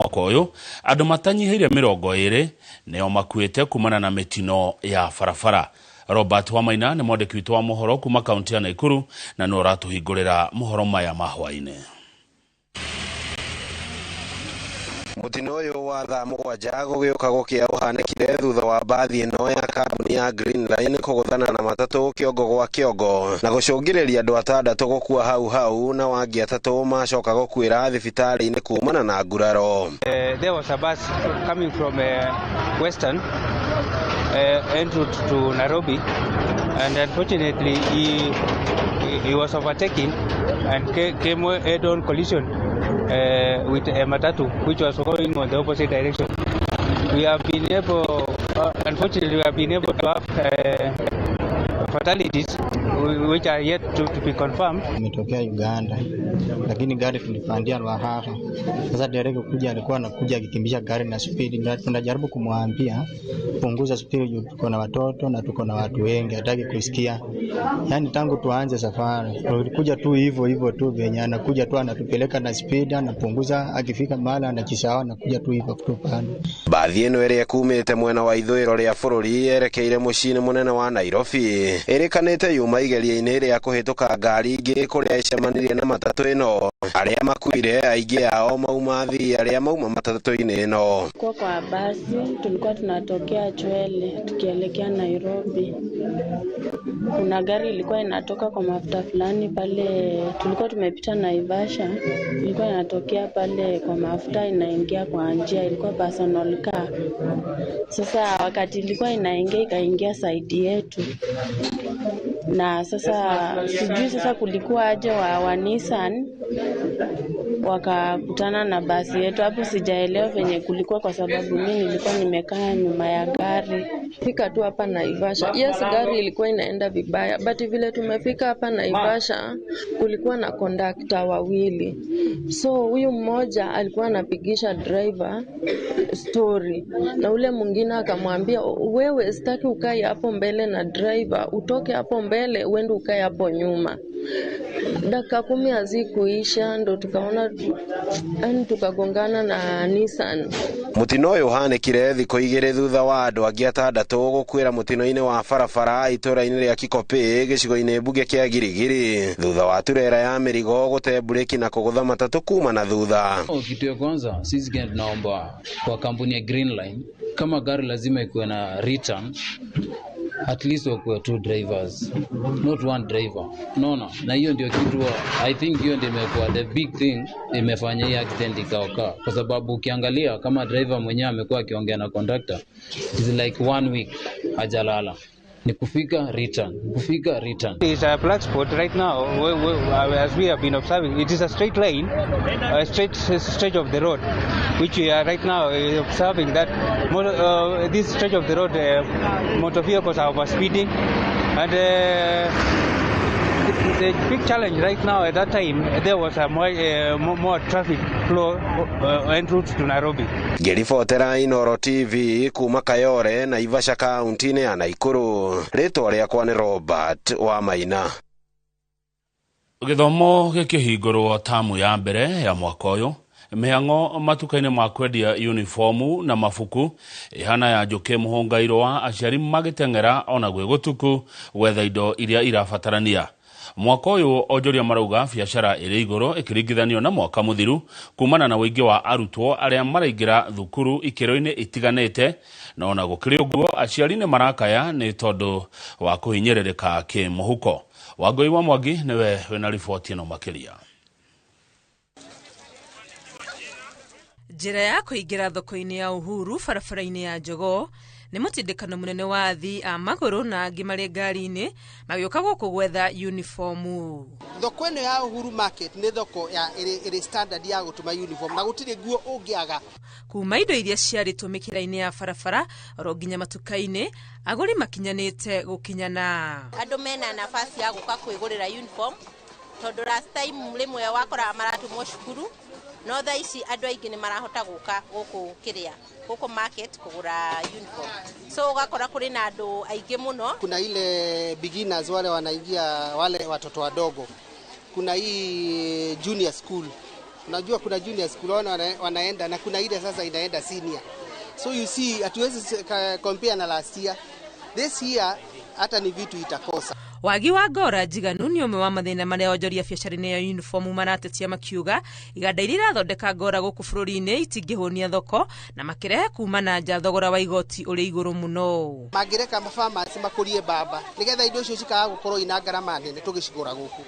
Mwaka ũyũ andũ matanyihĩire 20 nĩo makuĩte kumana na mĩtino ya barabara. Robert Wamaina nĩ mwandĩki witũ wa mohoro kuma kaunti ya Naikuru na nĩwe ũratũhingũrĩra mohoro maya ma hwaĩ-inĩ. Mũtino ũyũ wa thaa 7 gũgĩũka gũkĩa ũhanĩkire thutha wa mbathi ĩno ya kambuni ya Green Line kũgũthana na matatũ kĩongo gwa kĩongo na gũcũngĩrĩria andũ 6 gũkua hau hau na wangĩ 3 macoka gũkuĩra thibitarĩ-inĩ kumana na nguraro. There was a bus coming from Western en route to Nairobi, and unfortunately he was overtaken and came head-on collision with a matatu which was going on the opposite direction. We have been able, unfortunately, we have been able to have fatalities which are yet to be confirmed. Imetokea Uganda, lakini gari tulipandia Ruahaha. Sasa dereva kuja alikuwa anakuja akikimbisha gari na speed, na tunajaribu kumwambia punguza speed juu tuko na watoto na tuko na watu wengi, hataki kusikia. Yaani tangu tuanze safari tulikuja tu hivyo hivyo tu, venye anakuja tu anatupeleka na speed, anapunguza, akifika mahali anachisahau, anakuja tu hivyo kutupanda. Bathi ĩno ĩrĩa ĩkumĩte mwena wa ithũĩro rĩa bũrũri yerekeire mũciĩ-inĩ mũnene wa Nairobi ĩrĩkanĩte yuma igeria-inĩ rĩa kũhĩtũka ngari ingĩ kũrĩa ĩcemanirie na matatũ ĩno. Arĩa makuire aingĩ ao mauma athii arĩa mauma matatũ-inĩ ĩno. Kwa basi tulikuwa tunatokea Chwele tukielekea Nairobi. Kuna gari ilikuwa inatoka kwa mafuta fulani pale, tulikuwa tumepita Naivasha, ilikuwa inatokea pale kwa mafuta inaingia kwa njia, ilikuwa personal car. Sasa wakati ilikuwa inaingia ikaingia side yetu. Na sasa sijui sasa kulikuwa aje wa Nissan wakakutana na basi yetu hapo, sijaelewa venye kulikuwa kwa sababu mimi nilikuwa nimekaa nyuma ya gari. Fika tu hapa Naivasha. Yes, gari ilikuwa inaenda vibaya, but vile tumefika hapa Naivasha kulikuwa na kondakta wawili. So huyu mmoja alikuwa anapigisha driver story na ule mwingine akamwambia, wewe sitaki ukae hapo mbele na driver, utoke hapo mbele uende ukae hapo nyuma. Dakika 10 hazikuisha ndo tukaona, yani tukagongana na Nissan. Mũtino ũyũ ũhanĩkire thikũ 2 thutha wa andũ angĩ 6 gũkuĩra mũtino-inĩ wa barabara itũũra-inĩ rĩa Kikopĩ gĩcigo-inĩ mbunge kĩa Girigiri thutha wa turera ya mĩrigo gũte mburĩki na kũgũtha matatũ kuma na thutha. Kitu ya kwanza sisi Kenya tunaomba kwa kampuni ya Green Line, kama gari lazima ikuwe na return, at least wakuwe 2 drivers, not 1 driver. Unaona? Na hiyo ndio kitu I think hiyo ndio imekuwa the big thing imefanya hii accident ikaoka, kwa sababu ukiangalia kama driver mwenyewe amekuwa akiongea na conductor, it's like 1 week hajalala. Ni kufika return, kufika return. It's a black spot right now. As we have been observing, it is a straight line, a straight stretch of the road, which we are right now observing that this stretch of the road, motor vehicles are overspeeding, and the big challenge right now at that time there was a more traffic flow en route to Nairobi. Ngĩribotera Inooro TV kuma Kayore, Naivasha kaunti-inĩ ya Naikuru, rĩtwa rĩakwa nĩ Robert Wamaina. Gĩthomo gĩkĩhingũrwo tamu ya mbere ya mwaka ũyũ, mĩhang'o matuka-inĩ ma kwendia uniformu na mabuku ĩhana ya njũkĩ mũhũnga wa aciari magĩteng'era ona gwĩ gũtuku gwetha indo iria irabatarania. Mwaka ũyũ onjoria marauga biacara ĩrĩ igũrũ ĩkĩringithanio na mwaka mũthiru kumana na ũingĩ wa arutwo arĩa maraingĩra thukuru ikĩro-inĩ itiganĩte, na ona gũkĩrĩ ũguo aciari nĩ marakaya nĩ tondũ wa kũhinyĩrĩrĩka kĩmũhuko. Wangũi wa Mwangi nĩwe wĩna riboti ĩno makĩria. Njĩra ya kũingĩra thoko-inĩ ya Uhuru barabara-inĩ ya Jogoo nĩ mũtindĩkano mũnene wa athii a magũrũ na angĩ marĩ ngari-inĩ magĩũka gũkũ gwetha uniformu. Thoko ĩno ya Uhuru Market nĩ thoko ya ĩrĩ standard ya gũtũma uniform na gũtirĩ nguo ũngĩaga. Kuma indo iria ciarĩtwo mĩkĩra-inĩ ya barabara oro nginya matuka-inĩ, agũri makinyanĩte gũkinyana. Andũ mena nafasi ya gũka kwĩgũrĩra uniform tondũ last time rĩmwe wakoraga maratũmwo cukuru, no thaa ici andũ aingĩ nĩ marahota gũka gũkũ kĩrĩa gũkũ market kũgũra uniform, so ũgakora kũrĩ na andũ aingĩ mũno. Kuna ile beginners wale wanaingia, wale watoto wadogo, kuna hii junior school, Unajua kuna junior school wanaenda na kuna ile sasa inaenda senior. So you see hatuwezi compare na last year. This year hata ni vitu itakosa. Wagi wa ngora njiganu nĩ ũmwe wa mathĩna marĩa onjoria biacara-inĩ ya uniform maratetia makiuga iganda iria irathondeka ngora gũkũ bũrũri-inĩ itingĩhũnia thoko na makĩrehe kuma na nja thogora wa igoti ũrĩ igũrũ mũno. Mangĩreka mafarmers makũrie mbamba nĩgetha indo icio cikaga gũkorwo ina ngarama nene tũgĩcigũra gũkũ.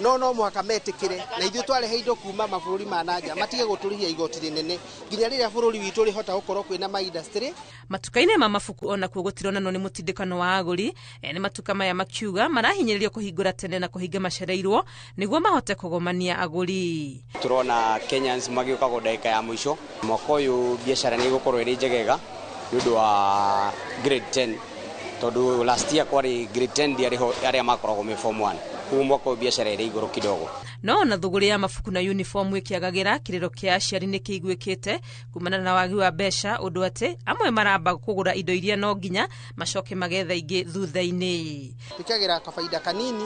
No mũhaka metĩkĩre na ithuĩ twarehe indo kuma mabũrũri ma nanja matige gũtũrĩhia igoti rĩnene nginya rĩrĩa bũrũri witũ ũrĩhota gũkorwo kwĩna ma industry. Matuka-inĩ ma mabuku onakuo gũtironanwo nĩ mũtindĩkano wa agũri. Ene matuka maya makiuga marahinyĩrĩrio kũhingũra tene na kũhinga macereirwo nĩguo mahote kũgomania agũri. Turona Kenyans magĩũka go ndagĩka ya mũico. Mwaka ũyũ biacara nĩ ĩgũkorwo ĩrĩ njegega nĩ ũndũ wa grade 10 tondũ last year kwarĩ grade 10 ndiarĩ ho arĩa makoragwo me form 1. Koguo mwaka ũyũ biacara ĩrĩ igũrũ kidogo. No ona thũgũrĩ ya mabuku na uniform ĩkĩagagĩra, kĩrĩro kĩa aciari nĩ kĩiguĩkĩte kumana na wagi wa mbeca, ũndũ atĩ amwe maramba kũgũra indo iria no nginya macoke magetha ingĩ thutha-inĩ. Twĩkagĩra kabaida kanini,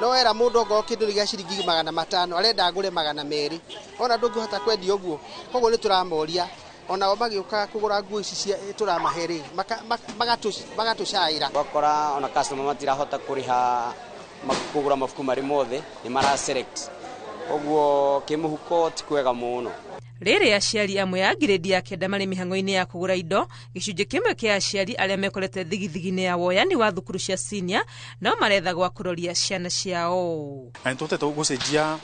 no wera mũndũ ongorwo kĩndũ nĩ gĩa ciringi 500 arenda agũre 200, ona ndũngĩhota kwendia ũguo. Koguo nĩ tũramoria onao magĩũka kũgũra nguo ici cia tũramahe rĩ, magatũcaĩra. Ũgakora ona customer matirahota kũrĩha kũgũra mabuku marĩ mothe, nĩ mara select. Ũguo kĩmũhuko ti kwega mũno. Rĩrĩ aciari amwe a grade ya 9 marĩ mĩhang'o-inĩ ya kũgũra indo, gĩcunjĩ kĩmwe kĩa aciari arĩa mekorete thigithigi-inĩ ya woyani wa thukuru cia senior no maretha gwa kũroria ciana ciao. Na nĩ tũhotete gũcenjia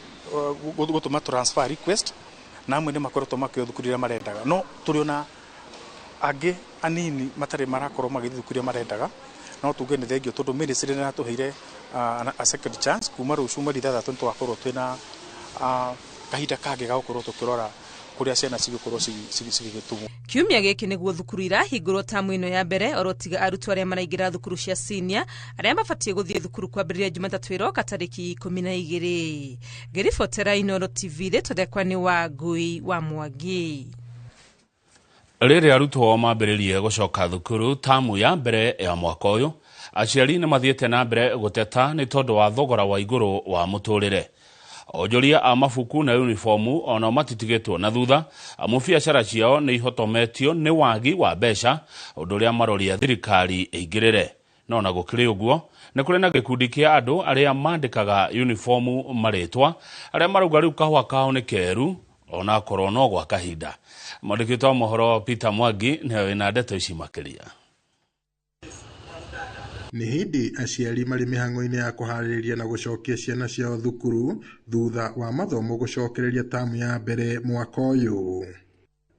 gũtũma transfer request na amwe nĩ makoretwo makĩoya thukuru iria marendaga, no tũrĩ ona angĩ anini matarĩ marakorwo magĩthiĩ thukuru iria marendaga. No tuge nĩ thengio tondũ ministry nĩ ĩratũheire a second chance kuma rũciũ mweri 6 nĩ tũgakorwo twĩna kahinda kangĩ ga gũkorwo tũkĩrora kũrĩa ciana cigũkorwo cigĩgĩtumwo. Kiumia gĩkĩ nĩguo thukuru irahingũrwo tamu ĩno ya mbere, oro tiga arutwo arĩa maraingĩra thukuru cia senior arĩa mabatiĩ gũthiĩ thukuru kwambĩrĩria Jumatatũ ĩroka tarĩki 12. Ngĩribotera Inooro TV, rĩtwa rĩakwa nĩ Wangui wa Mwangi. Rĩrĩa arutwo mambĩrĩrie gũcoka thukuru tamu ya mbere ya mwaka ũyũ, aciari nĩ mathiĩte na mbere gũteta nĩ tondũ wa thogora wa igũrũ wa mũtũrĩre. Onjoria a mabuku na uniformu onao matitigĩtwo na thutha, amu biacara ciao nĩ ihotometio nĩ wagi wa mbeca, ũndũ ũrĩa maroria thirikari ĩingĩrĩre. No ona gũkĩrĩ ũguo, nĩ kũrĩ na gĩkundi kĩa andũ arĩa mandĩkaga uniformu marĩtwa, arĩa marauga rĩu kahũa kao nĩ keru onakorwo no gwa kahinda. Mwandĩki wa mohoro Peter Mwangi nĩwe wĩna ndeto ici makĩria. Nĩ hĩndĩ aciari marĩ mĩhang'o-inĩ ya kũharĩrĩria na gũcokia ciana ciao thukuru thutha wa mathomo gũcokereria tamu ya mbere mwaka ũyũ.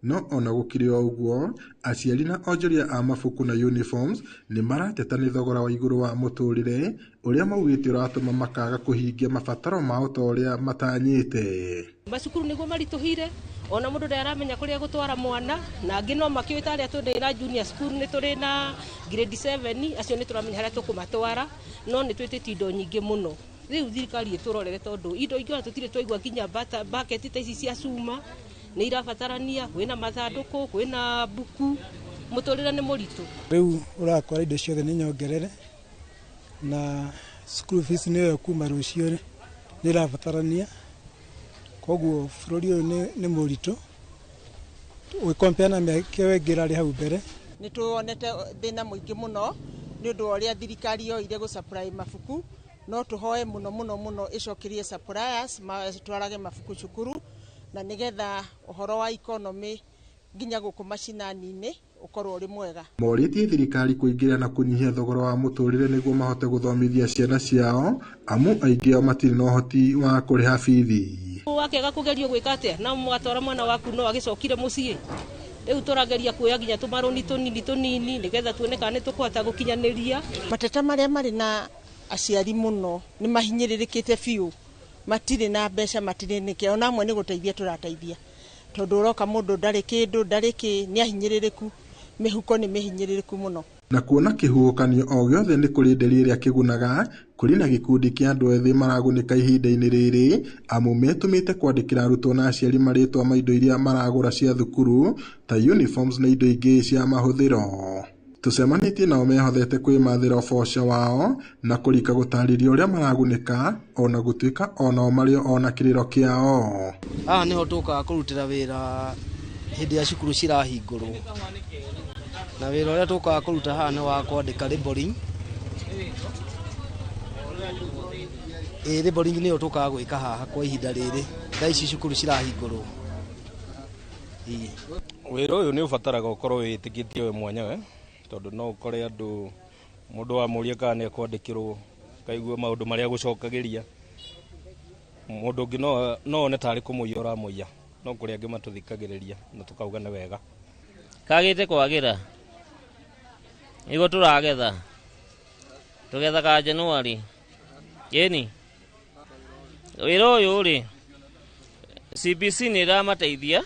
No ona gũkĩrĩ o ũguo, aciari na onjoria a mabuku na uniforms nĩ marateta nĩ thogora wa igũrũ wa mũtũrĩre ũrĩa maugĩte ũratũma makaga kũhingia mabataro mao ta ũrĩa matanyĩte. Macukuru nĩguo maritũhire, ona mũndũ ndaramenya kũrĩa gũtwara mwana, na angĩ no makĩũĩ ta arĩa twĩ na junior school nĩ tũrĩ na grade 7, acio nĩ tũramenya harĩa tũkũmatwara, no nĩ twĩtĩtie indo nyingĩ mũno. Rĩu thirikari ĩtũrorere tondũ indo ingĩ ona tũtirĩ twaigua nginya bucket ta ici cia cuma nĩ irabatarania, kwĩna mathandũkũ, kwĩna mbuku, mũtũrĩre nĩ mũritũ. Rĩu ũrakora indo ciothe nĩ nyongerere, na school fees nĩyo kuma rũciũ nĩ ĩrabatarania, koguo bũrũri ũyũ nĩ mũritũ ũgĩkompea na mĩaka ĩyo ĩngĩ ĩrarĩ hau mbere. Nĩ tuonete thĩna mũingĩ mũno nĩ ũndũ wa ũrĩa thirikari yoire gũ supply mabuku, no tũhoe mũno mũno mũno ĩcokerie suppliers matwarage mabuku cukuru, na nĩgetha ũhoro wa economy nginya gũkũ macinani-inĩ ũkorwo ũrĩ mwega. Morĩtie thirikari kũingĩra na kũnyihia thogora wa mũtũrĩre nĩguo mahote gũthomithia ciana ciao, amu aingĩ ao matirĩ na ũhoti wa kũrĩha bithi. Wakĩaga kũgerio gwĩka atĩa na mwatwara mwana waku no agĩcokire mũciĩ. Rĩu tũrageria kuoya nginya tũmarũni tũnini tũnini nĩgetha tuone kana nĩ tũkũhota gũkinyanĩria. Mateta marĩa marĩ na aciari mũno nĩ mahinyĩrĩrĩkĩte biũ, matirĩ na mbeca, matirĩ nĩkĩ, ona amwe nĩ gũteithia tũrateithia tondũ ũroka mũndũ ndarĩ kĩndũ, ndarĩ kĩ, nĩ ahinyĩrĩrĩku, mĩhuko nĩ mĩhinyĩrĩrĩku mũno. Na kuona kĩhuhũkanio o gĩothe nĩ kũrĩ nderi ĩrĩa kĩgunaga, kũrĩ na gĩkundi kĩa andũ ethĩ maragunĩka ihinda-inĩ rĩrĩ, amu metũmĩte kwandĩkĩra arutwo na aciari marĩtwa ma indo iria maragũra cia thukuru ta uniforms na indo ingĩ cia mahũthĩro. Tũcemanĩtie nao mehothete kwĩmathĩra ũboco wao na kũrika gũtarĩria ũrĩa maragunĩka ona gũtuĩka onao marĩ ona kĩrĩro kĩao. Haha nĩho tũkaga kũrutĩra wĩra hĩndĩ ya cukuru cirahingũrwo, na wĩra ũrĩa tũkaga kũruta haha nĩ wa kwandĩka labeling. Labeling nĩyo tũkaga gwĩka haha kwa ihinda rĩrĩ thaa ici cukuru cirahingũrwo. Wĩra ũyũ nĩ ũbataraga ũkorwo wĩtĩkĩtie we mwenyewe, tondũ no ũkore andũ mũndũ wamũria kana nĩ ekwandĩkĩrwo kaigua maũndũ marĩa gũcokagĩria mũndũ ũngĩ no one tarĩ kũmũiya ũramũiya, no kũrĩ angĩ matũthikagĩrĩria na tũkauga nĩ wega. Kagĩte kwagĩra nĩguo tũragetha, tũgethaga January ĩni wĩra ũyũ rĩ CBC nĩ ĩramateithia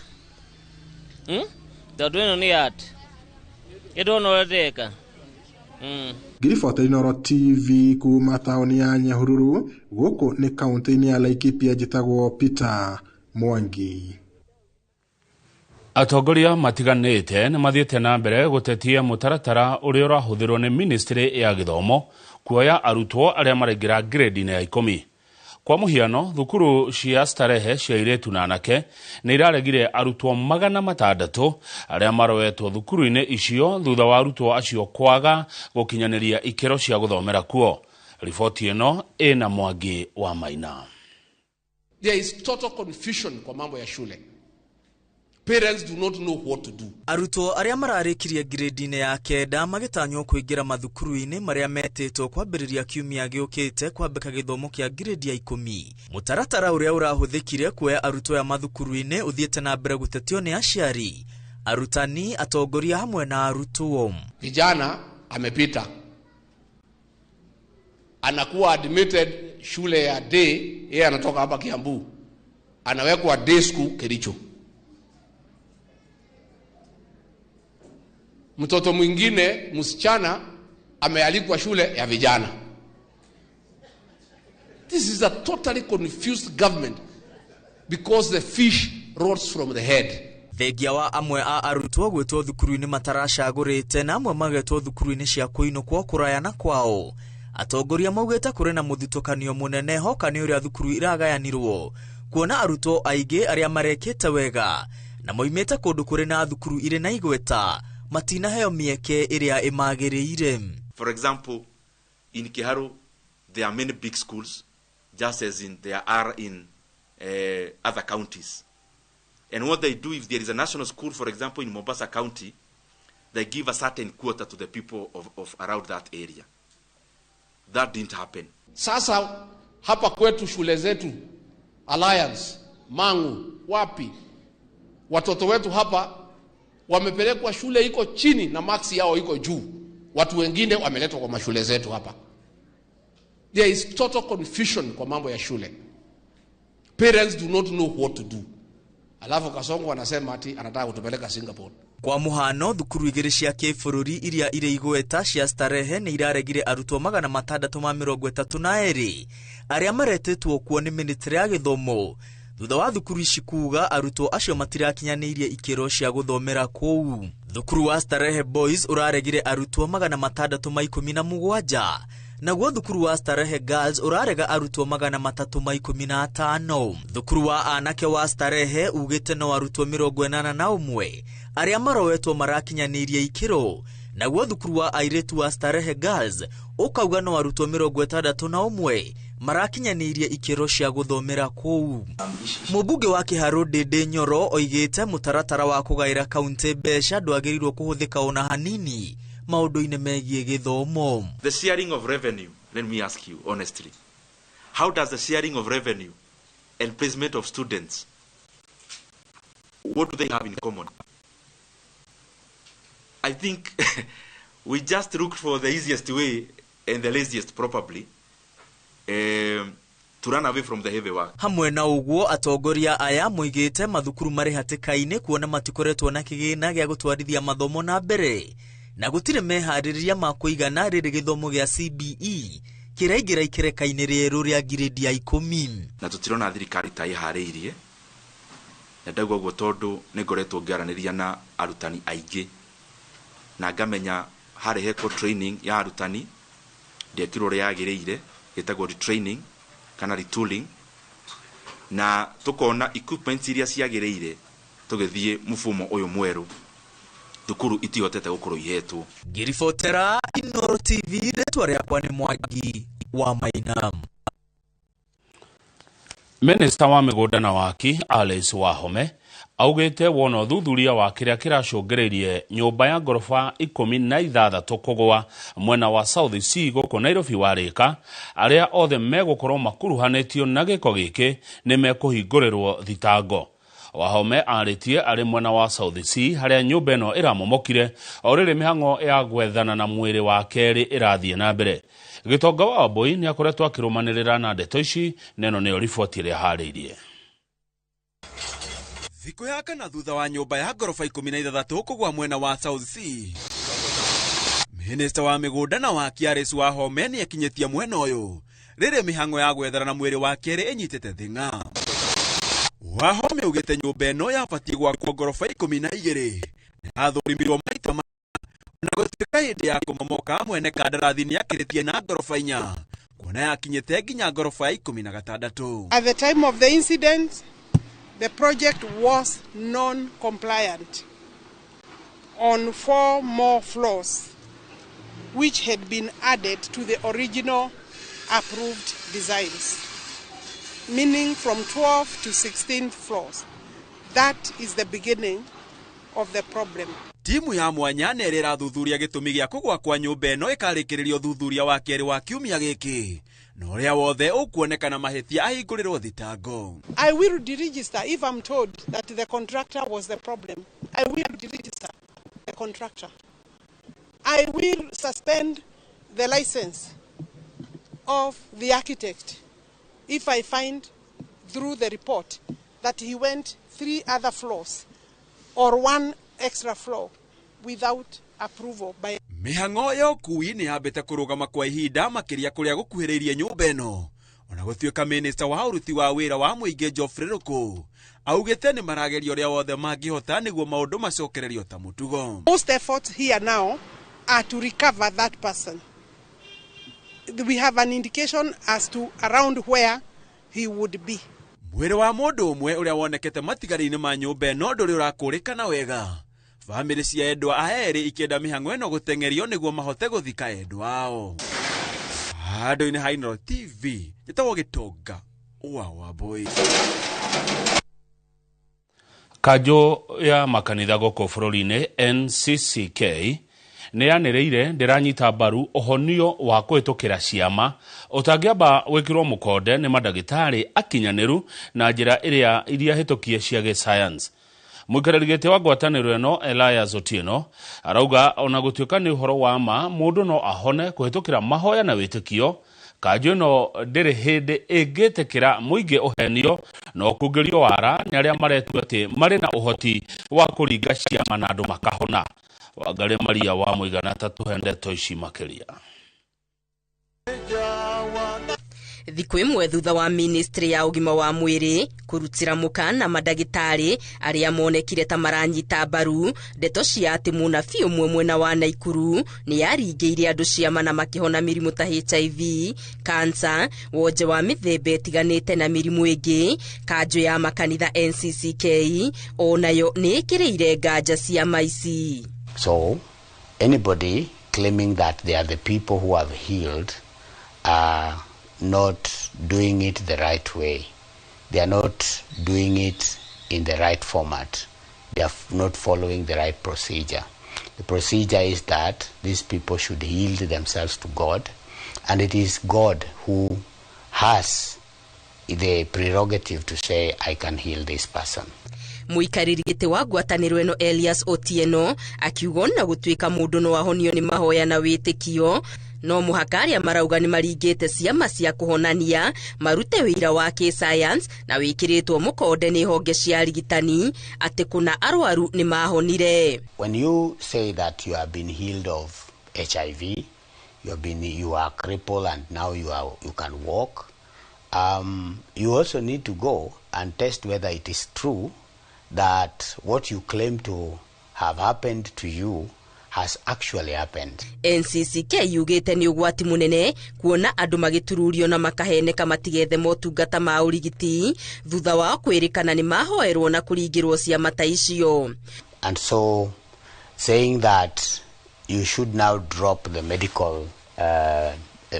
tondũ ĩno nĩ art ĩndona ũrĩa ndĩreka. Ngiribota Inooro TV kuma taũni ya Nyahururu gũkũ nĩ kaunti-inĩ ya Laikipia, njĩtagwo Peter Mwangi. Atongoria matiganĩte nĩ mathiĩte na mbere gũtetia mũtaratara ũrĩa ũrahũthĩrwo nĩ ministry ya gĩthomo kuoya arutwo arĩa maraingĩra grade-inĩ ya 10. Kwa mũhiano, thukuru cia Starehe cia airĩtu na anake nĩ iraregire arutwo 600 arĩa maroetwo thukuru-inĩ icio thutha wa arutwo acio kwaga gũkinyanĩria ikĩro cia gũthomera kuo. Riboti ĩno ĩna Mwangi wa Maina. There is total confusion kwa mambo ya shule. Parents do not know what to do. Arutwo arĩa mararĩkirie grade-inĩ ya 9 magĩtanywo kũingĩra mathukuru-inĩ marĩa metĩtwo kwambĩrĩria kiumia gĩũkĩte kwambĩka gĩthomo kĩa grade ya 10. Mũtaratara ũrĩa ũrahũthĩkire kuoya arutwo ya mathukuru-inĩ ũthiĩte na mbere gũtetio nĩ aciari, arutani, atongoria hamwe na arutwo. Kijana amepita, anakuwa admitted shule ya day, yeye anatoka hapa Kiambu, anawekwa day school Kericho. Mtoto mwingine msichana amealikwa shule ya vijana. This is a totally confused government because the fish rots from the head. Thengia wa amwe a arutwo gwĩtwo thukuru-inĩ mataracagũrĩte na amwe magetwo thukuru-inĩ cia kũinũkwo kũraya na kwao. Atongoria maugĩte kũrĩ na mũthutũkanio mũnene hoka nĩ ũrĩa thukuru iragayanirwo kuona arutwo aingĩ arĩa marekĩte wega na moimĩte kũndũ kũrĩ na thukuru irĩ na igweta matinaheo mĩeke ĩrĩa ĩmagĩrĩire. For example, in Kiharu there are many big schools, just as in there are in other counties. And what they do, if there is a national school, for example, in Mombasa County, they give a certain quota to the people of around that area. That didn't happen. Sasa hapa kwetu shule zetu Alliance, Mangu, wapi, watoto wetu hapa wamepelekwa shule iko chini na marks yao iko juu. Watu wengine wameletwa kwa mashule zetu hapa. There is total confusion kwa mambo ya shule. Parents do not know what to do. Alafu Kasongo anasema ati anataka kutupeleka Singapore. Kwa muhano, thukuru igĩrĩ cia kĩbũrũri iria irĩ igweta cia Starehe nĩ iraregire arutwo 632 arĩa maretĩtwo kuo nĩ ministry ya gĩthomo thutha wa thukuru ici kuga arutwo acio matirakinyanĩirie ikĩro cia gũthomera kũu. Thukuru wa Starehe Boys ũraregire arutwo 617 naguo thukuru wa Starehe Girls ũrarega arutwo 315. Thukuru wa anake wa Starehe ugĩte no arutwo 81 arĩa marowetwo marakinyanĩirie ikĩro, naguo thukuru wa airĩtu wa Starehe Girls ũkauga no arutwo 61 marakinyanĩirie ikĩro cia gũthomera kũu. Mũmbunge wa Kiharu Ndindi Nyoro oigĩte mũtaratara wa kũgaĩra kaunti mbeca ndwagĩrĩirwo kũhũthĩka ona hanini maũndũ-inĩ megiĩ gĩthomo. The sharing of revenue, let me ask you honestly, how does the sharing of revenue and placement of students, what do they have in common? I think we just looked for the easiest way and the laziest probably to run away from the heavy work. Hamwe na ũguo atongoria aya moigĩte mathukuru marĩ hatĩka-inĩ kuona matikoretwo na kĩgĩna gĩa gũtwarithia mathomo na mbere na gũtirĩ meharĩrĩria ma kũigana rĩrĩ gĩthomo gĩa CBE kĩraingĩra ikereka-inĩ rĩerũ rĩa grade ya 10. Na tũtirona thirikari ta ĩharĩirie, na ndauga ũguo tondũ nĩ ngoretwo ngĩaranĩria na arutani aingĩ na ngamenya Harehekwo training ya arutani ndĩekirwo ũrĩa yagĩrĩire, ĩtagwo retraining kana retooling, na tukona equipment iria ciagĩrĩire tũgĩthiĩ mfumo ũyũ mwerũ thukuru itihotete gũkorwo ihetwo. Ngĩribotera Inooro TV, rĩtwa rĩakwa nĩ Mwangi wa Maina. Minista wa mĩgũnda na waki Alice Wahome augĩte wona ũthuthuria wa kĩrĩa kĩracũngĩrĩirie nyũmba ya ngoroba 16 kũgũa mwena wa South C gũkũ Nairobi warĩka, arĩa othe megũkorwo makuruhanĩtio na gĩko gĩkĩ nĩ mekũhingũrĩrwo thitango. Wahome arĩtie arĩ mwena wa South C harĩa nyũmba ĩno ĩramomokire o rĩrĩ mĩhang'o ya gwethana na mwĩrĩ wa kerĩ ĩrathiĩ na mbere. Gĩtonga wa Wambui nĩ akoretwo akĩrũmanĩrĩra na ndeto ici, na ĩno nĩyo riboti ĩrĩa harĩirie. Thikũ ya kana thutha wa nyũmba ya ngoroba 16 kũgwa mwena wa South C, Minista wa mĩgũnda na waki Alice Wahome nĩ akinyĩtie mwena ũyũ rĩrĩ mĩhang'o ya gwethana na mwĩrĩ wa kerĩ ĩnyitĩte thing'a. Wahome augĩte nyũmba ĩno yabatiĩ gwakwo ngoroba 12 yathũrimirwo maita mana, ona gũtuĩka hĩndĩ ya kũmomoka mwene kandarathi nĩ akĩrĩtie na ngoroba 4 kuona yakinyĩte nginya ngoroba ya 16. At the time of the incident, the project was non-compliant on 4 more floors, which had been added to the original approved designs, meaning from 12 to 16 floors. That is the beginning of the problem. Timu ya mwanya nĩ ĩrĩa ĩrathuthuria gĩtũmi gĩa kũgwa kwa nyũmba ĩno ĩkarĩkĩrĩria ũthuthuria wa kerĩ wa kiumia gĩkĩ, na ũrĩa wothe ũkuonekana mahĩtia ahingũrĩrwo thitango. I will deregister if I'm told that the contractor was the problem. I will deregister the contractor. I will suspend the license of the architect if I find through the report that he went 3 other floors or 1 extra floor without approval by. Mĩhang'o ya ũkui nĩ yambĩte kũrũgama kwa ihinda makĩria kũrĩa gũkuhĩrĩirie nyũmba ĩno, ona gũtuĩka minista wa ũruti wa wĩra wa mũingĩ Geoffrey Ruku augĩte nĩ marageria ũrĩa wothe mangĩhota nĩguo maũndũ macokererio ta mũtugo. Most efforts here now are to recover that person. We have an indication as to around where he would be. Mwĩrĩ wa mũndũ ũmwe ũrĩa wonekete matigari-inĩ ma nyũmba ĩno ndũrĩ ũrakũrĩkana wega. Bamĩrĩ cia endwa a erĩ ikĩenda mĩhang'o ĩno gũteng'erio nĩguo mahote gũthika endwa ao. Handũ-inĩ ha Inooro TV, njĩtagwo Gĩtonga wa Wambui. Kanjũ ya makanitha gũkũ bũrũri-inĩ NCCK nĩ yanĩrĩire ndĩranyita mbaru ũhonio wa kũhĩtũkĩra ciama ũtangĩamba wĩkĩrwo mũkonde nĩ mandagĩtarĩ akinyanĩru na njĩra ĩrĩa iria hĩtũkie cia gĩsayansi. Mũikarĩri gĩtĩ wa ngwatanĩro ĩno Elias Otieno arauga ona gũtuĩka nĩ ũhoro wa ma mũndũ no ahone kũhĩtũkĩra mahoya na wĩtĩkio, kanjũ ĩno ndĩrĩ hĩndĩ ĩngĩtĩkĩra mũingĩ ũhenio na ũkungĩrio wara nĩ arĩa maretua atĩ marĩ na ũhoti wa kũringa ciama na andũ makahona. Wangari Maria wa Mũigana tatuhe ndeto ici makĩria. Thikũ ĩmwe thutha wa ministry ya ũgima wa mwĩrĩ kũrutĩra mũkana mandagĩtarĩ arĩa monekire ta maranyita mbaru ndeto cia atĩ mũnabii ũmwe mwena wa Naikuru nĩ yaringĩire andũ ciama na makĩhona mĩrimũ ta HIV, kansa, wonje wa mĩthemba ĩtiganĩte na mĩrimũ ĩngĩ, kanjũ ya makanitha NCCK onayo nĩ ĩkĩrĩire nganja ciama ici. So anybody claiming that they are the people who have healed are not doing it the right way. They are not doing it in the right format. They are not following the right procedure. The procedure is that these people should yield themselves to God, and it is God who has the prerogative to say, I can heal this person. Mũikarĩri gĩtĩ wa ngwatanĩro ĩno Elias Otieno akiuga ona gũtuĩka mũndũ no ahonio nĩ mahoya na wĩtĩkio, no mũhaka arĩa marauga nĩ maringĩte ciama cia kũhonania marute wĩira wa kĩ-science na wĩkĩrĩtwo mũkonde nĩ honge cia arigitani atĩ kũna arwaru nĩ mahonire. When you say that you have been healed of HIV, you are crippled and now you can walk, you also need to go and test whether it is true that what you claim to have happened to you has actually happened. NCCK yugĩte nĩ ũgwati mũnene kuona andũ magĩtururio na makaheneka matigethe motungata ma ũrigiti thutha wao kwĩrĩkana nĩ mahoerwo na kũringĩrwo ciama ta icio. And so saying that you should now drop the medical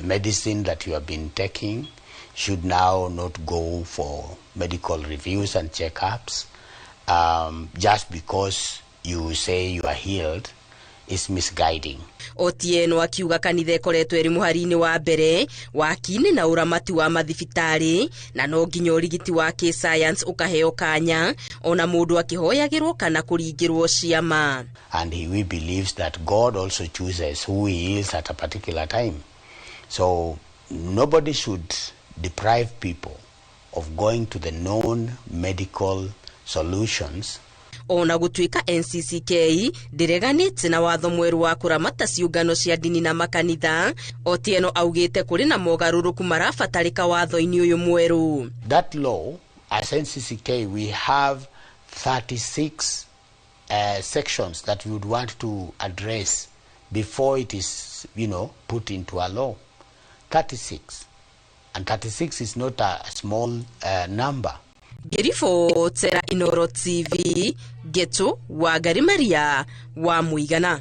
medicine that you have been taking, should now not go for medical reviews and checkups, just because you say you are healed is misguiding. Otieno akiuga kanitha ĩkoretwo ĩrĩ mũhari-inĩ wa mbere waki-inĩ na ũramati wa mathibitarĩ na no nginya ũrigiti wa kĩ-science ũkaheo kanya ona mũndũ akĩhoyagĩrwo kana kũringĩrwo ciama. And he believes that God also chooses who he heals at a particular time. So nobody should deprive people of going to the known medical solutions. Ona gũtuĩka NCCK ndĩreganĩte na watho mwerũ wa kũramata ciũngano cia ndini na makanitha, Otieno augĩte kũrĩ na mogarũrũku marabatarĩka watho-inĩ ũyũ mwerũ. That law, as NCCK, we have 36 sections that we would want to address before it is, put into a law. 36. And 36 is not a small number. Ngĩribotera Inoro TV, Geto Wangari Maria wa Mũigana.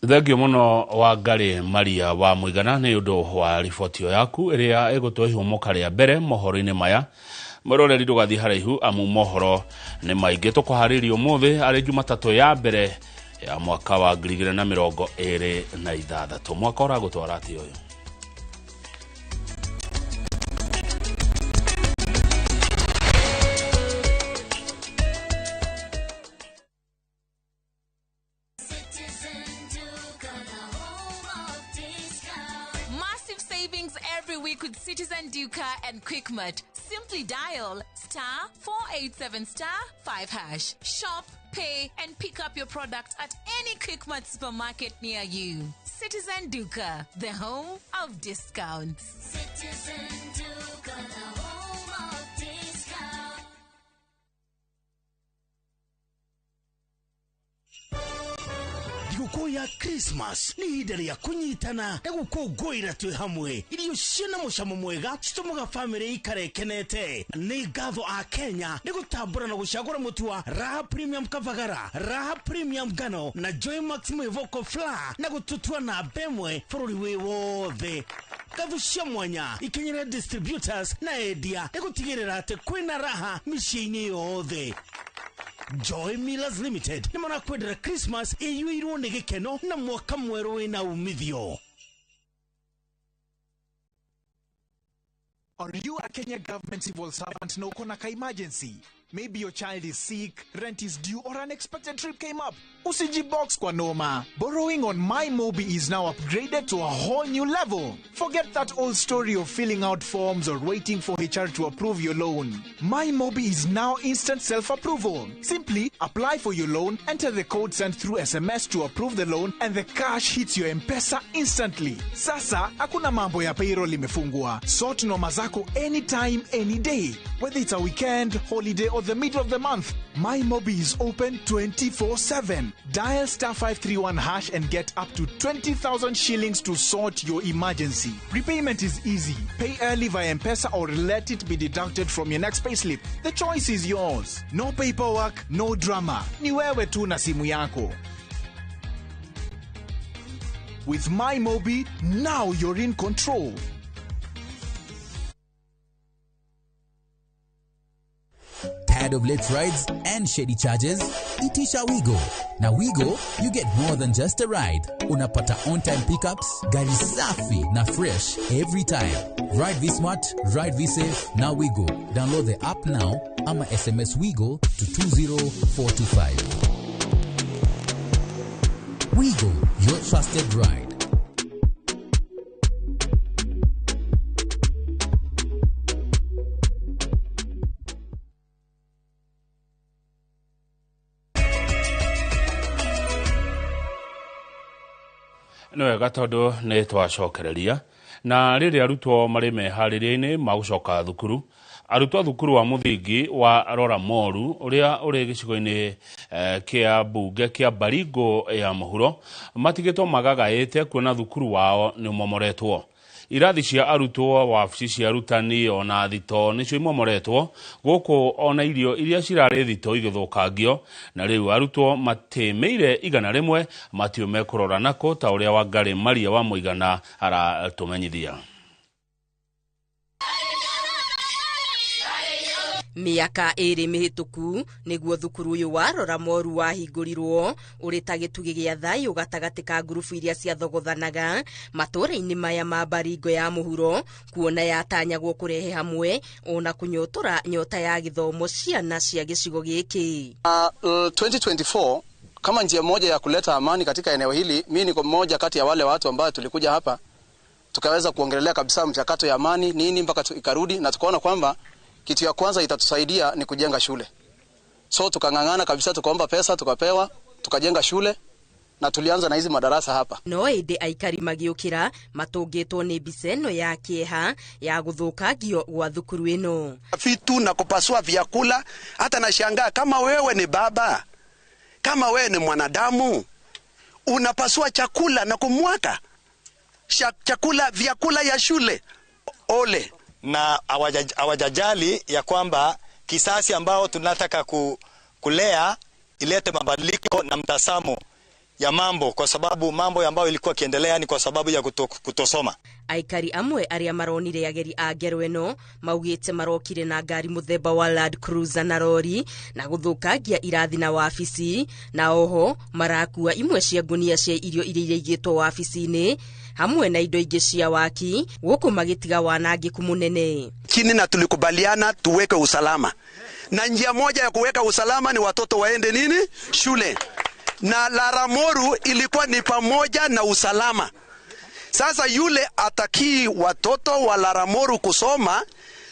Thengio mũno Wangari Maria wa Mũigana nĩ ũndũ wa riboti ĩyo yaku ĩrĩa ĩgũtũhe ihũmũka rĩa mbere mohoro-inĩ maya. Mwĩroreri ndũgathiĩ haraihu amu mohoro nĩ maingĩ tũkũharĩria ũmũthĩ arĩ Jumatatũ ya mbere ya mwaka wa 2026. Mwaka ũragũtwara atĩa ũyũ? With Citizen Duka and Quickmart, simply dial *487*5#. Shop, pay, and pick up your product at any Quickmart supermarket near you. Citizen Duka, the home of discounts. Citizen Duka, the home of discounts. Thigũkũ ya Christmas nĩ ihinda rĩa kũnyitana na gũkũngũĩra twĩ hamwe. Irio ciĩna mũcamo mwega citũmaga bamĩrĩ ikare ĩkenete. Nĩ ngatho a Kenya nĩ gũtambũra na gũcagũra mũtu wa Raha Premium Kavagara, Raha Premium Ngano na Joy Max Mwĩvoko Flour na gũtũtua namba ĩmwe bũrũri wĩ wothe. Ngatho cia mwanya ikinyĩre distributors na endia nĩ gũtigĩrĩra atĩ kwĩna raha mĩciĩ-inĩ yothe. Joy Millers Limited nĩ marakwendera Christmas ĩiyũirwo nĩ gĩkeno na mwaka mwerũ wĩna umithio. Are you a Kenya government civil servant na uko na ka emergency? Maybe your child is sick, rent is due, or an unexpected trip came up. Usijibox kwa noma. Borrowing on MyMobi is now upgraded to a whole new level. Forget that old story of filling out forms or waiting for HR to approve your loan. MyMobi is now instant self-approval. Simply apply for your loan, enter the code sent through SMS to approve the loan, and the cash hits your M-Pesa instantly. Sasa, hakuna mambo ya payroll imefungwa. Sort noma zako anytime, any day. Whether it's a weekend, holiday, or the middle of the month, MyMobi is open 24/7. Dial *531# and get up to 20,000 shillings to sort your emergency. Repayment is easy. Pay early via M-Pesa or let it be deducted from your next payslip. The choice is yours. No paperwork, no drama. Ni wewe tu na simu yako. With MyMobi, now you're in control. Tired of late rides and shady charges? Itisha Wigo. Na Wigo, you get more than just a ride. Unapata on-time pickups, gari safi na fresh every time. Ride V-Smart, ride V-Safe, na Wigo. Download the app now ama SMS Wigo to 20425. Wigo, your trusted ride. Nĩ wega tondũ nĩ twacokereria na rĩrĩa arutwo marĩ meharĩria-inĩ ma gũcoka thukuru, Arutwo a thukuru wa mũthingi wa Rora Moru ũrĩa ũrĩ gĩcigo-inĩ kĩa mbunge kĩa Baringo ya mũhuro matigĩtwo magagaĩte kuona thukuru wao nĩ ũmomoretwo. Irathi cia arutwo, wabici cia arutani ona thito nĩcio imomoretwo gũkũ, ona irio iria cirarĩ thito igĩthũkangio, na rĩu arutwo matĩmĩire 100 matiũ mekũrora nako ta ũrĩa Wangari Maria wa Mũigana aratũmenyithia. Mĩaka 2 mĩhĩtũku nĩguo thukuru ũyũ wa Rora Moru wahingũrirwo ũrĩ ta gĩtugĩ gĩa thayũ gatagatĩ ka ngurubu iria ciathogothanaga matũũra-inĩ maya ma Baringo ya mũhuro, kuona yatanyagwo kũrehe hamwe ona kũnyotora nyota ya gĩthomo ciana cia gĩcigo gĩkĩ. 2024 kama njia moja ya kuleta amani katika eneo hili, mimi niko mmoja kati ya wale watu ambao tulikuja hapa tukaweza kuongelelea kabisa mchakato ya amani nini mpaka ikarudi, na tukaona kwamba kitu ya kwanza itatusaidia ni kujenga shule. So tukang'ang'ana kabisa, tukaomba pesa, tukapewa, tukajenga shule na tulianza na hizi madarasa hapa. No ĩndĩ aikari magĩũkĩra matũngĩtwo nĩ mbica ĩno ya kĩeha ya gũthũkangio gwa thukuru ĩno. Vitu na kupasua vyakula, hata nashangaa kama wewe ni baba, kama wewe ni mwanadamu, unapasua chakula na kumwaka chakula, vyakula ya shule. Ole. Na hawajajali ya kwamba kisasi ambao tunataka kulea ilete mabadiliko na mtazamo ya mambo, kwa sababu mambo ambayo ilikuwa kiendelea ni kwa sababu ya kutosoma. Aikari amwe arĩa maronire ageri a ngero ĩno maugĩte marokire na ngari mũthemba wa Land Cruiser na rori na gũthũkangia irathi na wabici, na oho marakua imwe cia ngunia cia irio iria iraigĩtwo wabici-inĩ hamwe na indo ingĩ cia waki, gũkũ magĩtiga wanangĩku mũnene. Chini na tulikubaliana tuweke usalama, na njia moja ya kuweka usalama ni watoto waende nini shule, na Laramoru ilikuwa ni pamoja na usalama. Sasa yule ataki watoto wa Laramoru kusoma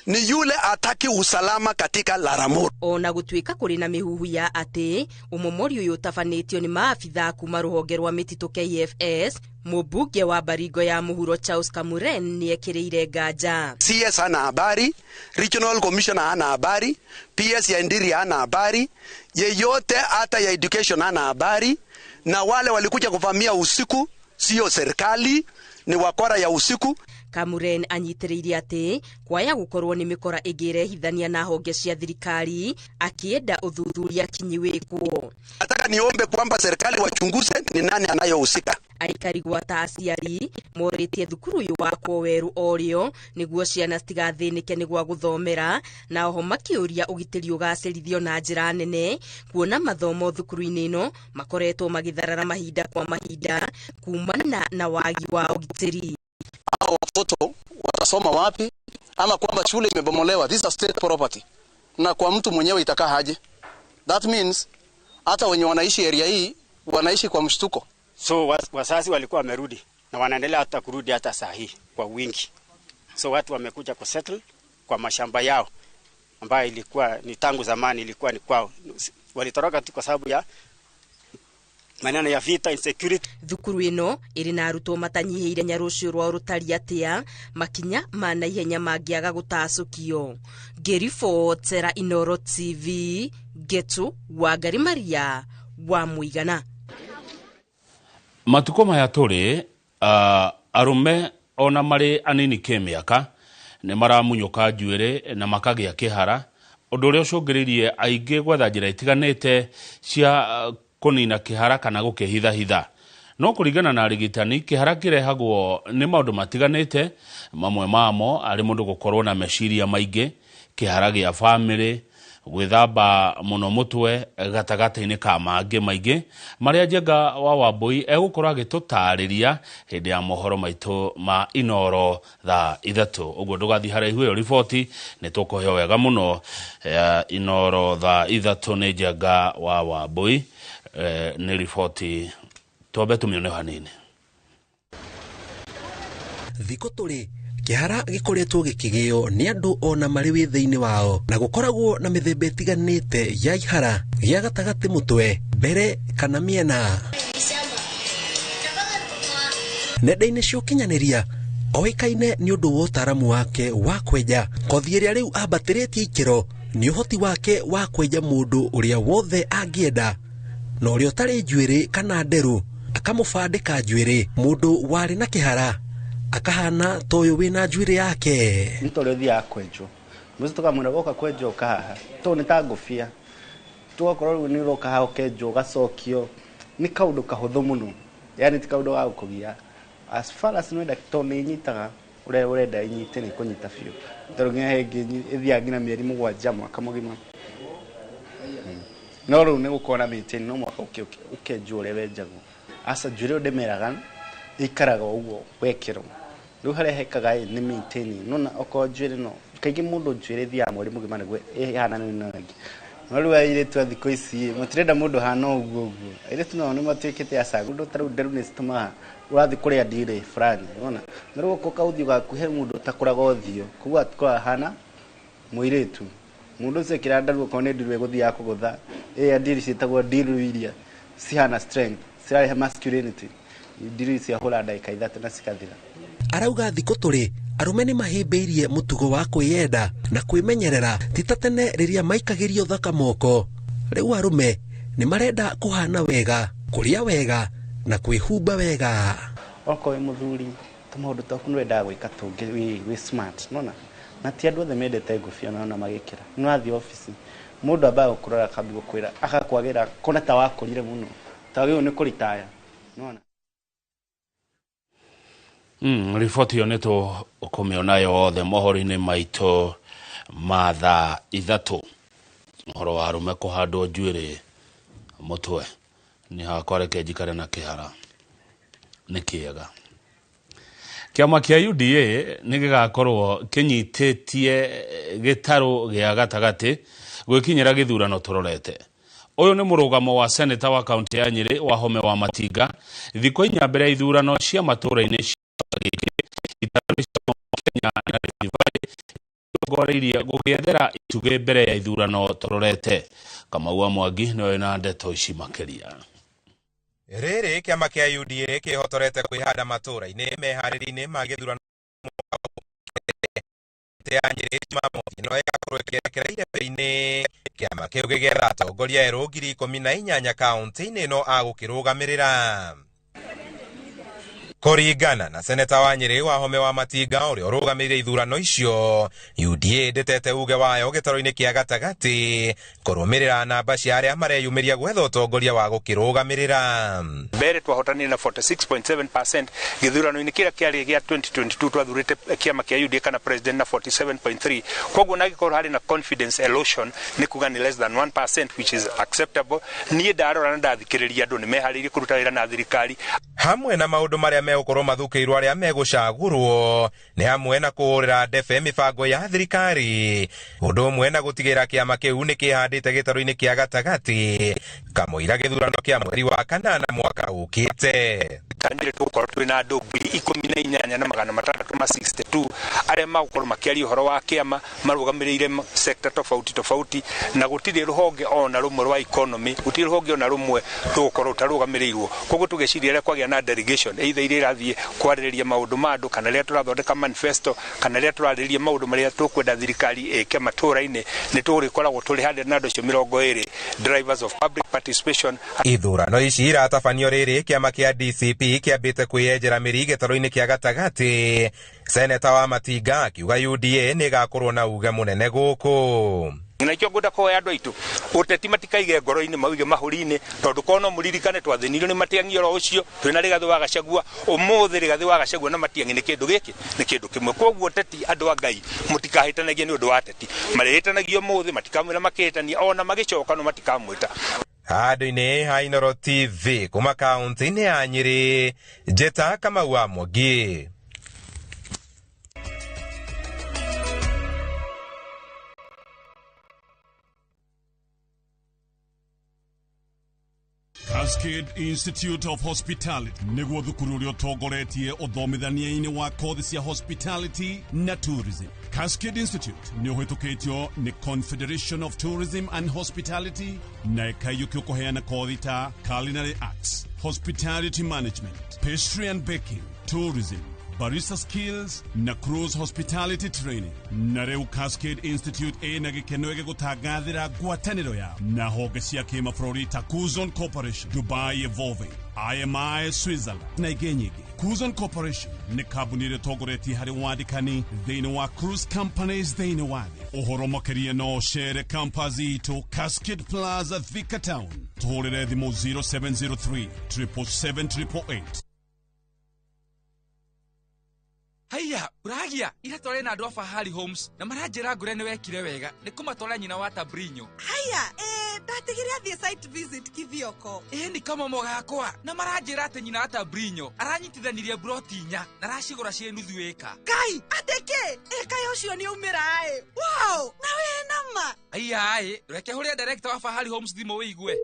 ni yule ataki usalama katika Laramoru. Ona gũtuĩka kũrĩ na mĩhuhu ya atĩ ũmomori ũyũ ũtabanĩtio nĩ maabithaa kuma rũhonge rwa mĩtitũ KFS, mũmbunge wa Baringo ya mũhuro Charles Kamuren nĩekĩrĩire nganja. CS hana habari, Regional Commissioner hana habari, PS ya Ndiri hana habari, yeyote hata ya education hana habari, na wale walikuja kuvamia usiku sio serikali, ni wakora ya usiku. Kamuren anyitĩrĩire atĩ kwaya gũkorwo nĩ mĩkora ĩngĩrehithania na honge cia thirikari, akĩenda ũthuthuria kinyi wĩkwo. Nataka niombe kwamba serikali wachunguze ni nani anayohusika. Aikari gwata aciari morĩtie thukuru ũyũ wakwo werũ orĩo nĩguo ciana citigathĩnĩke nĩ gwa gũthomera, na oho makĩũria ũgitĩri ũgacĩrithio na njĩra nene, kuona mathomo thukuru-inĩ ĩno makoretwo magĩtharara mahinda kwa mahinda kumana na wagi wa ũgitĩri. Hao watoto watasoma wapi ama kwamba shule imebomolewa? This is a state property, na kwa mtu mwenyewe itakaa haje? That means hata wenye wanaishi area hii wanaishi kwa mshtuko. So wazazi walikuwa wamerudi na wanaendelea hata kurudi hata saa hii kwa wingi. So watu wamekuja kusettle kwa mashamba yao ambayo ilikuwa ni tangu zamani ilikuwa ni kwao. Walitoroka tu kwa sababu ya maneno ya vita, insecurity. Thukuru ĩno ĩrĩ na arutwo matanyihĩire nyarũcio rwao rũtari atĩa makinya ma naihenya mangĩaga gũtacũkio. Ngĩribotera Inooro TV, Ngetu Wangari Maria wa Mũigana. Matukũ maya tũrĩ arũme ona marĩ anini kĩmĩaka nĩ maramunyũka njuĩrĩ na makagĩa kĩhara, ũndũ ũrĩa ũcũngĩrĩirie aingĩ gwetha njĩra itiganĩte cia kũnina kĩhara kana gũkĩhithahitha. No kũringana na arigitani, kĩhara kĩrehagwo nĩ maũndũ matiganĩte, mamwe mamo arĩ mũndũ gũkorwo na meciria maingĩ, kĩhara gĩa bamĩrĩ, gwĩthamba mũno mũtwe gatagatĩ-inĩ ka mangĩ maingĩ marĩa Njenga wa Wambui egũkorwo agĩtũtarĩria hĩndĩ ya mohoro maitũ ma Inooro thaa 3. Ũguo ndũgathiĩ haraihu, ĩyo riboti nĩ tũkũheo wega mũno. Inooro thaa 3 nĩ Njenga wa Wambui, nĩ riboti twambe tũmĩone hanini. Thikũ tũrĩ kĩhara gĩkoretwo gĩkĩgĩo nĩ andũ ona marĩ wĩthĩ-inĩ wao, na gũkoragwo na mĩthemba ĩtiganĩte ya ihara gĩa gatagatĩ mũtwe, mbere kana mĩena. Nenda-inĩ cia ũkinyanĩria Oĩkaine nĩ ũndũ wa ũtaaramu wake wa kwenja kothi ĩrĩa rĩu ambatĩrĩtie ikĩro nĩ ũhoti wake wa kwenja mũndũ ũrĩa wothe angĩenda na ũrĩa ũtarĩ njuĩrĩ kana nderũ akamũbandĩka njuĩrĩ mũndũ warĩ na kĩhara akahana ta ũyũ wĩna njuĩrĩ yake. Nĩ ta ũrĩa ũthiaga kwenjwo mũciĩ tũkamwĩra woka kwenjwo ũka haha tondũ nĩ ta ngũbia tũgakorwo rĩu nĩ ũroka haha ũkenjwo ũgacokio nĩ kaũndũ kahũthũ mũno yani ti kaũndũ ga gũkũgia as far as nĩwenda tondũ nĩ ĩnyitaga ũrĩa ũrenda ĩnyite nĩ ĩkũnyita biũ tondũ nginya he ĩngĩ ĩthiaga nginya mĩeri 7 mwaka mũgima. No rĩu nĩ gũkorwo na maintain no mwaka ũkenjwo ũrĩa wenjagwo. Aca njuĩrĩ ĩyo ndĩmeraga ĩikaraga ũguo wekĩrwo rĩu harĩa hekaga ĩ nĩ maintaining nona okorwo njuĩrĩ no kaingĩ mũndũ njuĩrĩ ĩthiaga mweri mũgima nĩguo ĩhanane na ĩngĩ no rĩu airĩtu a thikũ ici matirenda mũndũ hana ũguo ũguo airĩtu nao nĩ matuĩkĩte acangu ũndũ ta rĩu nderu nĩ citũmaga ũrathiĩ kũrĩa ndirĩ fulani nona na rĩu okorwo kaũthiũ gaku he mũndũ ũtakũraga ũthiũ koguo atikoragwo ahana mũirĩtu mũndũ ũcio ekĩra nderu okorwo nĩ ndiru ĩgũthiaga kũgũtha ĩya ndiri ciĩtagwo ndiru iria cihana strength cirarehe masculinity ndiru ici ahũra ndagĩka 3 na cikathira. Arauga thikũ tũrĩ arũme nĩ mahĩmbĩirie mũtugo wa kwĩyenda na kwĩmenyerera ti ta tene rĩrĩa maikagĩrio thaka moko. Rĩu arũme nĩ marenda kũhana wega, kũrĩa wega na kwĩhumba wega. Okorwo wĩ mũthuri tũmaũndũ twaku nĩ wendaga gwĩka tũngĩ wĩ smart nona na ti andũ othe mendete ngũbia nona magĩkĩra nĩ wathiĩ obici mũndũ ambaga gũkũrora akambia gũkwĩra agakwagĩra kona ta wakũrire mũno ta wagĩrĩirwo nĩ kũritaya nona. Riboti ĩyo nĩ tũkũmĩona yothe mohoro-inĩ maitũ ma thaa 3. Ũhoro wa arũme kũhandwo njuĩrĩ mũtwe nĩ hakwa reke njikare na kĩhara nĩ kĩega. Kĩama kĩa UDA nĩ gĩgakorwo kĩnyitĩtie gĩtarũ gĩa gatagatĩ gwĩkinyĩra gĩthurano tũrorete. Ũyũ nĩ mũrũgamo wa seneta wa kaunti ya Nyĩrĩ Wahome wa Matinga thikũ 4 mbere ya ithurano cia matũũra-inĩ Kenya na Rift Valley irongoreirie gũgĩethera itugĩ mbere ya ithurano tũrorete. Kamau wa Mwangi nĩwe na ndeto ici makĩria. Rĩrĩ kĩama kĩa UDA kĩhotorete kwĩhanda matũũra-inĩ meharĩria-inĩ ma gĩthurano ya Nyĩrĩ Jumamothi no ĩgakorwo ĩkĩerekera irebe-inĩ. Kĩama kĩu gĩgĩetha atongoria erũ 18,000 kaunti-inĩ ĩno agũkĩrũgamĩrĩra. Kũringana na seneta wa Nyĩrĩ Wahome wa Matinga ũrĩa ũrũgamĩrĩire ithurano icio, UDA ndĩtete uge wayo gĩtarũ-inĩ kĩa gatagatĩ kũrũmĩrĩra namba cia arĩa mareyumĩria gwetha ũtongoria wa gũkĩrũgamĩrĩra. Mbere twahotanire na 46.7% gĩthurano-inĩ kĩrĩa kĩarĩ gĩa 2022 twathurĩte kĩama kĩa UDA kana president na 47.3. Koguo na gĩkorwo harĩ na confidence erosion nĩ kuga nĩ less than 1% which is acceptable. Niĩ ndarora na ndathikĩrĩria andũ nĩ meharĩirie kũruta wĩra na thirikari. Hamwe na maũndũ marĩa megũkorwo mathukĩirwo arĩa megũcagũrwo nĩ hamwe na kũhũrĩra ndebe mĩbango ya thirikari, ũndũ ũmwe na gũtigĩrĩra kĩama kĩu nĩ kĩhandĩte gĩtarũ-inĩ kĩa gatagatĩ kamũira gĩthurano kĩa mweri wa 8 mwaka ũkĩte. Kandire tũgũkorwo twĩna andũ 18,662 arĩa magũkorwo makĩaria ũhoro wa kĩama marũgamĩrĩire sector tofauti tofauti na gũtirĩ rũhonge ona rũmwe rwa economy, gũtirĩ rũhonge ona rũmwe rũgũkorwo rũtarũgamĩrĩirwo. Koguo tũgeciria rĩrĩa kwagĩa na delegation either iria irathiĩ kwarĩrĩria maũndũ ma andũ kana rĩrĩa tũrathondeka manifesto kana rĩrĩa tũrarĩrĩria maũndũ marĩa tũkwenda thirikari ĩke matũũra-inĩ nĩ tũrĩkoragwo tũrĩ handũ na andũ acio 20 drivers of public participation. Ithurano ici iratabanio rĩrĩ kĩama kĩa DCP kĩambĩte kwĩyenjera mĩri gĩtarũ-inĩ kĩa gatagatĩ. Seneta wa Matinga akiuga UDA nĩ ĩgakorwo na uge mũnene gũkũ. Na ikĩo ngwenda kũhoya andũ aitũ ũteti matikaige ngoro-inĩ mauge mahũri-inĩ tondũ korwo no mũririkane twathĩnirio nĩ Matiang'i oro ũcio twĩna Rigathĩ wa Gachagua ũmũthĩ Rigathĩ wa Gachagua na Matiang'i nĩ kĩndũ gĩkĩ nĩ kĩndũ kĩmwe. Koguo ũteti andũ a Ngai mũtikahĩtanagie nĩ ũndũ wa ateti marĩhĩtanagio ũmũthĩ matikamwĩra makĩhĩtania ona magĩcoka no matikamwĩta. Handũ-inĩ ha Inooro TV kuma kaunti-inĩ ya Nyĩrĩ, Njĩta Kamau wa Mwangi. Cascade Institute of Hospitality nĩguo thukuru ũrĩa ũtongoretie ũthomithania-inĩ wa kothi cia hospitality na tourism. Cascade Institute nĩ ũhĩtũkĩtio nĩ Confederation of Tourism and Hospitality na ĩkaiyũkio kũheana kothi ta culinary arts, hospitality management, pastry and baking, tourism, Barista skills na cruise hospitality training. Na rĩu Cascade Institute ĩna gĩkeno gĩgũtangathĩra ngwatanĩro ya na honge cia kĩmabũrũri ta Kuzon Corporation, Dubai Evolving, IMI Switzerland na ingĩ nyingĩ. Kuzon Corporation nĩ kambuni ĩrĩa ĩtongoretie harĩ wandĩkani thĩinĩ wa cruise companies thĩinĩ wa thĩ. Ũhoro makĩria no ũcere campus itũ Cascade Plaza, Thika Town. Tũhũrĩre thimũ 0703 777 888. Haiya, ũragia ira twarĩ na andũ a Fahari Homes na maranjĩra ngũre nĩ wekire wega nĩ kũmatwara nyina wa Tabrinyo. Haya, ndatigire athiĩ site visit Kithioko. Ĩ nĩ kamomo gakwa na maranjĩra atĩ nyina wa Tabrinyo aranyitithanirie broti inya na aracigũra ciĩ nuthu ĩka. Ngai, atĩ kĩ? Ĩka ũcio nĩ aumĩra ĩ. Wow, na wĩ nama. Haiya ĩ, reke hũrĩre director wa Fahari Homes thimũ wĩigue.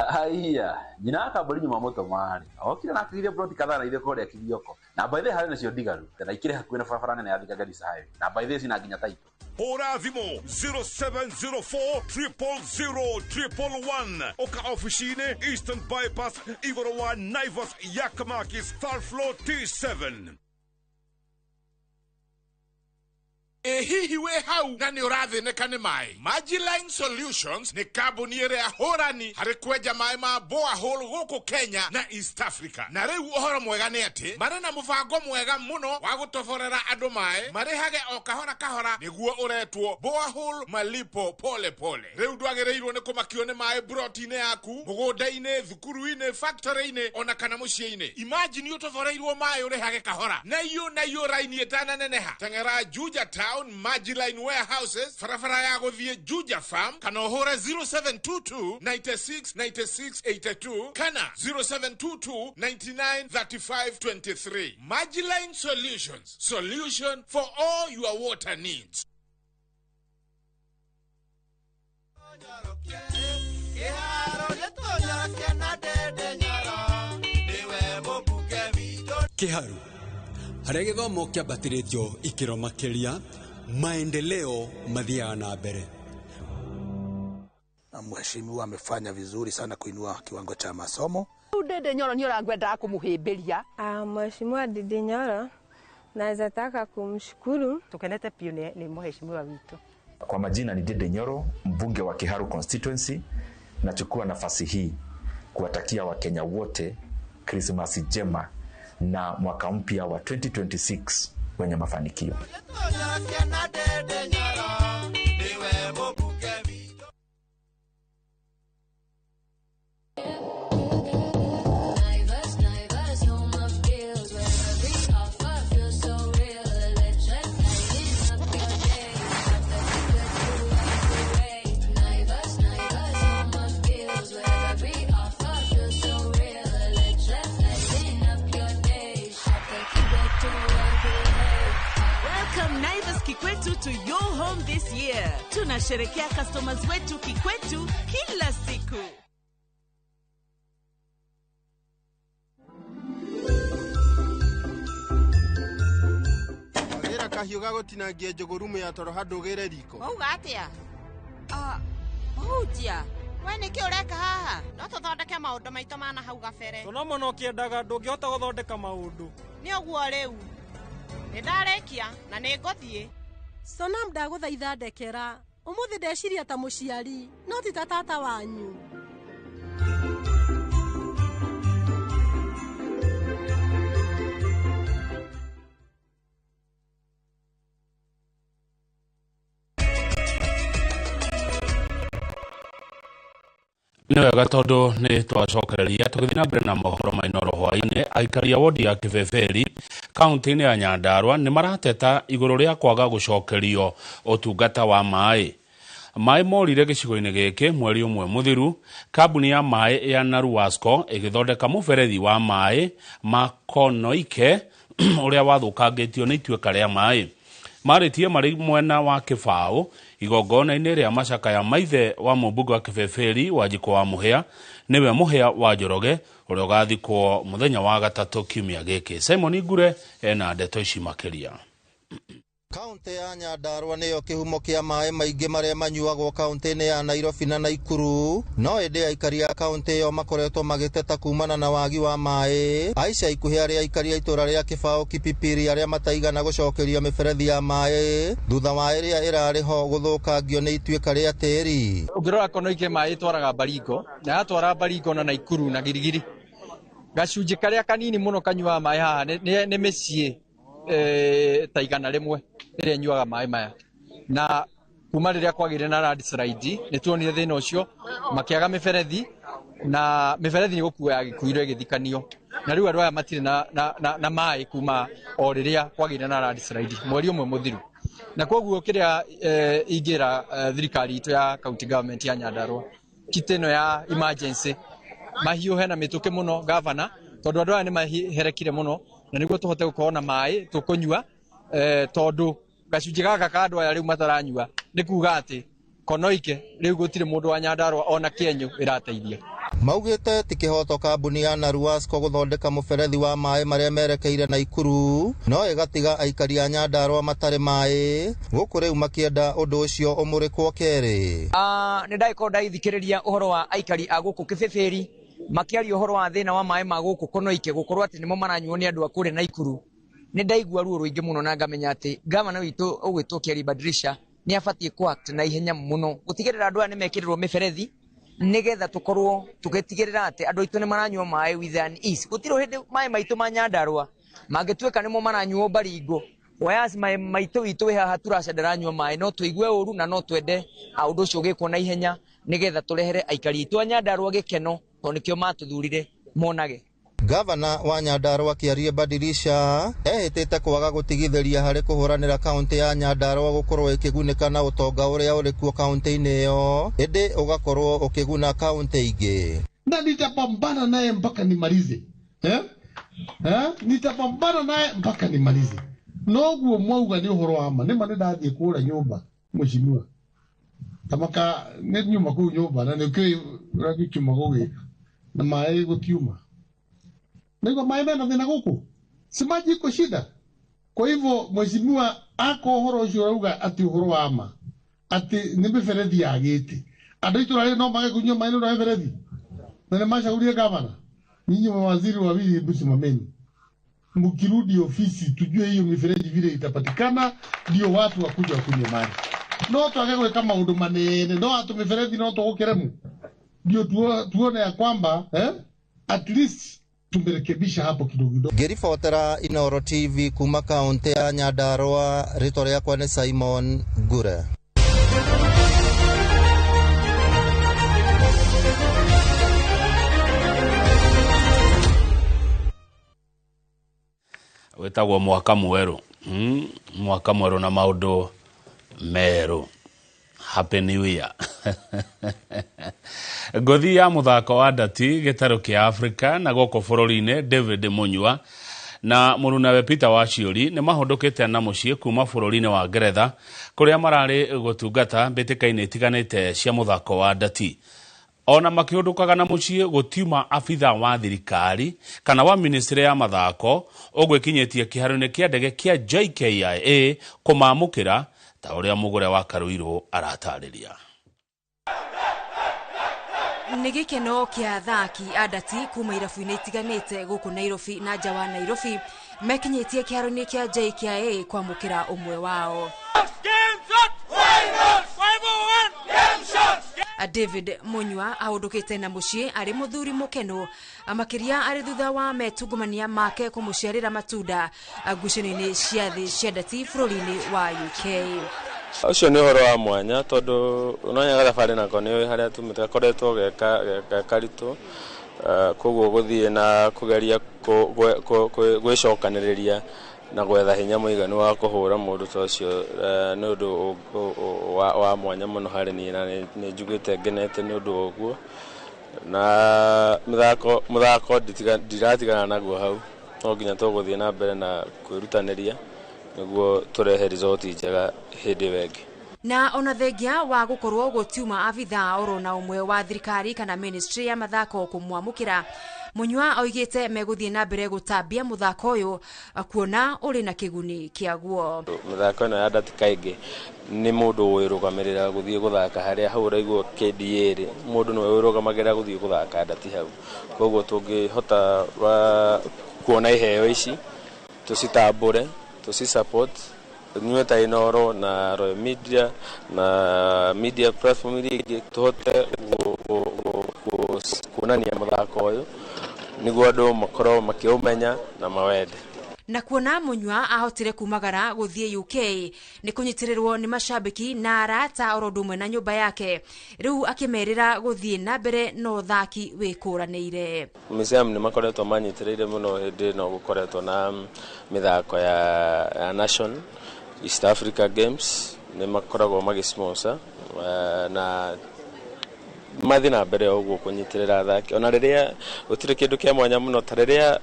Haiya, nyina wa kambuni nyuma mũtoma rĩ, okire na akĩgĩria broti kadhaa na ithuĩ kũrĩa Kithioko. Na by the way harĩ nacio ndigaru, na ikĩrĩ hakuhĩ na barabara nene ya Thika Garissa Highway. Na by the way cina nginya title. Hũra thimũ 0704 000 111 ũka ofici-inĩ Eastern Bypass igũrũ wa Naivas Yakamakis third floor T7. Ĩ hihi wĩ hau na nĩ ũrathĩnĩka nĩ maĩ? Magiline Solutions nĩ kambuni ĩrĩa hũrani harĩ kwenja maĩ ma borehole gũkũ Kenya na East Africa. Na rĩu ũhoro mwega nĩ atĩ marĩ na mũbango mwega mũno wa gũtoborera andũ maĩ marĩhage o kahora kahora, nĩguo ũretwo borehole malipo pole pole. Rĩu ndwagĩrĩirwo nĩ kũmakio nĩ maĩ broti-inĩ yaku, mũgũnda-inĩ, thukuru-inĩ, factory-inĩ ona kana mũciĩ-inĩ. Imagine ũtoboreirwo maĩ ũrĩhage kahora na iyo na iyo raini ĩtananeneha. Teng'era Juja Town Magiline Warehouses, barabara ya gũthiĩ Juja Farm, kana ũhũre 0722 96 96 82 kana 0722 99 35 23. Magiline Solutions, solution for all your water needs. Kiharu harĩa gĩthomo kĩambatĩrĩtio ikĩro makĩria, maendeleo mathiaga na mbere. Na mheshimiwa amefanya vizuri sana kuinua kiwango cha masomo. Ndindi Nyoro nĩ ũrangwendaga kũmũhĩmbĩria. Mheshimiwa Ndindi Nyoro naweza taka kumshukuru. Tukenete piũ nĩ mheshimiwa witũ. Kwa majina ni Ndindi Nyoro, mbunge wa Kiharu constituency. Nachukua nafasi hii kuwatakia Wakenya wote Krismasi njema na mwaka mpya wa 2026 wenye mafanikio. Naivas, Naivas, home of deals where every offer feels so real. Electric lighting up your day. Got the good to way. Naivas, Naivas, home of deals where every offer feels so real. Electric lighting up your day. Shop the good to way. Welcome Naivas Kikwetu to your home this year. Tunasherekea customers wetu Kikwetu kila siku. Wagĩra kahiũ ga gũtinangia njũgũ rumu ya toro handũ ũgĩre riko. Wauga atĩa? Mũhunjia, we nĩkĩ ũreka haha? No tũthondeke maũndũ maitũ mana hau gabere. Tũno mũno ũkĩendaga ndũngĩhota gũthondeka maũndũ. Nĩ ũguo rĩu. Nĩ ndarĩkia na nĩ ngũthiĩ. Sonam ndagũthaitha ndekera. Ũmũthĩ ndeciria ta mũciari, no ti ta tata wanyu. Nĩ wega tondũ nĩ twacokereria tũgĩthiĩ na mbere na mohoro ma Inooro hwaĩ-inĩ. Aikari a wodi ya Kĩbeberi kaunti-inĩ ya Nyandarua nĩ marateta igũrũ rĩa kwaga gũcokerio ũtungata wa maĩ. Maĩ morire gĩcigo-inĩ gĩkĩ mweri ũmwe mũthiru, kambuni ya maĩ ya Naruwasco ĩgĩthondeka mũberethi wa maĩ ma Konoike ũrĩa wathũkangĩtio nĩ ituĩka rĩa maĩ. Marĩtie marĩ mwena wa Kĩbaũ igongona-inĩ rĩa macakaya maithe wa mũmbunge wa Kĩbeberi Wanjikũ wa Mũhĩa, nĩwe Mũhĩa wa Njoroge ũrĩa ũgathikwo mũthenya wa gatatũ kiumia gĩkĩ. Simon Ngure ena ndeto ici makĩria. Kaunti ya Nyandarua nĩyo kĩhumo kĩa maĩ maingĩ marĩa manyuagwo kaunti-inĩ ya Nairobi na Naikuru, no ĩndĩ aikari a kaunti ĩyo makoretwo magĩteta kumana na wagi wa maĩ. Aica ikuhĩ arĩa aikari a itũra rĩa Kĩbaũ Kipipiri arĩa mataigana gũcokerio mĩberethi ya maĩ thutha wa ĩrĩa ĩrarĩ ho gũthũkangio nĩ ituĩka rĩa tĩri. Ũngĩrora Konoike maĩ ĩtwaraga Baringo na yatwara Baringo na Naikuru na Girigiri, gacunjĩ karĩa kanini mũno kanyuaga maĩ haha nĩ mĩciĩ ta 100 ĩrĩa ĩnyuaga maĩ maya. Na kuma rĩrĩa kwagĩire na landslide nĩ tuonire thĩna ũcio, makĩaga mĩberethi na mĩberethi nĩ gũkua yagĩkuirwo ĩgĩthikanio, na rĩu andũ aya matirĩ na maĩ kuma o rĩrĩa kwagĩire na landslide mweri ũmwe mũthiru. Na koguo kĩrĩa ingĩra thirikari itũ ya county government ya Nyandarua, kit ĩno ya emergency mahiũhe na mĩtũkĩ mũno gavana, tondũ andũ aya nĩ maherekire mũno, na nĩguo tũhote gũkorwo na maĩ tũkũnyua, tondũ gacunjĩ gaka ka andũ aya rĩu mataranyua nĩ kuga atĩ Konoike rĩu gũtirĩ mũndũ wa Nyandarua ona kĩenyũ ĩrateithia. Maugĩte ti kĩhoto kambuni ya Naruasco gũthondeka mũberethi wa maĩ marĩa merekeire Naikuru, no ĩgatiga aikari a Nyandarua matarĩ maĩ gũkũ rĩu makĩenda ũndũ ũcio ũmũrĩkwo kerĩ. Nĩ ndagĩkorwo ndagĩthikĩrĩria ũhoro wa aikari a gũkũ Kĩbĩbĩri makĩaria ũhoro wa thĩna wa maĩ ma gũkũ Konoike gũkorwo atĩ nĩmo maranyuo nĩ andũ a kũrĩa Naikuru. Nĩ ndaigua ruo rũingĩ mũno na ngamenya atĩ gavana witũ ũgwĩtwo Kiari Badirisha nĩ abatiĩ kũ act na ihenya mũno gũtigĩrĩra andũ aya nĩ mekĩrĩrwo mĩberethi nĩgetha tũkorwo tũgĩtigĩrĩra atĩ andũ aitũ nĩ maranyua maĩ with an ease. Gũtirĩ hĩndĩ maĩ maitũ ma Nyandarua mangĩtuĩka nĩmo maranyuo Baringo, whereas maĩ maitũ witũ wĩ haha Turacea ndaranyua maĩ, no tũigue ũru na no twende ũndũ ũcio ũgĩkwo na ihenya nĩgetha tũrehere aikari aitũ a Nyandarua gĩkeno, tondũ nĩkĩo matũthurire monage. Gavana wa Nyandarua Kĩarie Badirisha ehĩtĩte kwaga gũtigithĩria harĩ kũhũranĩra kaunti ya Nyandarua gũkorwo ĩkĩgunĩka na ũtonga ũrĩa ũrĩ kuo kaunti-inĩ ĩyo, ĩndĩ ũgakorwo ũkĩguna kaunti ingĩ. Na nitapambana naye mpaka nimalize. Nitapambana naye mpaka nimalize. Noguo mwauga nĩ ũhoro wa ma, nĩ ma nĩ ndathiĩ kũgũra nyũmba mheshimiwa. Tamaka nĩ nyuma kũu nyũmba na nĩkĩĩ ũrĩa gĩkiuma gũgĩka na maĩ gũtiuma. Nĩguo maĩ mena thĩna gũkũ, si maji iko shida. Kwa hivyo mheshimiwa ako ũhoro ũcio ũrauga atĩ ũhoro wa ma atĩ nĩ mĩberethi yagĩte, andũ itũra rĩrĩ no mage kũnyua maĩ nĩ ũndũ wa mĩberethi. Na nĩ macagũrire gavana, nyinyi mawaziri wawili, hebu simameni, mkirudi ofisi tujue hiyo mifereji vile itapatikana, ndio watu wakuja wakunywe maji. No twage gwĩka maũndũ manene, no atũ mĩberethi no tũgũkĩremu, ndio tuone ya kwamba at least tumerekebisha hapo kidogo kidogo. Ngĩribotera Inooro TV kuma kaunti ya Nyandarua, rĩtwa rĩakwa nĩ Simon Ngure. Wĩtagwo mwaka mwerũ, mwaka mwerũ na maũndũ merũ. Happy New Year. Ngũthi ya mũthako wa ndati gĩtarũ kĩa Afrika na gũkũ bũrũri-inĩ David Munyua na mũrunawe Peter Waciũri nĩ mahũndũkĩte na mũciĩ kuma bũrũri-inĩ wa Ngeretha kũrĩa mararĩ gũtungata mbĩtĩka-inĩ itiganĩte cia mũthako wa ndati. Ona makĩhũndũkaga na mũciĩ gũtiuma abitha wa thirikari kana wa ministry ya mathako ũgwĩkinyĩtie kĩharo-inĩ kĩa ndege kĩa JKIA kũmamũkĩra ta ũrĩa mũgũre wa Karuirũ aratarĩria. Nĩ gĩkeno kĩa athaki a ndati kuma irabu-inĩ itiganĩte gũkũ Nairobi na nja wa Nairobi mekinyĩtie kĩharo-inĩ kĩa JKIA kwamũkĩra ũmwe wao. David Munyua ahũndũkĩte na mũciĩ arĩ mũthuri mũkenu, makĩria arĩ thutha wa metungumania make kũmũciarĩra matunda ngucanio-inĩ cia thĩ cia ndati bũrũri-inĩ wa UK. Ũcio nĩ ũhoro wa mwanya tondũ ũnonya gathabarĩ nako nĩ harĩa tumĩte gakoretwo ge karitũ, koguo gũthiĩ na kũgeria gwĩcokanĩrĩria na gwetha hinya mũiganu wa kũhũra mũndũ ta ũcio nĩ ũndũ wa mwanya mũno harĩ niĩ, na nĩ njugĩte ngenete nĩ ũndũ wa ũguo. Na mũthako ndiratigana naguo hau, no nginya tũgũthiĩ na mbere na kwĩrutanĩria nĩguo tũrehe result njega hĩndĩ ĩyo ĩngĩ. Na ona thengia wa gũkorwo gũtiuma abitha oro na ũmwe wa thirikari kana ministry ya mathako kũmwamũkĩra, Munyua oigĩte megũthiĩ na mbere gũtambia mũthako ũyũ kuona ũrĩ na kĩguni kĩaguo. Mĩthako ĩno ya ndati kaingĩ nĩ mũndũ wĩrũgamĩrĩra gũthiĩ gũthaka harĩa hau ũraigua KDA rĩ, mũndũ nĩwe wĩrũgamagĩrĩra gũthiĩ gũthaka ndati hau. Koguo tũngĩhota kuona iheo ici tũcitambũre, tũci support inyuĩ ta Inooro na Royal Media na media platform iria ingĩ, tũhote kuonania mũthako ũyũ nĩguo andũ makorwo makĩũmenya na mawende. Na kuona Munyua ahotire kumagara gũthiĩ UK nĩ kũnyitĩrĩrwo nĩ macambĩki na arata oro ũndũ ũmwe na nyũmba yake, rĩu akĩmerĩra gũthiĩ na mbere na ũthaki wĩkũranĩire. Museum nĩ makoretwo manyitĩrĩire mũno hĩndĩ ĩno gũkoretwo na mĩthako ya Nation East Africa Games, nĩ makoragwo magĩ sponsor na mathiĩ na mbere o ũguo kũnyitĩrĩra athaki ona rĩrĩa gũtirĩ kĩndũ kĩa mwanya mũno, ta rĩrĩa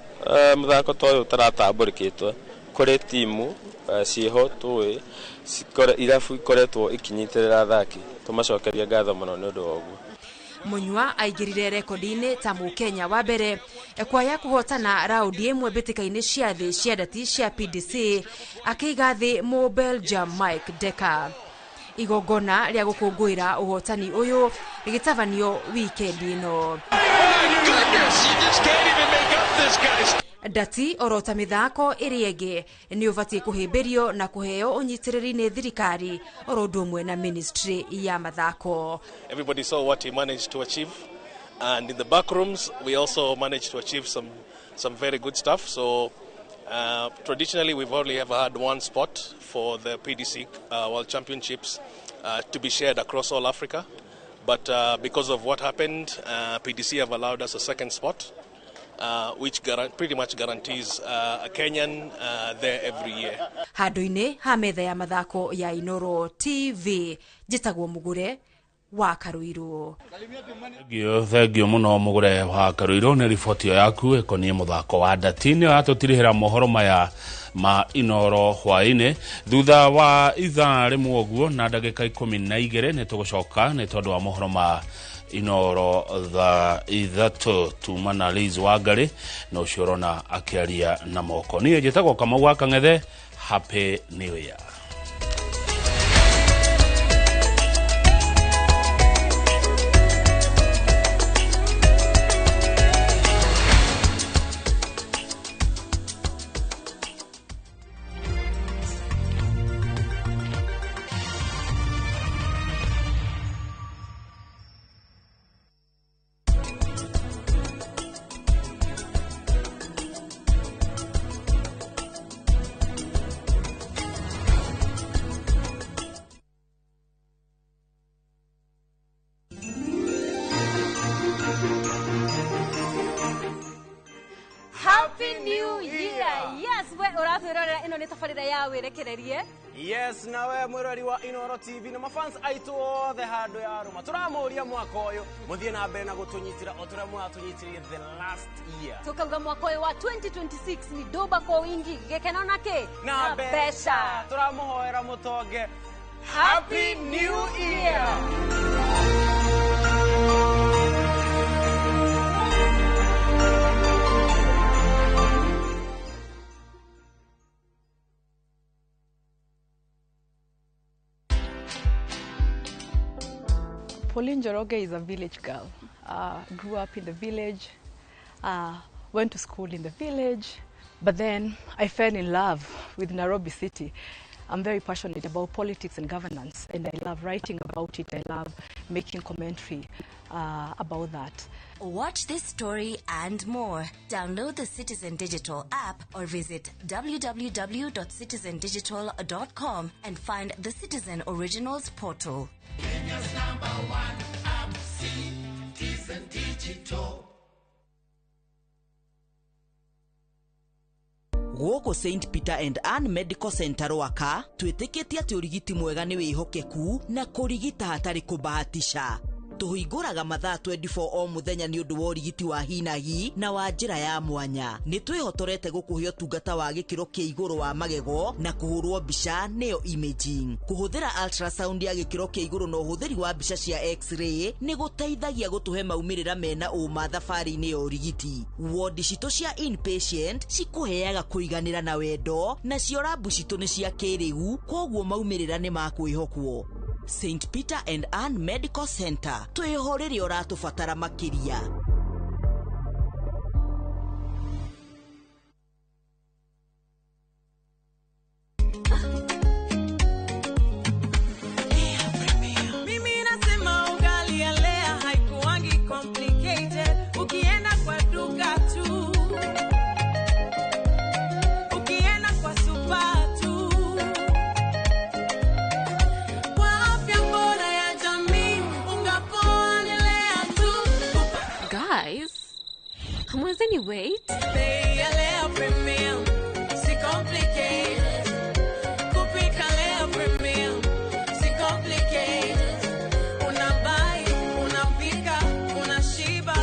mũthako ta ũyũ ũtaratambũrĩkĩtwo kũrĩ timu ciĩho tũĩ irabu ikoretwo ikinyitĩrĩra athaki, tũmacokerie ngatho mũno nĩ ũndũ wa ũguo. Munyua aingĩrire rekondi-inĩ ta Mũkenya wa mbere kwaya kũhotana raundi ĩmwe mbĩtĩka-inĩ cia thĩ cia ndati cia PDC, akĩiga thĩ mũ Belgium Mike Decker. Igongona rĩa gũkũngũĩra ũhotani ũyũ rĩgĩtabanio wikendi ĩno. Ndati orota mĩthako ĩrĩa ĩngĩ nĩ ũbatiĩ kũhĩmbĩrio na kũheo ũnyitĩrĩri nĩ thirikari oro ũndũ ũmwe na ministry ya mathako. Everybody saw what he managed to achieve, and in the back rooms we also managed to achieve some very good stuff. So traditionally we've only ever had one spot for the PDC World Championships to be shared across all Africa, but because of what happened, PDC have allowed us a second spot, which pretty much guarantees a Kenyan there every year. Handũ-inĩ ha metha ya mathako ya Inooro TV, njĩtagwo Mũgũre wa Karuiru. Thengio mũno Mũgũre wa Karuiru nĩ riboti ĩyo yaku ĩkoniĩ mũthako wa ndati. Nĩyo yatũtirihĩra mohoro maya ma Inooro hwaĩ-inĩ. Thutha wa ithaa rĩmwe ũguo na ndagĩka 12 nĩ tũgũcoka nĩ tondũ wa mohoro ma Inooro thaa 3 tuma na Liz Wangari na ũcio ũrona akĩaria na moko. Niĩ njĩtagwo Kamau wa Kang'ethe. Happy New Year. Happy New Year. Yes, we ũratwĩrorera ĩno nĩ tabarĩra ya wĩrekererie. Yes, nawe mwĩrori wa Inooro TV na mafans aitũ othe handũ ya rũma, tũramũria mwaka ũyũ mũthiĩ na mbere na gũtũnyitĩra o tũrĩa mũratũnyitĩrire the last year. Tukauga mwaka ũyũ wa 2026 ni doba kwa wingi, gĩkeno na kĩ na mbeca. Tũramũhoera mũtonge. Happy New Year. Pauline Njoroge is a village girl. Grew up in the village, went to school in the village, but then I fell in love with Nairobi City. I'm very passionate about politics and governance, and I love writing about it. I love making commentary about that. Watch this story and more. Download the Citizen Digital app or visit www.citizendigital.com and find the Citizen Originals portal. Kenya's number one app, Citizen Digital. Gũkũ St Peter and Ann Medical Center Rwaka twĩtĩkĩtie atĩ ũrigiti mwega nĩ wĩhokeku na kũrigita hatarĩ kũbahatisha. Tũhingũraga mathaa 24 o mũthenya nĩ ũndũ wa ũrigiti wa hinahi na wa njĩra ya mwanya. Nĩ twĩhotorete gũkũhe ũtungata wa gĩkĩro kĩa igũrũ wa magego na kũhũrwo mbica nĩyo imaging. Kũhũthĩra ultrasound ya gĩkĩro kĩa igũrũ na ũhũthĩri wa mbica cia x-ray nĩ gũteithagia gũtũhe maumĩrĩra mena ũma thabarĩ-inĩ ya ũrigiti. Wodi citũ cia inpatient cikũheaga kũiganĩra na wendo, nacio rabu citũ nĩ cia kĩrĩu, koguo maumĩrĩra nĩ ma kwĩhokwo. St. Peter and Ann Medical Center, twĩho rĩrĩa ũratũbatara makĩria. Mimi nasema ugali ya Lea haikuangi complicated. Ukienda kwa duka tu, ukienda kwa super tu, kwa afya bora ya jamii, unga poa ni Lea tu. Guys, hamwezeni wait? Bei ya Lea Premium, si complicated. Kupika Lea Premium, si complicated. Unabuy, unapika, unashiba.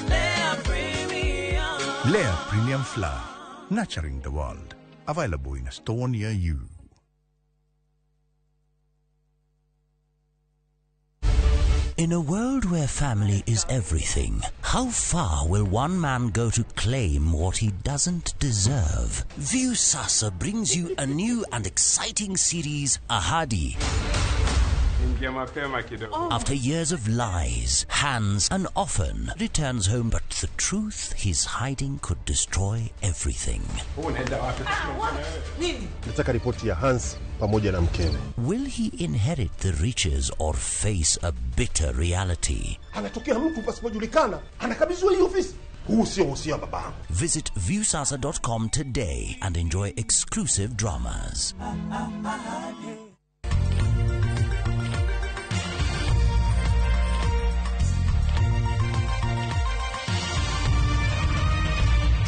Lea Premium. Lea Premium Flour, nurturing the world. Available in a store near you. In a world where family is everything, how far will one man go to claim what he doesn't deserve? Viusasa brings you a new and exciting series, Ahadi. Ingia mapema kidogo. After years of lies, hands, and often returns home, but the truth he's hiding could destroy everything. Unaenda wapi? Nataka ripoti ya Hans pamoja na mkewe. Will he inherit the riches or face a bitter reality? Anatokea mtu pasipojulikana, anakabidhiwa hii ofisi. Huu sio uhusia wa babangu. Visit viewsasa.com today and enjoy exclusive dramas.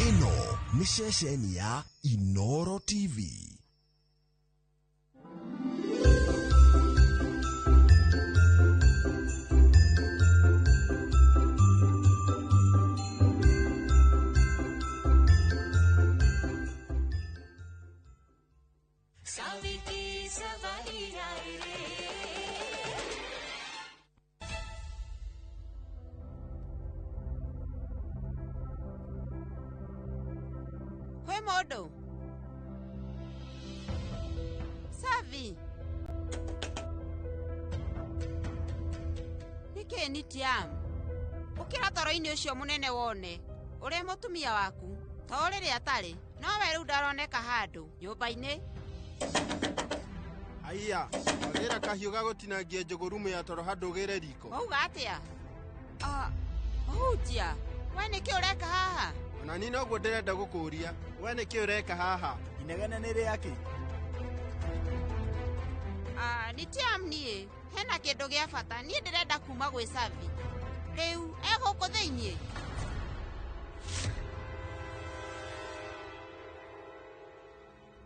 Ĩno nĩ ceceni ya Inoro TV. Saviti savari रे. Kwĩ mũndũ Savi, nĩkĩ nitiam ũkĩra toro-inĩ ũcio mũnene wone ũrĩa mũtumia waku to rĩrĩa atarĩ no we rĩu ndaroneka handũ nyũmba-inĩ. Aiya, wagĩra kahiũ ga gũtinangia njũgũ rumu ya toro handũ ũgĩre riko. Wauga atĩa? Ah, mũhunjia, we nĩkĩ ũreka haha? Ona niĩ noguo ndĩrenda gũkũũria, we nĩkĩ ũreka haha? Inegene nĩ rĩakĩ? Ah, nitiam niĩ hena kĩndũ gĩa bata niĩ ndĩrenda kuma gwĩ Savi. Rĩu e gũkũ thĩiniĩ?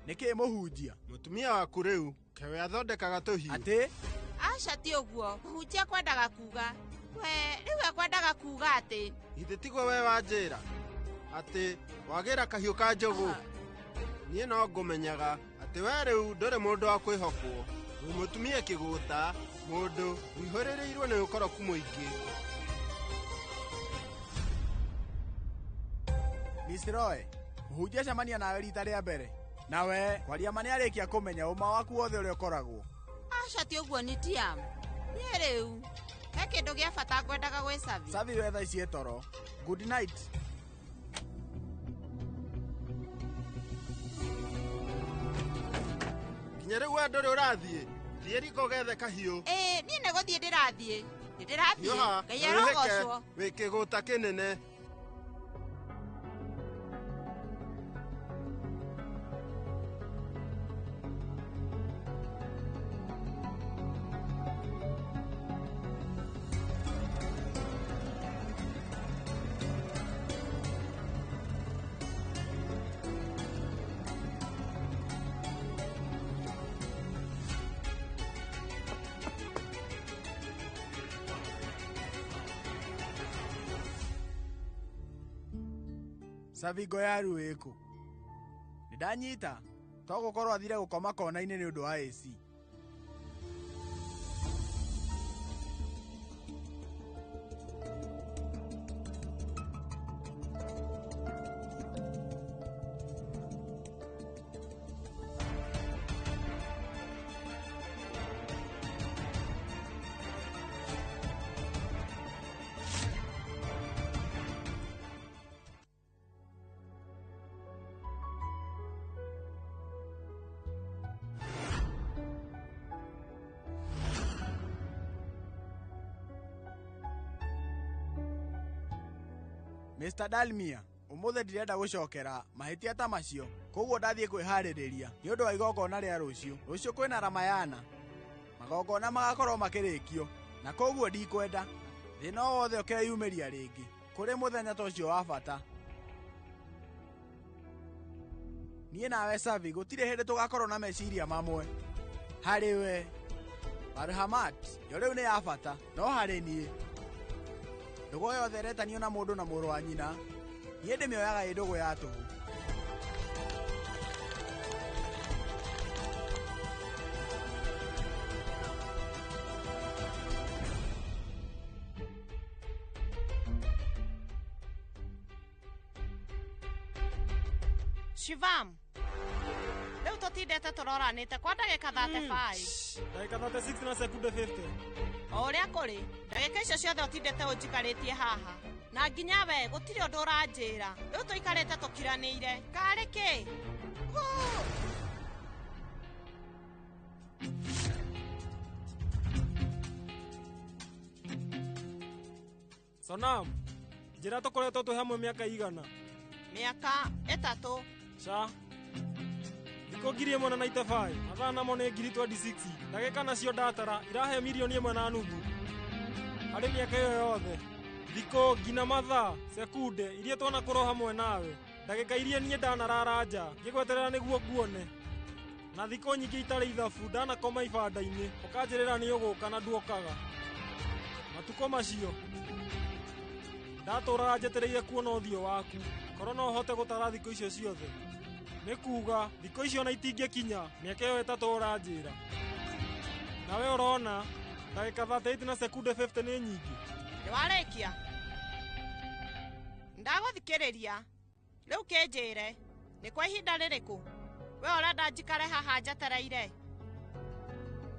Nĩkĩ mũhunjia? Mũtumia waku rĩu kewe athondekaga tũhiũ. Atĩ? Aca ti ũguo, mũhunjia kwendaga kuga we rĩu ekwendaga kuga atĩ Githĩ tiguo we wanjĩra atĩ wagĩra kahiũ ka njũgũ? Niĩ no ngũmenyaga atĩ we rĩu ndũrĩ mũndũ wa kwĩhokwo. Wĩ mũtumia kĩgũta, mũndũ ũihũrĩrĩirwo nĩ ũkoroku mũingĩ. Miss Roy, mũhunjia acemania nawe rita rĩa mbere. Nawe kwaria ma nĩarĩkia kũmenya ũma waku wothe ũrĩa ũkoragwo. Aca ti ũguo nitiam, niĩ rĩu he kĩndũ gĩa bata ngwendaga gwĩ Savi. Savi we thaa ici e toro. Good night. Nginya rĩu we ndũrĩ ũrathiĩ, thiĩ riko ũgethe kahiũ. Ĩĩ niĩ nĩ gũthiĩ ndĩrathiĩ, nĩ ndĩrathiĩ. Hiũha, Ngai na wĩhĩke, arogocwo. wĩ kĩgũta kĩnene. Savingo yaru ĩkũ? Nĩ ndanyita to gũkorwo athire gũkoma kona-inĩ nĩ ũndũ wa AC. Mr. Dalmia, ũmũthĩ ndirenda gũcokera mahĩtia ta macio, koguo ndathiĩ kwĩharĩrĩria nĩ ũndũ wa igongona rĩa rũciũ. Rũciũ kwĩna Ramayana, magongona magakorwo makĩrĩkio, na koguo ndikwenda thĩna o wothe ũkeyumĩria rĩngĩ kũrĩ mũthenya ta ũcio wa bata. Niĩ nawe Savi gũtirĩ hĩndĩ tũgakorwo na meciria mamwe. Harĩ we Barhamat yo rĩu nĩ ya bata, no harĩ niĩ ndũgũ yothe ĩretanio na mũndũ na mũrũ wa nyina, niĩ ndĩmĩoyaga ĩ ndũgũ ya tũhũ. Shivam, rĩu tũtindĩte tũroranĩte kwa ndagĩka 35. Ndagĩka 36 na sekunde 50. O ũrĩa kũrĩ, ndagĩka icio ciothe ũtindĩte ũnjikarĩtie haha na nginya we gũtirĩ ũndũ ũranjĩra. Rĩu tũikarĩte tũkiranĩire karĩ kĩ? Sonam, njĩra tũkoretwo twĩ hamwe mĩaka igana? Mĩaka 3. Ca thikũ 1,095, mathaa namo nĩ 2026, ndagĩka nacio ndatara irahe 1.5 million harĩ mĩaka ĩyo yothe. Thikũ nginya mathaa sekunde iria twanakorwo hamwe nawe, ndagĩka iria niĩ ndanarara nja ngĩgweterera nĩguo nguone, na thikũ nyingĩ itarĩ ithabu ndanakoma ibanda-inĩ ũkanjĩrĩra nĩ ũgũka na nduokaga. Matukũ macio ndatũraga njetereire kuona ũthiũ waku, korwo no hote gũtara thikũ icio ciothe. Nĩ kuga thikũ icio na itingĩkinya mĩaka ĩyo 3 ũranjĩra. Nawe ũrona ndagĩka 38 na sekunde 50 nĩ nyingĩ. Nĩ warĩkia? Ndagũthikĩrĩria. Rĩu kĩnjĩre nĩ kwa ihinda rĩrĩkũ we ũrenda njikare haha njetereire?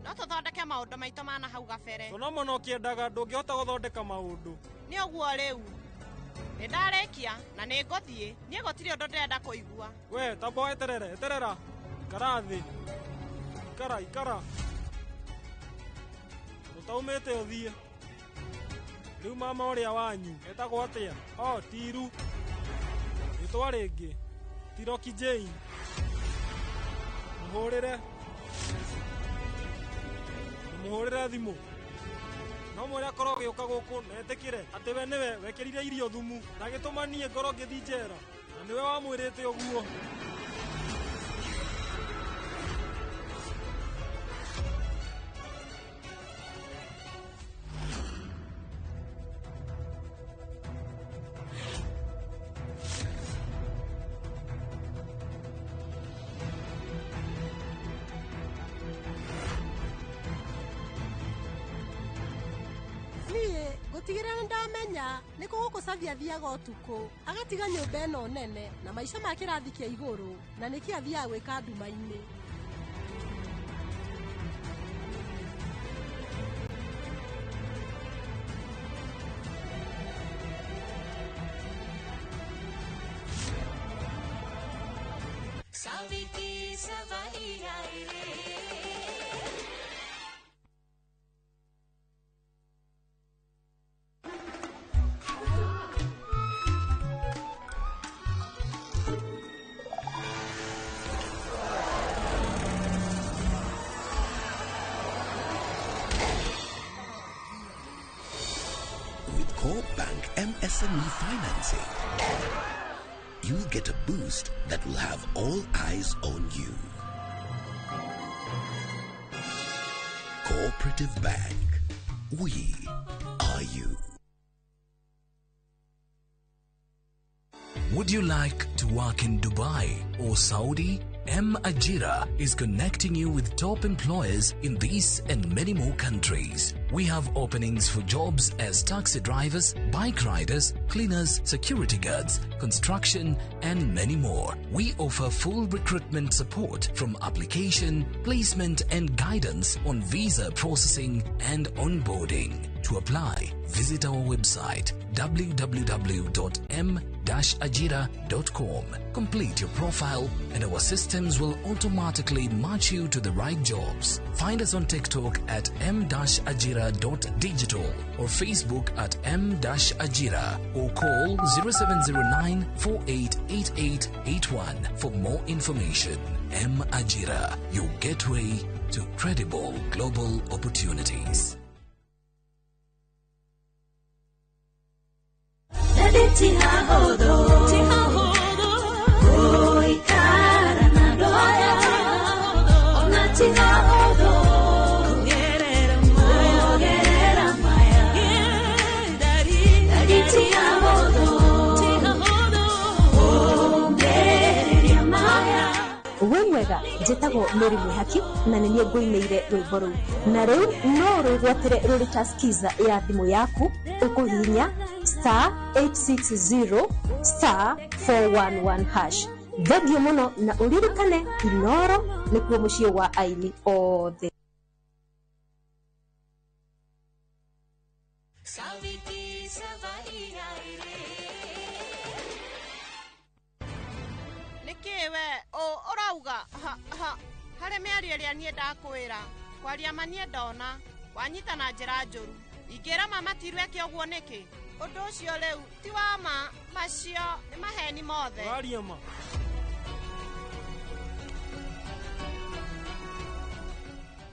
No tũthondeke maũndũ maitũ ma na hau gabere. Sonomo no kĩendaga ndũngĩhota gũthondeka maũndũ. Nĩ ũguo rĩu. Nĩ ndarĩkia na nĩ ngũthiĩ. Niĩ gũtirĩ ũndũ ndĩrenda kũigua. We tamba eterere, eterera. Ikara thĩ. Ikara, ikara. Ũtaumĩte ũthiĩ. Rĩu mama ũrĩa wanyu etagwo atĩa? O Tiru. Rĩtwa rĩngĩ Tiroki Jane. Mũhũrĩre. Mũhũrĩre thimũ. No mwĩre akorwo agĩũka gũkũ na etĩkĩre atĩ we nĩwe wekĩrire irio thumu na agĩtũma niĩ ngorwo ngĩthiĩ njera, na nĩwe wamwĩrĩte ũguo. Gũtigĩrĩra nĩ ndamenya nĩ kũ gũkũ Savi athiaga ũtukũ agatiga nyũmba ĩno nene na maica ma kĩrathi kĩa igũrũ, na nĩkĩ athiaga gwĩka nduma-inĩ. Savi ki savari ai re. Bank MSME financing, you'll get a boost that will have all eyes on you. Cooperative Bank. We are you. Would you like to work in Dubai or Saudi? M Ajira is connecting you with top employers in these and many more countries. We have openings for jobs as taxi drivers, bike riders, cleaners, security guards, construction, and many more. We offer full recruitment support from application, placement, and guidance on visa processing and onboarding. To apply, visit our website www.m-ajira.com. Complete your profile and our systems will automatically match you to the right jobs. Find us on TikTok at m-ajira.digital or Facebook at m-ajira or call 0709 488881 for more information. M Ajira, your gateway to credible global opportunities. Wĩ mwega, njĩtagwo Mary Mwĩhaki na nĩ niĩ ngũinĩire rwĩmbo rũu, na rĩu no rwĩgwatĩre rũrĩ ta skiza ya thimũ yaku ũkũhihinya *860*411 hash. Thengiũ mũno na ũririkane Inoro nĩkuo mũciĩ wa aini othe. Nĩkĩ we ũrauga ha, ha, harĩ mĩario ĩrĩa niĩ ndakwĩra kwaria ma niĩ ndona wanyita na njĩra njũru. Ingĩra mama tirwe eke ũguo nĩkĩ? Ũndũ ũcio rĩu ti wa ma, macio nĩ maheni mothe. Ũraria ma?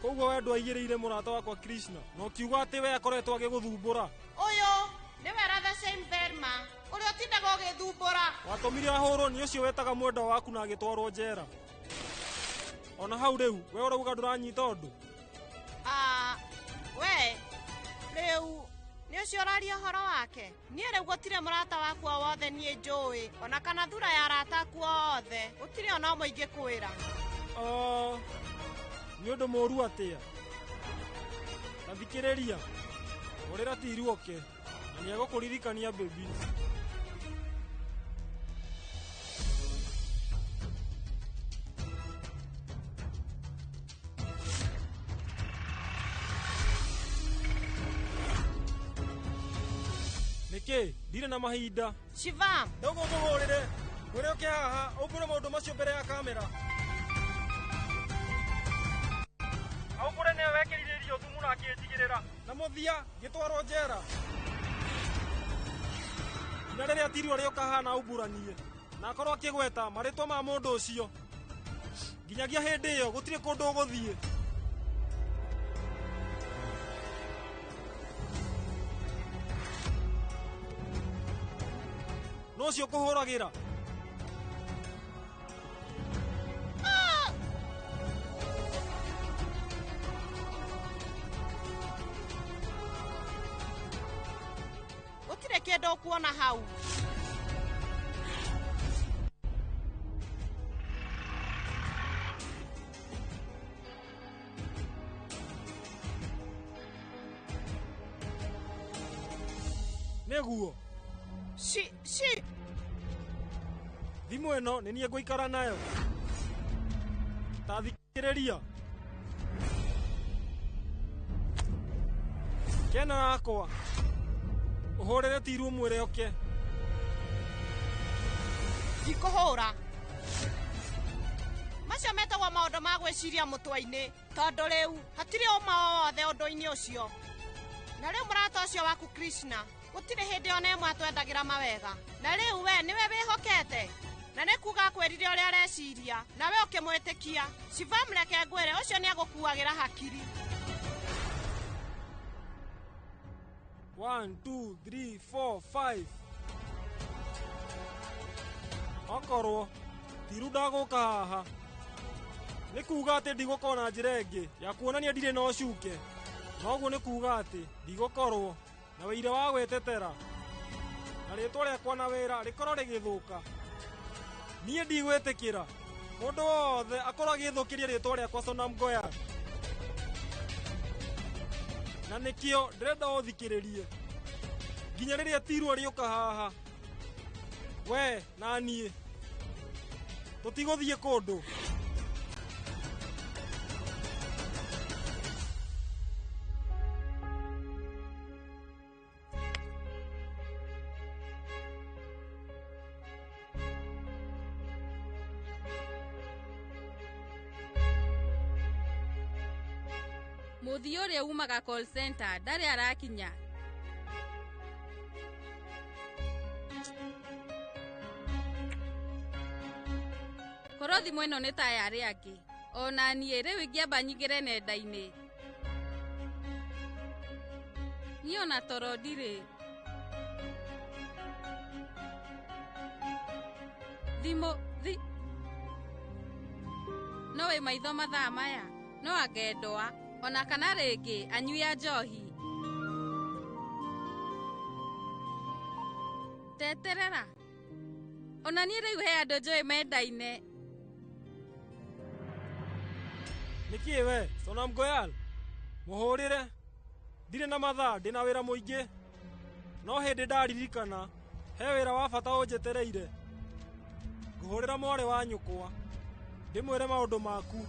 Koguo we ndwaigĩrĩire mũrata wakwa Krishna na ũkiuga atĩ we akoretwo agĩgũthumbũra. Ũyũ nĩwe Radha Shane Verma ũrĩa ũtindaga ũgĩthumbũra. Watũmire ahũrwo nĩ ũcio wetaga mwendwa waku na agĩtwarwo njera. Ona hau rĩu we ũrauga ndũranyita ũndũ. Ah, we rĩu nĩ ũcio ũraria ũhoro wake. Niĩ rĩu gũtirĩ mũrata waku o wothe niĩ njũĩ, ona kana thura ya arata aku othe gũtirĩ ona ũmwe ingĩkwĩra. Ah, nĩ ũndũ mũũru atĩa? Ta thikĩrĩria, hũrĩra Tiru oke na nĩegũkũririkania baby. Nĩkĩ ndirĩ na mahinda. Shivam, Ndũgũkũhũrĩre mwĩre ũke haha ũmbũre maũndũ macio mbere ya kamera. Aumbũre nĩwe wekĩrire irio thumu na akĩnjigĩrĩra na mũthia ngĩtwarwo njera. Nginya rĩrĩa Tiru arĩũka haha na aumbũranie na akorwo akĩgweta marĩtwa ma mũndũ ũcio, nginyagia hĩndĩ ĩyo gũtirĩ kũndũ ũgũthiĩ. No ũcio ũkũhũragĩra? Gũtirĩ kĩndũ ũkuona hau. Nĩguo. Shi shi Thimũ ĩno nĩ niĩ ngũikara nayo. Ta thikĩrĩria. Kena yakwa ũhũrĩre Tiru ũmwĩre oke. Ndikũhũra. Macio metagwo maũndũ ma gwĩciria mũtwe-inĩ, tondũ rĩu hatirĩ ũma o wothe ũndũ-inĩ ũcio. Na rĩu mũrata ũcio waku Krishna gũtirĩ hĩndĩ ona ĩmwe atwendagĩra mawega. Na rĩu we nĩwe wĩhokete, na nĩ kuga akwĩrire ũrĩa areciria na we ũkĩmwĩtĩkia. Shivam, reke ngwĩre, ũcio nĩ agũkuagĩra hakiri. 1 2 3 4 5. Okorwo Tiru ndagũka haha nĩ kuga atĩ ndigũkorwo na njĩra ĩngĩ ya kuonania ndirĩ na ũcuke. Noguo nĩ kuga atĩ ndigũkorwo na wĩira wa gwĩtetera. Na Na rĩtwa rĩakwa na wĩra rĩkorwo rĩgĩthũka. Niĩ ndigwĩtĩkĩra mũndũ wothe akorwo agĩthũkĩria rĩtwa rĩakwa Sonam Goyal. Na nĩkĩo ndĩrenda ũthikĩrĩrie nginya rĩrĩa tirwa rĩũka haha. We na niĩ tũtigũthiĩ kũndũ. Mũthii ũrĩa umaga call center ndarĩ arakinya. Korwo thimũ ĩno nĩ ta ya arĩa angĩ, ona niĩ rĩu ingĩamba nyingĩre nenda-inĩ. Niĩ ona toro ndirĩ. Thimũ thi no wĩ maitho mathaa maya, no angendwa ona kana rĩngĩ anyui a njohi. Teterera. Ona niĩ rĩu he andũ njũĩ mendaine. Nĩkĩĩ we Sonam Goyal? Mũhũrĩre. Ndirĩ na mathaa, ndĩna wĩra mũingĩ. No hĩndĩ ndaririkana he wĩra wa bata ũnjetereire. Ngũhũrĩra mwarĩ wa nyũkwa ndĩmwĩre maũndũ maku.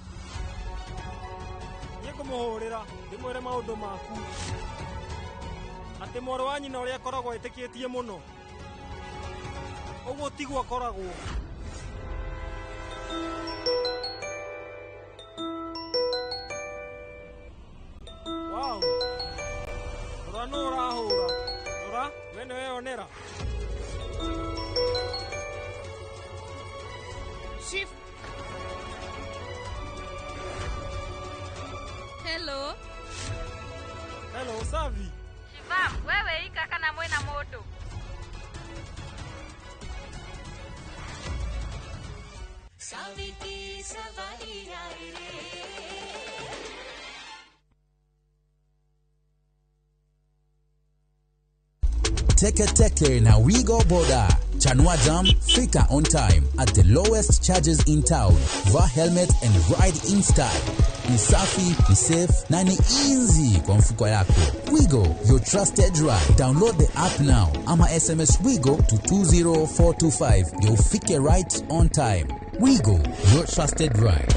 Niĩ ngũmũhũrĩra ndĩmwĩre maũndũ maku. Atĩ mwarĩ wa nyina ũrĩa akoragwo etĩkĩtie mũno, ũguo tiguo akoragwo. Wow. Rora nũ ũrahũra. Rora, we nĩweyonera. Chief. Hello. Hello, Savi. Shivam, wewe ika kana mwena mũndũ? Savi ki savari ai re. Teke Teke na Wigo Boda. Chanua Jam, fika on time at the lowest charges in town. Vaa helmet and ride in style. Ni safi, ni safe na ni easy kwa mfuko yako. Wigo, your trusted ride. Download the app now ama SMS Wigo to 20425. Ndio ufike right on time. Wigo, your trusted ride.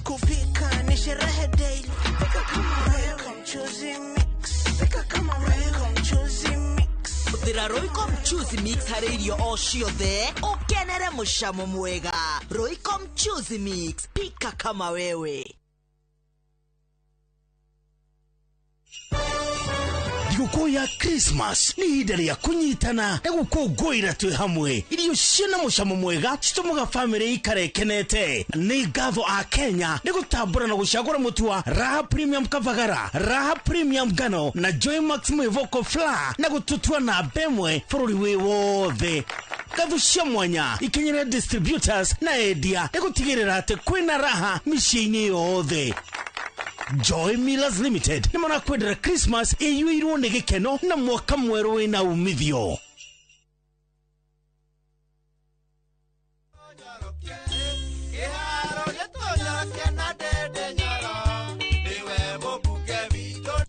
Kupika ni sherehe daily. Pika kama Royco mchuzi mix. Pika kama Royco mchuzi mix. Hũthĩra Royco mchuzi mix harĩ irio o ciothe ũkenere mũcamo mwega. Royco mchuzi mix, pika kama wewe. Thigũkũ ya Christmas nĩ ihinda rĩa kũnyitana na gũkũngũĩra twĩ hamwe. Irio ciĩna mũcamo mwega citũmaga bamĩrĩ ikare ĩkenete. Nĩ ngatho a Kenya nĩ gũtambũra na gũcagũra mũtu wa Raha Premium Kavagara, Raha Premium Ngano na Joy Max Mwĩvoko Flour na gũtũtua namba ĩmwe bũrũri wĩ wothe. Ngatho cia mwanya ikinyĩre distributors na endia nĩ gũtigĩrĩra atĩ kwĩna raha mĩciĩ-inĩ yothe. Joy Millers Limited nĩ marakwendera Christmas ĩiyũirwo nĩ gĩkeno na mwaka mwerũ wĩna umithio.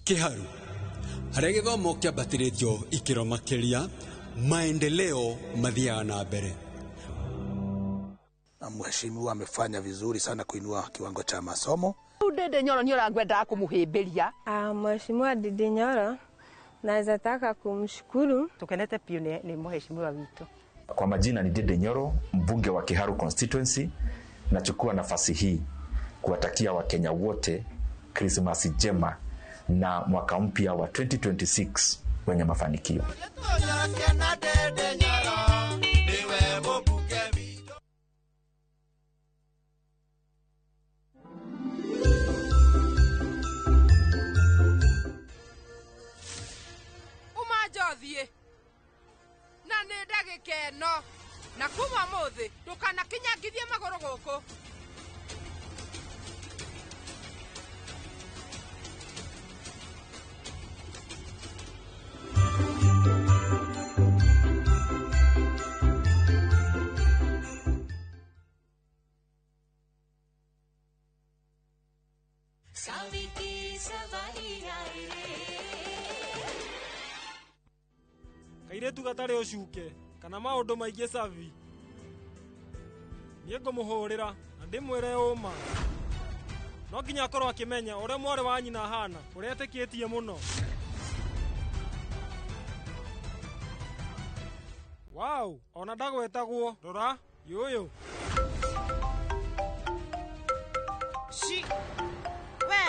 Kiharu harĩa gĩthomo kĩambatĩrĩtio ikĩro makĩria, maendeleo mathiaga na mbere. Na mheshimiwa amefanya vizuri sana kuinua kiwango cha masomo. Ndindi Nyoro nĩ ũrangwendaga kũmũhĩmbĩria. Mheshimiwa Ndindi Nyoro naweza taka kumshukuru. Tukenete piũ nĩ mheshimiwa witũ. Kwa majina ni Ndindi Nyoro, mbunge wa Kiharu constituency. Nachukua nafasi hii kuwatakia Wakenya wote Krismasi njema na mwaka mpya wa 2026 wenye mafanikio. Uma njothie na nĩ ndagĩka ĩno Na kuma ũmũthĩ ndũkanakinyangithie magũrũ gũkũ. Kairĩtu gatarĩ ũcuke kana maũndũ maingĩ Savi. Niĩ ngũmũhũrĩra na ndĩmwĩre ũma. No nginya akorwo akĩmenya ũrĩa mwarĩ wa nyina ahana, ũrĩa etĩkĩtie mũno. Wow, ona ndagwetagwo. Rora, yũyũ. Shi. We,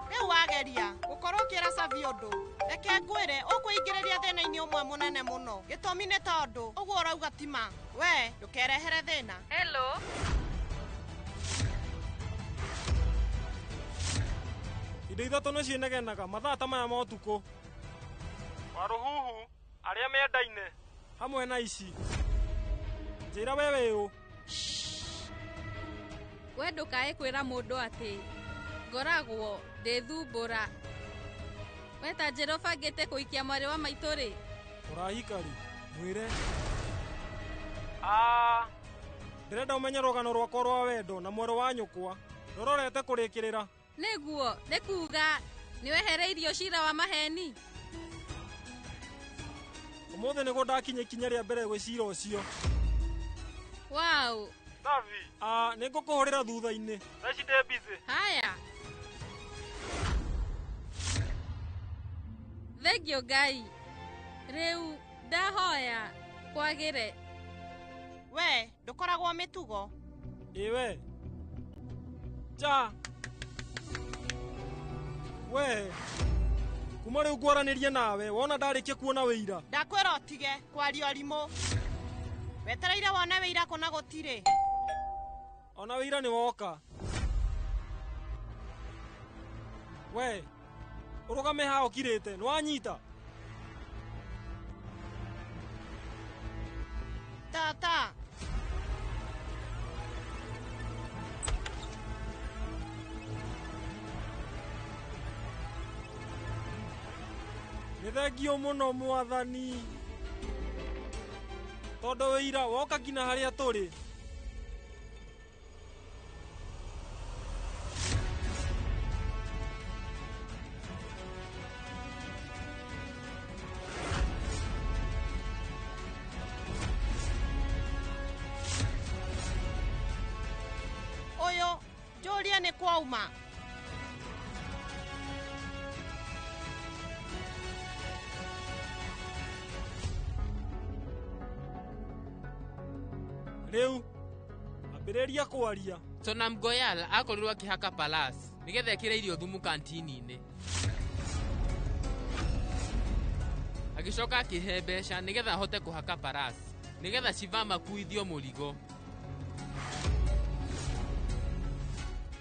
rĩu wageria gũkorwo ũkĩra Savi ũndũ. Reke ngwĩre ũkwĩingĩrĩria thĩna-inĩ ũmwe mũnene mũno. Gĩtũmi nĩ tondũ ũguo ũrauga ti ma. We, ndũkerehere thĩna. Hello. Indo ithatũ nĩ ciĩnegenaga mathaa ta maya ma ũtukũ. Warũhuhu, arĩa mendaine, hamwe na ici. Njĩra we wĩ ũ. We ndũkae kwĩra mũndũ atĩ ngoragwo ndĩthumbũra. We ta njĩra ũbangĩte kũikia mwarĩ wa maitũ rĩ? Ũrahika rĩ? Mwĩre. Ndĩrenda ũmenye rũgano rwakwa rwa wendo na mwarĩ wa nyũkwa. Rũrorete kũrĩkĩrĩra. Nĩguo, nĩ kuga nĩwehereirio cira wa maheni. Ũmũthĩ nĩguo ndakinya ikinya rĩa mbere gwĩ cira ũcio. Wow. Savi. Nĩ ngũkũhũrĩra thutha-inĩ. Thaa ici ndĩ busy. Haya. Thengio Ngai. Rĩu ndahoya kwagĩre. We, ndũkoragwo mĩtugo. Ĩ we. Ja. We. Kuma rĩu ngwaranĩrie nawe, wona ndarĩkia kuona wĩira. Ndakwĩra ũtige kwaria ũrimũ. Wetereire wone wĩira kũna gũtirĩ. Ona wĩira nĩ woka. We, ũrũgame haha ũkirĩte, nĩwanyita? Tata. Nĩ thengio mũno mwathani. Tondũ wĩira woka nginya harĩa tũrĩ. Ũyũ, njũrie nĩ kwauma. Rĩu, ambĩrĩria kwaria. Sonam Goyal akorirwo akĩhaka Palace nĩgetha ĩkĩre irio thumu kantini-inĩ. Agĩcoka akĩhe mbeca nĩgetha ahote kũhaka Palace nĩgetha Shivam akuithio mũrigo.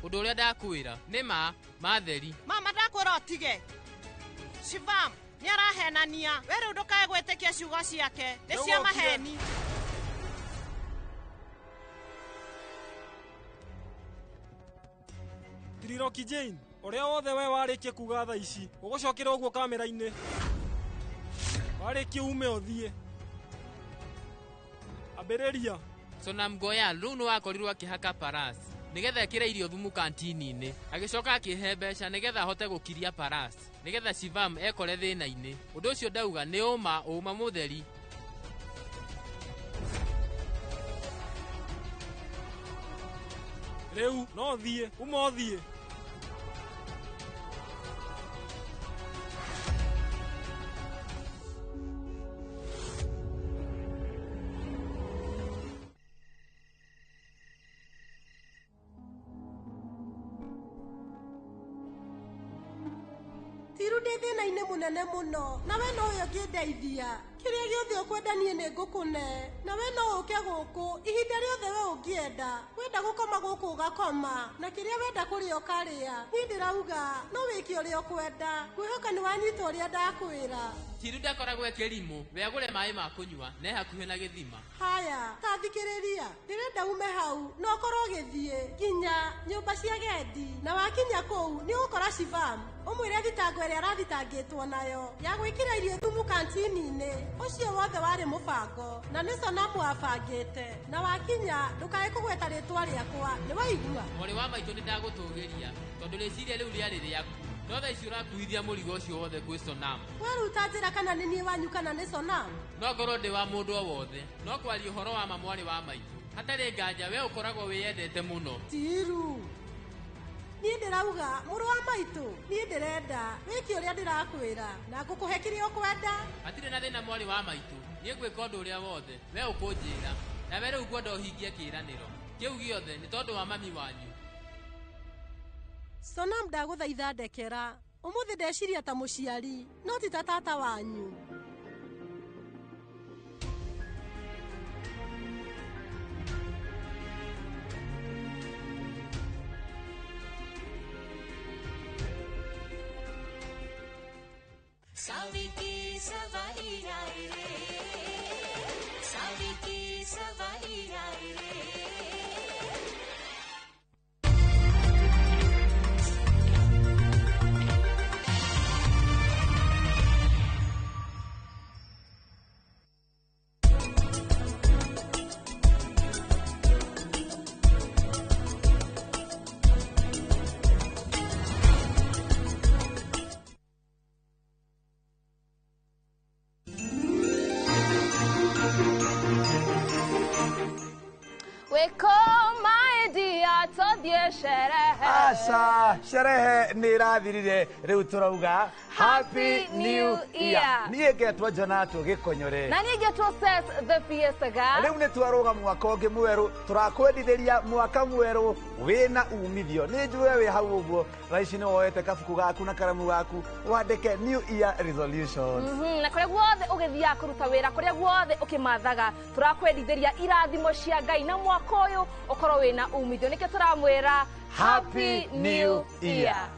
Ũndũ ũrĩa ndakwĩra nĩ ma matheri. Mama ndakwĩra ũtige. Shivam nĩ arahenania. We rĩu ndũkae gwĩtĩkia ciugo ciake. Nĩ cia maheni. Triloki Jane, ũrĩa wothe we warĩkie kuga thaa ici, ũgũcokera ũguo kamera-inĩ. Warĩkie ume ũthiĩ. Ambĩrĩria. Sonam Goyal rĩu nĩ wakorirwo akĩhaka Palace nĩgetha ĩkĩre irio thumu kantini-inĩ. Agĩcoka akĩhe mbeca nĩgetha ahote gũkiria Palace nĩgetha Shivam ekore thĩna-inĩ. Ũndũ ũcio ndauga nĩ ũma ũma mũtheri. Rĩu no thiĩ, uma ũthiĩ. Tiru ndĩ thĩna-inĩ mũnene mũno na we nowe ũngĩndeithia. Kĩrĩa gĩothe ũkwenda niĩ nĩ ngũkũne, na we no ũke gũkũ ihinda rĩothe we ũngĩenda. Wenda gũkoma gũkũ ũgakoma, na kĩrĩa wenda kũrĩa ũkarĩa. Niĩ ndĩrauga no wĩke ũrĩa ũkwenda. Ngwĩhoka nĩ wanyita ũrĩa ndakwĩra. Tiru ndakoragwo e kĩrimũ, we agũre maĩ ma kũnyua, ne hakuhĩ na gĩthima. Haya, ta thikĩrĩria, ndĩrenda ume hau na ũkorwo ũgĩthiĩ nginya nyũmba cia gendi, na wakinya kũu nĩ ũgũkora Shivam, ũmwĩre thitango ĩrĩa arathitangĩtwo nayo ya gwĩkĩra irio thumu kantini-inĩ. Ũcio wothe warĩ mũbango na nĩ Sonamu wabangĩte. Na wakinya ndũkae kũgweta rĩtwa rĩakwa, nĩ waigua? Mwarĩ wa maitũ nĩ ndagũtũgĩria, tondũ rĩciria rĩu rĩarĩ rĩaku. No thaa ici ũrakuithia mũrigo ũcio wothe kwĩ Sonam. Weruta njĩra kana nĩ niĩ wanyu kana nĩ Sonam? No ngorwo ndĩ wa mũndũ o wothe, no kwaria ũhoro wa ma mwarĩ wa maitũ. Hatarĩ nganja we ũkoragwo wĩyendete mũno. Tiru. Niĩ ndĩrauga mũrũ wa maitũ, niĩ ndĩrenda wĩke ũrĩa ndĩrakwĩra na ngũkũhe kĩrĩa ũkwenda. Hatirĩ na thĩna mwarĩ wa maitũ, niĩ ngwĩka ũndũ ũrĩa wothe we ũkũnjĩra, nawe rĩu ngwenda ũhingie kĩĩranĩro kĩu gĩothe nĩ tondũ wa mami wanyu. Sonam, ndagũthaitha ndekera. Ũmũthĩ ndeciria ta mũciari, no ti ta tata wanyu. Saviki सवारी आए रे, साविकी सवारी आए रे। Aca, sherehe nä irathirire rä u tå rauga Happy New Year. Niä ngetwo Jonato gä konyore na niä ngetwo Seth the Fiesta Girl. Rä u nä twarå mwaka å ngä mwerå tå rakwendithä ria mwaka mwerå wä na umithio. Nä njue wä hau å guo thaa ici nä woete kabuku gaku na karamu gaku wandĩke New Year resolutions. Na kũrĩa guothe ũgĩthiaga kũruta wĩra, kũrĩa guothe ũkĩmathaga, tũrakwendithĩria irathimo cia Ngai na mwaka ũyũ ũkorwo wĩna umithio. Nĩkĩo tũramwĩra Happy New Year.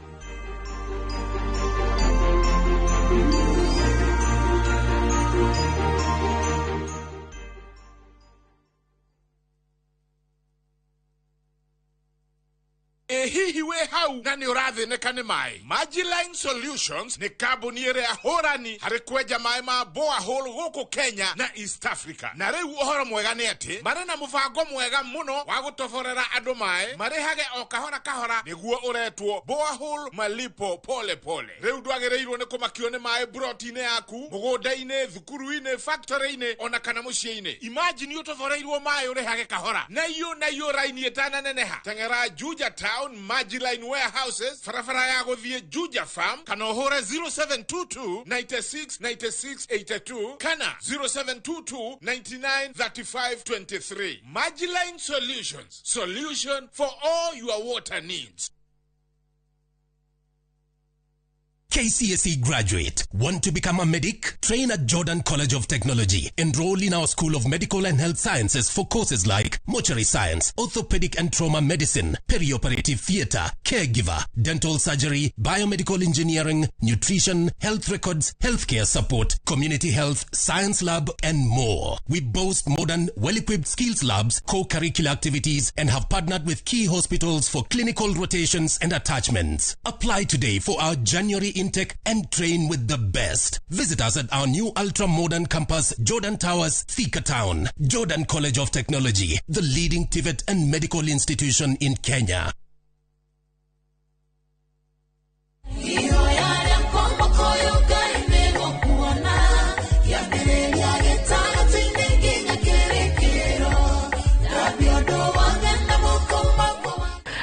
Ĩ hihi wĩ hau na nĩ ũrathĩnĩka nĩ maĩ? Majiline Solutions nĩ kambuni ĩrĩa hũrani harĩ kwenja maĩ ma borehole gũkũ Kenya na East Africa. Na rĩu ũhoro mwega nĩ atĩ marĩ na mũbango mwega mũno wa gũtoborera andũ maĩ marĩhage o kahora kahora, nĩguo ũretwo borehole malipo pole pole. Rĩu ndwagĩrĩirwo nĩ kũmakio nĩ maĩ broti-inĩ yaku, mũgũnda-inĩ, thukuru-inĩ, factory-inĩ ona kana mũciĩ-inĩ. Imagine ũtoboreirwo maĩ ũrĩhage kahora na iyo raini ĩtananeneha. Teng'era Juja Town Majiline Warehouses, barabara ya gũthiĩ Juja Farm, kana ũhũre 0722 96 96 82 kana 0722 99 35 23. Majiline Solutions, solution for all your water needs. KCSE graduate. Want to become a medic? Train at Jordan College of Technology. Enroll in our School of Medical and Health Sciences for courses like mortuary science, orthopedic and trauma medicine, perioperative theater, caregiver, dental surgery, biomedical engineering, nutrition, health records, healthcare support, community health, science lab, and more. We boast modern, well-equipped skills labs, co-curricular activities, and have partnered with key hospitals for clinical rotations and attachments. Apply today for our January intake and train with the best. Visit us at our new ultra-modern campus, Jordan Towers, Thika Town. Jordan College of Technology, the leading TVET and medical institution in Kenya.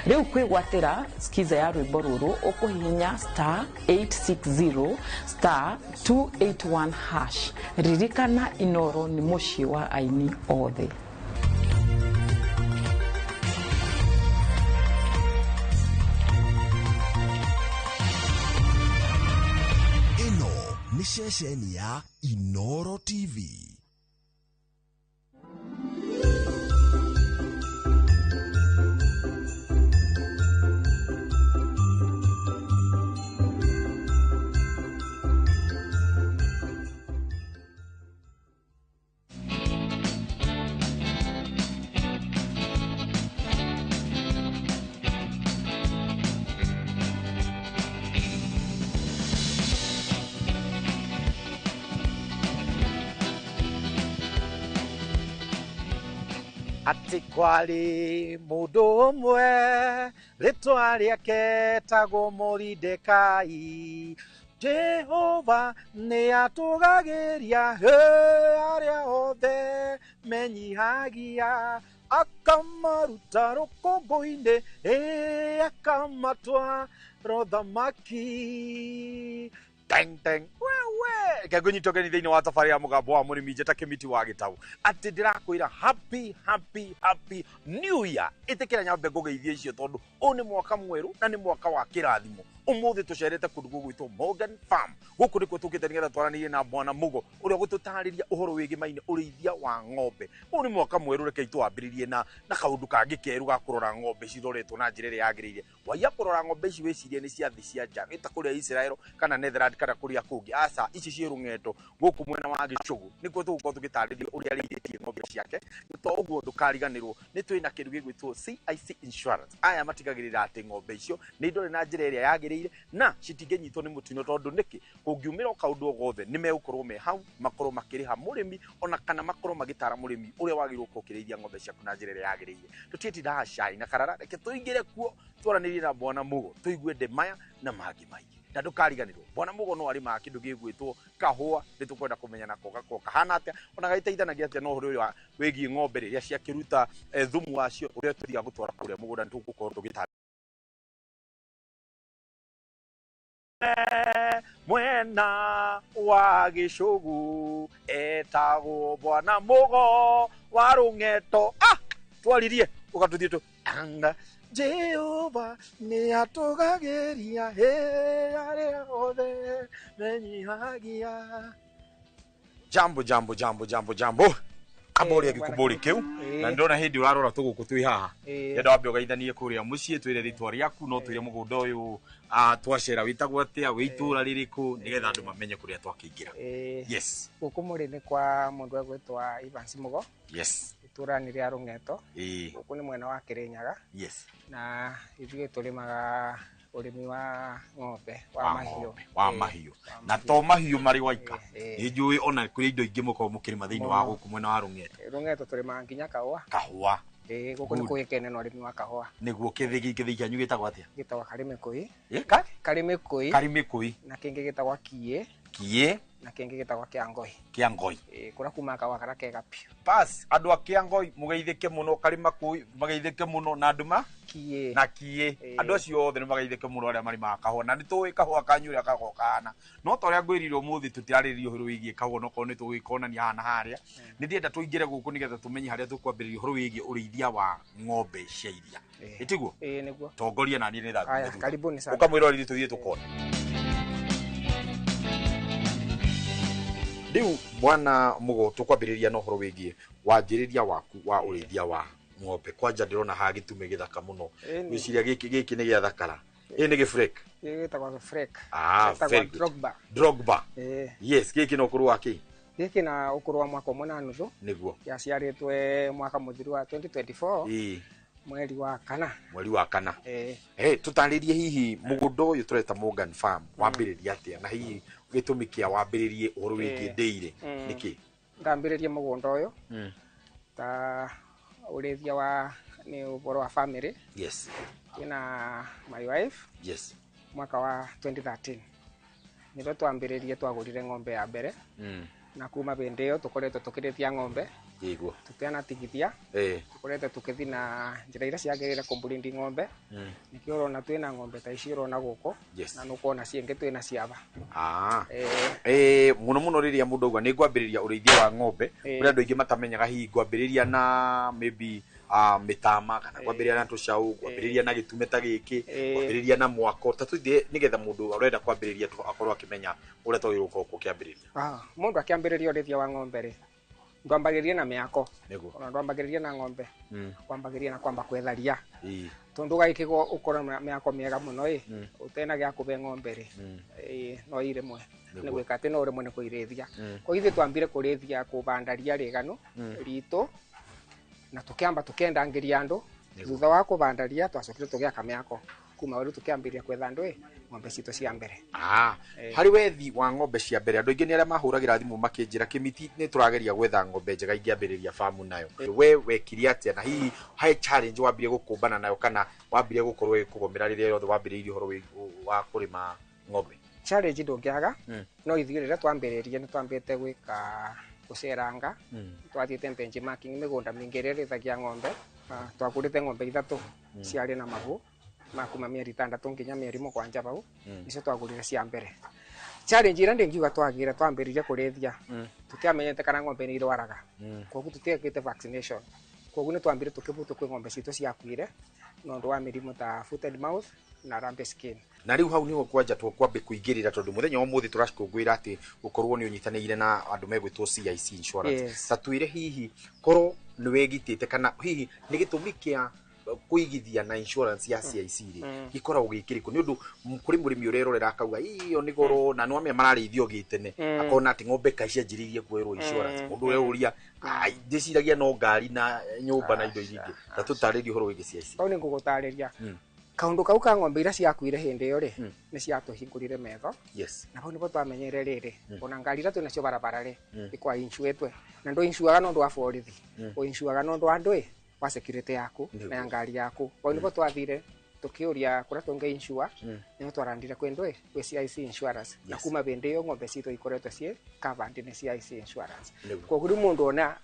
Riu kwigwatira skiza ya rwimbo ruru ukuhihinya star 860 star 281 hash. Ririkana Inoro ni muciĩ wa aini othe. Ĩno nĩ Nĩ ceceni ya Inoro TV. Atĩ kwarĩ mũndũ ũmwe rĩtwa rĩake etagwo Moridekai. Jehova nĩ atũgagĩria arĩa othe menyihagia, akamaruta rũkũngũ-inĩ, akamatwara ũthamaki. Teng teng wewe reke ngũnyite ũgeni thĩinĩ wa thabarĩ ya mũgambo wa mũrĩmi njĩta kĩmiti wa gĩtau atĩ ndĩrakwĩra happy happy happy new year. Ĩtĩkĩra nyambe ngũgeithie icio tondũ ũyũ nĩ mwaka mwerũ na nĩ mwaka wa kĩrathimo. Ũmũthĩ tũcerete kũndũ gũgwĩtwo Morgan Farm. Gũkũ nĩkuo tũkĩte nĩgetha twaranĩrie na bwana Mugo ũrĩa ũgũtũtarĩria ũhoro wĩgĩmaine ũrĩithia wa ng'ombe. Ũyũ nĩ mwaka mwerũ, rekei tũwambĩrĩrie na kaũndũ kangĩ keru ga kũrora ng'ombe ciroretwo na njĩra ĩrĩa yagĩrĩire. Waiya kũrora ng'ombe ici wĩcirie nĩ cia thĩ cia nja, gĩta kũrĩa Israel kana Netherlands kana kũrĩa kũngĩ. Aca, ici ciĩ rũng'eto gũkũ mwena wa Gĩchũgũ nĩkuo tũgũkorwo tũgĩtarĩrio ũrĩa arĩithĩtie ng'ombe ciake. To ũguo ndũkariganĩrwo nĩ twĩna kĩndũ gĩgwĩtwo CIC Insurance. Aya matigagĩrĩra atĩ ng'ombe icio nĩ ndore na njĩra ĩrĩa yagĩrĩire na citingĩnyitwo nĩ mũtino, tondũ nĩkĩ kũngiumĩra o kaũndũ o gothe nĩ megũkorwo me hau, makorwo makĩrĩha mũrĩmi ona kana makorwo magĩtara mũrĩmi ũrĩa wagĩrĩirwo gũkorwo ũkĩrĩithia ng'ombe ciaku na njĩra ĩrĩa yagĩrĩire. Tũtiĩtindaga cai na karara, reke tũingĩre kuo twaranĩrie na bwana Mugo tũigue ndemaya na mangĩ maingĩ. Na ndũkariganĩrwo bwana Mugo no arĩmaga kĩndũ gĩgwĩtwo kahũa, nĩ tũkwenda kũmenya nako gakorwo kahana atĩa ona gagĩteithanagia atĩa na ũhoro ũyũ wĩgiĩ ng'ombe rĩrĩa ciakĩruta thumu wacio ũrĩa tũthiaga gũtwara kũrĩa mũgũnda. Nĩ tũgũkorwo tũgĩtarĩria mwena wa Gĩchũgũ etagwo bwana Mugo wa rũng'eto. Twaririe ũgatũthiĩ tũ anga Jehova nĩ atũgagĩria arĩa othe menyihagia. Jambo jambo jambo jambo jambo ambori gĩkũmbũri kĩu na ndĩrona hĩndĩ ũrarora tũgũkũ twĩ haha. Ndĩrenda wambe ũgeithanie kũrĩa mũciĩ, twĩre rĩtwa rĩaku, no twĩre mũgũnda ũyũ twacera wĩtagwo atĩa, wĩ itũũra rĩrĩkũ, nĩgetha andũ mamenye kũrĩa twakĩingĩra. Yes, gũkũ mũrĩ nĩ kwa mũndũ egwĩtwa Evans Mugo. Yes, itũũra nĩ rĩa Rũng'eto. Gũkũ nĩ mwena wa Kĩrĩnyaga. Yes, na ithuĩ tũrĩmaga ũrĩmi wa ng'ombe wa mahiũ. Wa mahiũ na to mahiũ marĩ waika, nĩ njũĩ ona kũrĩ indo ingĩ mũkoragwo mũkĩrĩma thĩinĩ wa gũkũ mwena wa Rũng'eto. Rũng'eto tũrĩmaga nginya kahũa. Kahũa. Gũkũ nĩ kũĩkaine na ũrĩmi wa kahũa. Nĩguo kĩthĩgi kĩanyu gĩtagwo atĩa? Gĩtagwo Karimĩkũi. Karimĩkũi. Karimĩkũi. Na kĩngĩ gĩtagwo Kiĩ. Kiĩ. Na kĩngĩ gĩtagwo Kĩangoi. Kĩangoi. Kũrĩa kumaga kahũa karĩa kega biũ. Bas, andũ a Kĩangoi mũgeithĩke mũno, Karimakũi mageithĩke mũno, na andũ ma Kiĩ. Na Kiĩ. Andũ acio othe nĩ mageithĩke mũno arĩa marĩmaga kahũa, na nĩ tũĩ kahũa kanyu ũrĩa kahũa kahana. No ta ũrĩa ngwĩrire ũmũthĩ tũtirarĩrĩria ũhoro wĩgiĩ kahũa, no korwo nĩ tũgũgĩkonania haha na harĩa. Nĩ ndĩrenda tũingĩre gũkũ nĩgetha tũmenye harĩa tũkwambĩrĩria ũhoro wĩgiĩ ũrĩithia wa ng'ombe cia iria. Ĩtiguo? Ĩĩ nĩguo. Tongoria na niĩ nĩ Aya, karibuni sana. Ũkamwĩroreri tũthiĩ tũkone. Rĩu bwana Mugo tũkwambĩrĩria na ũhoro wĩgiĩ wanjĩrĩria waku wa ũrĩithia wa ng'ombe. Kwanja ndĩrona haha gĩtume gĩthaka mũno. Ngwĩciria gĩkĩ nĩ gĩa thakara. Ĩ nĩ gĩfrek. Gĩkĩ gĩtagwo gĩfrek. Very good. Drogba. Drogba. Yes, gĩkĩ no ũkũrũ wa kĩ? Gĩkĩ na ũkũrũ wa mwaka ũmwe na nuthu. Nĩguo. Gĩaciarĩtwe mwaka mũthiru wa 2024. Mweri wa kana. Mweri wa kana. Tũtarĩrie hihi mũgũnda ũyũ tũreta Morgan Farm wambĩrĩria atĩa, na hihi gĩtũmi kĩa wambĩrĩrie ũhoro wĩgiĩ dairy nĩkĩ? Ndambĩrĩrie mũgũnda ũyũ ta ũrĩithia wa nĩ ũhoro wa family. Yes. Ina my wife. Yes. Mwaka wa 2013 nĩrĩo twambĩrĩrie, twagũrire ng'ombe ya mbere. Na kuma hĩndĩ ĩyo tũkoretwo tũkĩrĩithia ng'ombe. Ĩguo. Tũtianatigithia. Tũkoretwo tũkĩthiĩ na njĩra iria ciagĩrĩire kũmbũrindi ng'ombe. Nĩkĩo ũrona twĩna ng'ombe ta ici ũrona gũkũ. Yes. Na nĩũkuona ciĩngĩ twĩna ciaba. Mũno mũno rĩrĩa mũndũ auga nĩ ngwambĩrĩria ũrĩithia wa ng'ombe, kũrĩ andũ aingĩ matamenyaga hihi ngwambĩrĩria na maybe Mĩtama kana kwambĩrĩria na tũcaũ, kwambĩrĩria na gĩtume ta gĩkĩ, kwambĩrĩria na mwako, ta tũthiĩ nĩgetha mũndũ ũrenda kwambĩrĩria akorwo akĩmenya ũrĩa twagĩrĩirwo gũkorwo ũkĩambĩrĩria. Mũndũ akĩambĩrĩria ũrĩithia wa ng'ombe rĩ, ndwambagĩrĩria na mĩako, ona ndwambagĩrĩria na ng'ombe, wambagĩrĩria na kwamba kwetha ria, tondũ ũgagĩkĩgwo ũkorwo na mĩako mĩega mũno ĩ, ũtena gĩa kũbe ng'ombe rĩ, no irĩmwe nĩ gwĩka atĩ no ũrĩmwe nĩ kũirĩithia. Kwa ithuĩ twambire kũrĩithia kũbanda ria rĩganu ritũ, na tũkĩamba tũkĩendangĩria andũ. Thutha wa kũbanda ria twacokire tũgĩaka mĩako, kuma rĩu tũkĩambĩrĩria kwetha andũ ĩ ng'ombe citũ cia mbere. Harĩ wethi wa ng'ombe cia mbere, andũ aingĩ nĩ arĩa mahũragĩra thimũ makĩnjĩra Kĩmiti nĩ tũrageria gwetha ng'ombe njega ingĩambĩrĩria famu nayo. We wekire atĩa, na hihi he challenge wambire gũkũmbana nayo kana wambire gũkorwo ĩkũgomera rĩrĩa rĩothe wambĩrĩirie ũhoro wa kũrĩma ng'ombe? Challenge ndũngĩaga, no ithuĩ rĩrĩa twambĩrĩrie nĩ twambĩte gwĩka gũceranga, twathiĩte benchmarking mĩgũnda mĩingĩ ĩrĩa ĩrĩithagia ng'ombe. Twagũrĩte ng'ombe 3 ciarĩ na mahu ma kuma mĩeri 6 nginya mĩeri 7 bau, nicio twagũrire cia mbere. Challenge ĩrĩa ndingiuga twagĩra twambĩrĩria kũrĩithia, tũtiamenyete kana ng'ombe nĩ irwaraga, koguo tũtiekĩte vaccination, koguo nĩ twambire tũkĩbutwo kwĩ ng'ombe citũ ciakuire nĩ ũndũ wa mĩrimũ ta foot and mouth na lumpy skin. Na rĩu hau nĩho kwanja tũkwambe kũingĩrĩra, tondũ mũthenya wa ũmũthĩ tũracikũngũĩra atĩ gũkorwo nĩ ũnyitanĩire na andũ megwĩtwo CIC Insurance. Ta twĩre hihi korwo nĩ wegitĩte kana hihi nĩ gĩtũmi kĩa kũigithia na insurance ya CIC rĩ gĩkoragwo gĩkĩrĩkũ, nĩ ũndũ kũrĩ mũrĩmi ũrerorera akauga iyo nĩ goro, na nĩwamenya mararĩithio gĩtene, akona atĩ ng'ombe kaĩ cianjĩrĩirie kuoerwo insurance, mũndũ ũrĩa ũria ndĩciragia no ngari na nyũmba na indo iria ingĩ. Ta tũtarĩrie ũhoro wĩgiĩ CIC. Hau nĩ ngũgũtarĩria kaũndũ kau ka ng'ombe iria ciakuire hĩndĩ ĩyo rĩ, nĩ ciatũhingũrire metho. Na hau nĩho twamenyere rĩrĩ, ona ngari iria twĩnacio barabara rĩ, ikwa insuĩtwe, na ndũinsuaga nĩ ũndũ wa borithi, ũinsuaga nĩ ũndũ wa andũ ĩ wa security yaku na ya ngari yaku. Hau nĩho twathire tũkĩũria kũrĩa tũngĩinsure, nĩho twarandire kwĩ ndũ ĩ kwĩ CIC Insurance, na kuma hĩndĩ ĩyo ng'ombe citũ ikoretwo ciĩ covered nĩ CIC Insurance. Koguo rĩu mũndũ ona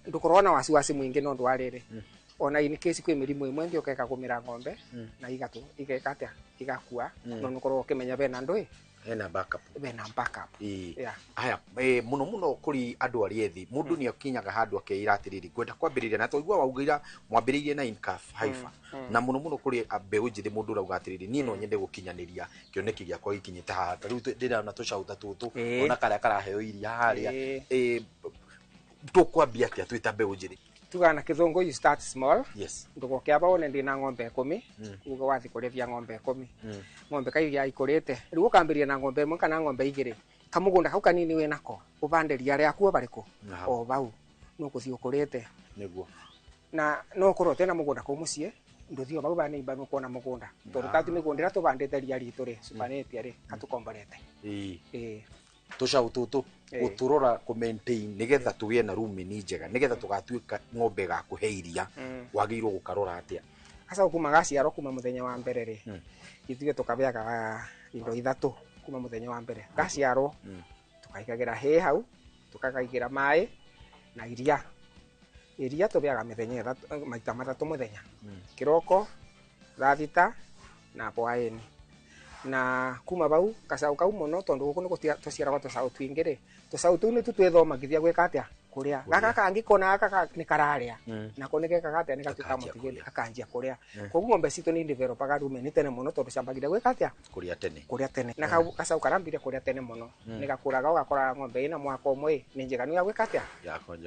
ndũkorwo na wasiwasi mũingĩ nĩ ũndũ wa rĩrĩ, ona in case kwĩ mĩrimũ ĩmwe ĩngĩũka ĩkagũmĩra ng'ombe na igeka atĩa, igakua, no nĩũkorwo ũkĩmenya bena andũ ĩ hena backup, bena backup. Haya, mũno mũno kũrĩ andũ arĩa ethĩ, mũndũ nĩ akinyaga handũ akeira atĩrĩrĩ, ngwenda kwambĩrĩria, na twaigua waugĩra mwambĩrĩirie na Incaf Haifa, na mũno mũno kũrĩ mbeũ njĩthĩ, mũndũ ũrauga atĩrĩrĩ, niĩ no nyende gũkinyanĩria kĩoneki gĩakwa gĩkinyĩte haha, ta rĩu ndĩrona tũcaũ ta tũtũ, ona karĩa karaheo iria harĩa, tũkwambia atĩa twĩ ta mbeũ njĩthĩ? Tugaga na kĩthũngũ you start small. Ndũgokĩamba wone ndĩna ng'ombe 10, uge wathi kũrĩithia ng'ombe 10, ng'ombe kairia ikũrĩte, rĩu ũkambĩrĩria na ng'ombe 1 kana ng'ombe 2, kamũgũnda kau kanini wĩnako ũbande ria rĩaku o barĩkũ o bau, nũkũthiĩ ũkũrĩte. Nĩguo. Na no ũkorwo ũtena mũgũnda kũu mũciĩ, ndũthiĩ o bau ba neighbor nĩũkuona mũgũnda, tondũ tatu mĩgũnda ĩrĩa tũbandĩte ria ritũ rĩ, Supernapier rĩ, katũkomborete. Tũcaũ tũtũ gũtũrora kũ maintain nĩgetha tũgĩe na rumeni njega, nĩgetha tũgatuĩka ng'ombe gakũhe iria, wagĩrĩirwo gũkarora atĩa? Gacaũ kuma gaciarwo kuma mũthenya wa mbere rĩ, ithuĩ tũkabeaga indo 3 kuma mũthenya wa mbere. Gaciarwo tũkaigagĩra hay hau, tũkakaigĩra maĩ na iria. Iria tũbeaga mĩthenya 3, maita 3 mũthenya, kĩroko, thaa 6 na hwaĩ-inĩ. Na kuma bau gacaũ kau mũno, tondũ gũkũ nĩkuo tũciaragwo tũcaũ twingĩ rĩ, tũcaũ tũu nĩtuo twĩthomagithia gwĩka atĩa, kũrĩa. Gaka kangĩ kona gaka nĩ kararĩa, nako nĩ gekaga atĩa, nĩ gatuĩkaga mũtigĩri, gakanjia kũrĩa. Koguo ng'ombe citũ nĩ developaga rumeni tene mũno, tondũ ciambagia gwĩka atĩa, kũrĩa tene, kũrĩa tene. Na gacaũ karambire kũrĩa tene mũno, nĩ gakũraga ũgakora ng'ombe ĩna mwaka ũmwe nĩ njeganu ya gwĩka atĩa,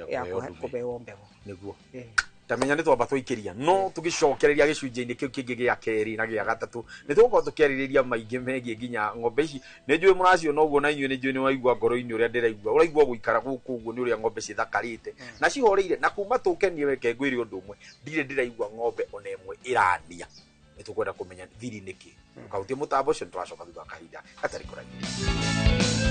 ya kũheo mbegũ. Nĩguo. Tamenya nĩ twamba twaikĩria, no tũgĩcokereria gĩcunjĩ-inĩ kĩu kĩngĩ gĩa kerĩ na gĩa gatatũ, nĩ tũgũkorwo tũkĩarĩrĩria maingĩ megiĩ nginya ng'ombe ici. Nĩ njũĩ mũraciona ũguo, na inyuĩ nĩ njũĩ nĩ waigua ngoro-inĩ ũrĩa ndĩraigua, ũraigua gũikara gũkũ ũguo nĩ ũrĩa ng'ombe cithakarĩte na cihoreire, na kuma tũkenie reke ngwĩre ũndũ ũmwe, ndirĩ ndĩraigua ng'ombe ona ĩmwe ĩrania. Nĩ tũkwenda kũmenya thiri nĩkĩ. Ũkahutie mũtambo ũcio, nĩ tũracoka thutha wa kahinda gatarĩ kũraihu.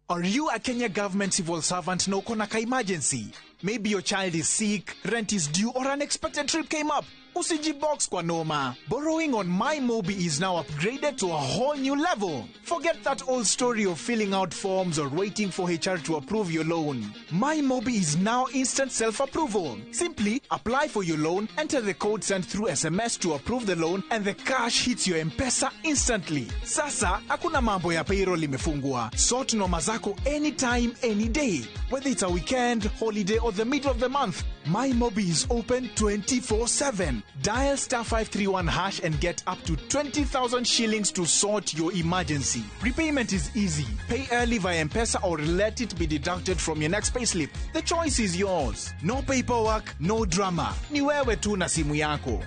Are you a Kenya government civil servant na uko na ka emergency? Maybe your child is sick, rent is due, or an unexpected trip came up. Usijibox kwa noma. Borrowing on MyMobi is now upgraded to a whole new level. Forget that old story of filling out forms or waiting for HR to approve your loan. MyMobi is now instant self-approval. Simply apply for your loan, enter the code sent through SMS to approve the loan, and the cash hits your M-Pesa instantly. Sasa, hakuna mambo ya payroll imefungwa. Sort noma zako anytime, any day. Whether it's a weekend, holiday, or the middle of the month, MyMobi is open 24/7. Dial star 531 hash and get up to 20,000 shillings to sort your emergency. Repayment is easy. Pay early via M-Pesa or let it be deducted from your next payslip. The choice is yours. No paperwork, no drama. Ni wewe tu na simu yako.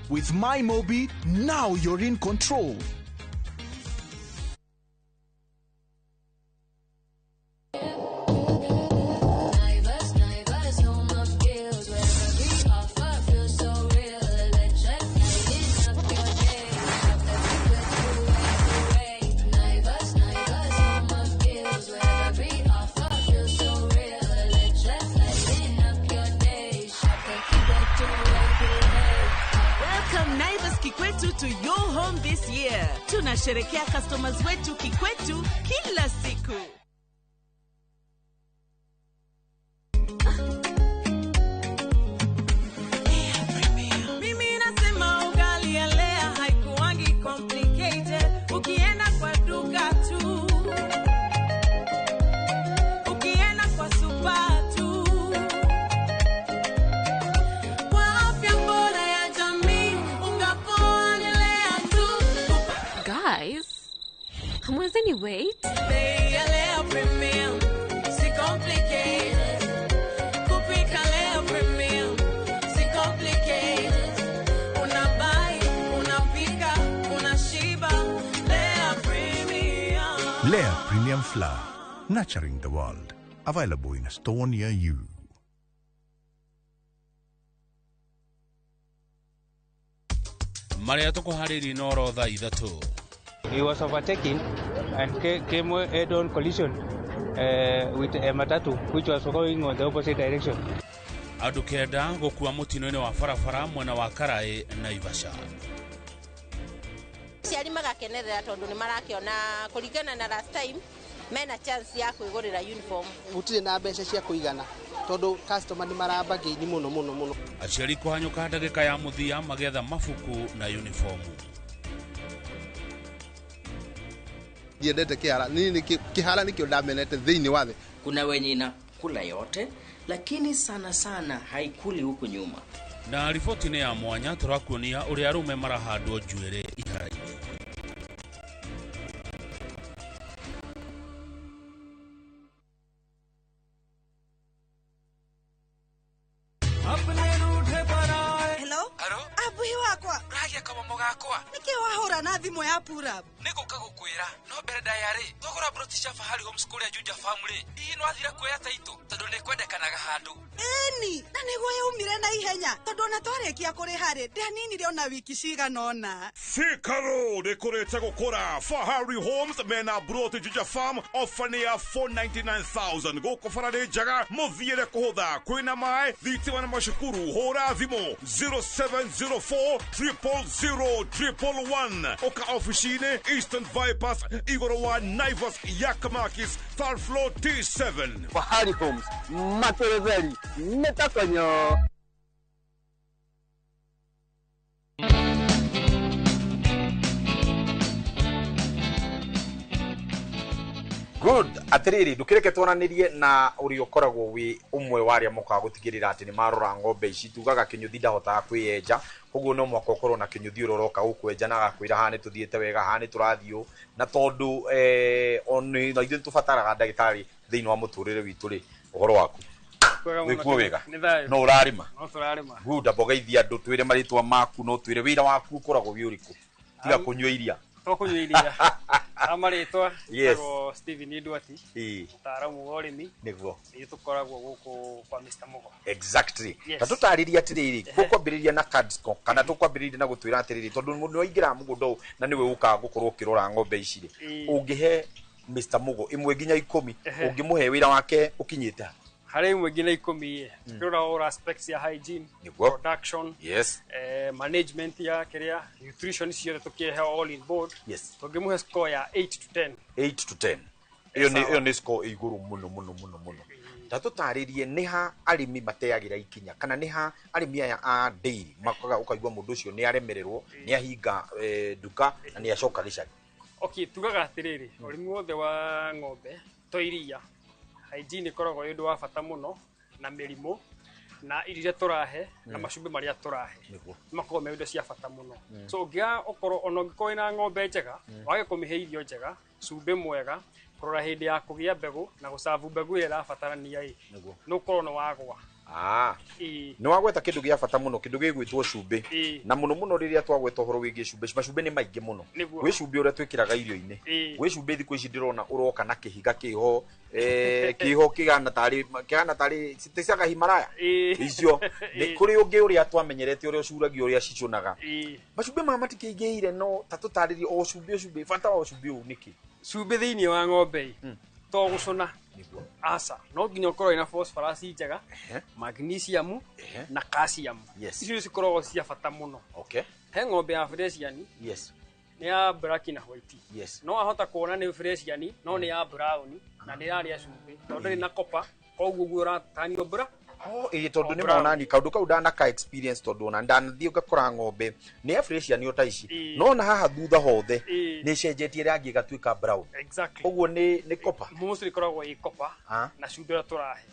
With MyMobi, now you're in control. Naivas, Naivas, home of deals where every offer feels so real. Electric lighting up your day. Shop the Kikwetu way. Naivas, Naivas, home of deals where every offer feels so real. Electric lighting up your day. Shop the Kikwetu way. Welcome Naivas Kikwetu to your home this year. Tunasherekea customers wetu Kikwetu kila siku. Mimi nasema ugali ya Lea haikuwangi complicated. Ukienda kwa duka tu, ukienda kwa super tu. Kwa afya bora ya jamii, unga poa ni Lea tu. Guys, hamwezeni wait? Bei ya Lea Premium, si complicated. Kupika Lea Premium, si complicated. Unabuy, unapika, unashiba. Lea Premium. Lea Premium Flour, nurturing the world. Available in a store near you. Marĩa tũkũharĩria na oro thaa 3. He was overtaking and came head-on collision with a matatu which was going on the opposite direction. Andũ 9 gũkua mũtino-inĩ wa barabara mwena wa Karaĩ, Naivasha. Aciari magakenerera tondu ni marakiona kuringana na last time mena chance ya kwigurira uniform. Gutire na mbeca cia kuigana tondu customer ni marabagaini muno muno muno. Aciari kũhanyũka ndagĩka ya mũthia magetha mabuku na uniformu. Ndiendete kĩhara nini, kĩhara nĩkĩo ndamenete thĩinĩ wa thĩ. Kuna wenye inakula yote, lakini sana sana haikuli huku nyuma. Na riboti nĩ ya mwanya tũrakuonia ũrĩa arũme marahandwo njuĩrĩ ihara-inĩ. Hello? Abuhi wakwa. Uragia kamomo gakwa. Niki wahura na thimu ya Purab? Niguka gukwira no mbere ndaya ri twagura broti cia Fahari Homes kuria Juja Farm ri hihi no athira kuoya taito tondu ni kwendekanaga handu. Ĩni, na nĩguo yaumire na ihenya tondu ona twarĩkia kũrĩha rĩ ndianinire ona wiki cigana ũna. Thika Road ĩkũrĩte gũkũra. Fahari Homes mena broti Juja Farm ofa nĩ ya 499,000 gũkũ bara nĩ njega mũthiĩre kũhũtha kwĩna maĩ thitima na macukuru. Hũra thimũ 0704 000 111 ũka ofici-inĩ Eastern Bypass igũrũ wa Naivas Yakamakis third floor T7. Fahari Homes materetheri mĩtakonyo. Good. Atiriri ndukireke twananirie na uri ukoragwo wi umwe wa aria mokaga gutigirira ati ni marora ng'ombe ici. Tugaga kinyuthi ndahotaga kwiyenja, koguo no mwaka ukorwo na kinyuthi uria uroka gukwenja na agakwira haha ni tuthiite wega, haha ni turathii uu, na tondu ona ithuĩ nĩtũbataraga ndagĩtarĩ thĩinĩ wa mũtũrĩre witũ rĩ, ũhoro waku wĩkuo wega? No ũrarĩma? No tũrarĩma. Good. Amba ũgeithie andũ, twĩre marĩtwa maku, no twĩre wĩra waku ũkoragwo wĩ ũrĩkũ, tiga kũnyua iria. To kũnyua iria. Marĩtwa Yes. njĩtagwo Steven Ndwati, mũtaaramu wa ũrĩmi. Nĩguo. Nĩ tũkoragwo gũkũ kwa Mr. Mugo. Exactly. Yes. Ta tũtarĩrie atĩrĩrĩ, tũkwambĩrĩria na Cadsco kana tũkwambĩrĩria na gũtwĩra atĩrĩrĩ, tondũ mũndũ waingĩra mũgũnda ũyũ na nĩwe ũkaga gũkorwo ũkĩrora ng'ombe ici rĩ, ũngĩhe Mr. Mugo 1 nginya 10, ũngĩmũhe wĩra wake ũkinyĩte ha? Harĩ 1 nginya 10, tukĩrora all aspects ya hygiene, production, management ya kĩrĩa, nutrition, ciothe tũkĩrehe all in board, tũngĩmũhe score ya 8 to 10. 8 to 10, ĩyo nĩ Sawa. Ĩyo nĩ score ĩ igũrũ mũno mũno mũno mũno. Ta tũtarĩrie nĩ ha arĩmi mateagĩra ikinya, kana nĩ ha arĩmi aya a dairy makoga, ũkaigua mũndũ ũcio nĩ aremererwo, nĩ ahinga nduka na nĩ acoka gĩcagi. Okay, tugaga atĩrĩrĩ, ũrĩmi wothe wa ng'ombe to iria, hygiene ĩkoragwo ĩ ũndũ wa bata mũno, na mĩrimũ na irio iria tũrahe na macumbĩ marĩa tũrahe makoragwo me indo cia bata mũno. So ũngĩaga ũkorwo, ona ũngĩkorwo wĩna ng'ombe njega, wage kũmĩhe irio njega, cumbĩ mwega, kũrora hĩndĩ ya kũgĩa mbegũ na gũcabu mbegũ ĩrĩa ĩrabatarania ĩ, nĩ ũkorwo nĩ wagwa. Ĩĩ. Nĩ wagweta kĩndũ gĩa bata mũno, kĩndũ gĩgwĩtwo cumbĩ. Na mũno mũno rĩrĩa twagweta ũhoro wĩgiĩ cumbĩ, macumbĩ nĩ maingĩ mũno. Gwĩ cumbĩ ũrĩa twĩkĩraga irio-inĩ, gwĩ cumbĩ thikũ ici ndĩrona ũroka na kĩhiga kĩho, kĩho kĩhana tarĩ citicaga Himalaya icio. Nĩ kũrĩ ũngĩ ũrĩa twamenyerete, ũrĩa ũcuragia, ũrĩa cicũnaga. Macumbĩ maya matikĩingĩhire, no ta tũtarĩrie o cumbĩ o cumbĩ, bata wa cumbĩ ũyũ nĩkĩ? Cumbĩ thĩinĩ wa ng'ombe ĩ, to gũcũna, aca, no nginya ũkorwo wĩna phosphorus njega, magnesium na calcium. Icio cikoragwo cia bata mũno. He ng'ombe ya Friesian, nĩ ya black na white. No ahota kuona nĩ Friesian, no nĩ ya brown na nĩ ĩrarĩa cumbĩ tondũ ndĩrĩ na copper, koguo ũguo ũratanio mbura. Oh, ĩĩ, tondũ O nĩ brown. monani kaũndũ kau ndanaka experience, tondũ ona ndanathiĩ ngakora ng'ombe nĩ ya Friesian o ta ici, no na haha thutha hothe nĩ ĩcenjetie rangi ĩgatuĩka brown. Ũguo nĩ copper. Mostly ĩkoragwo ĩ copper na cumbĩ ũrĩa tũrahe.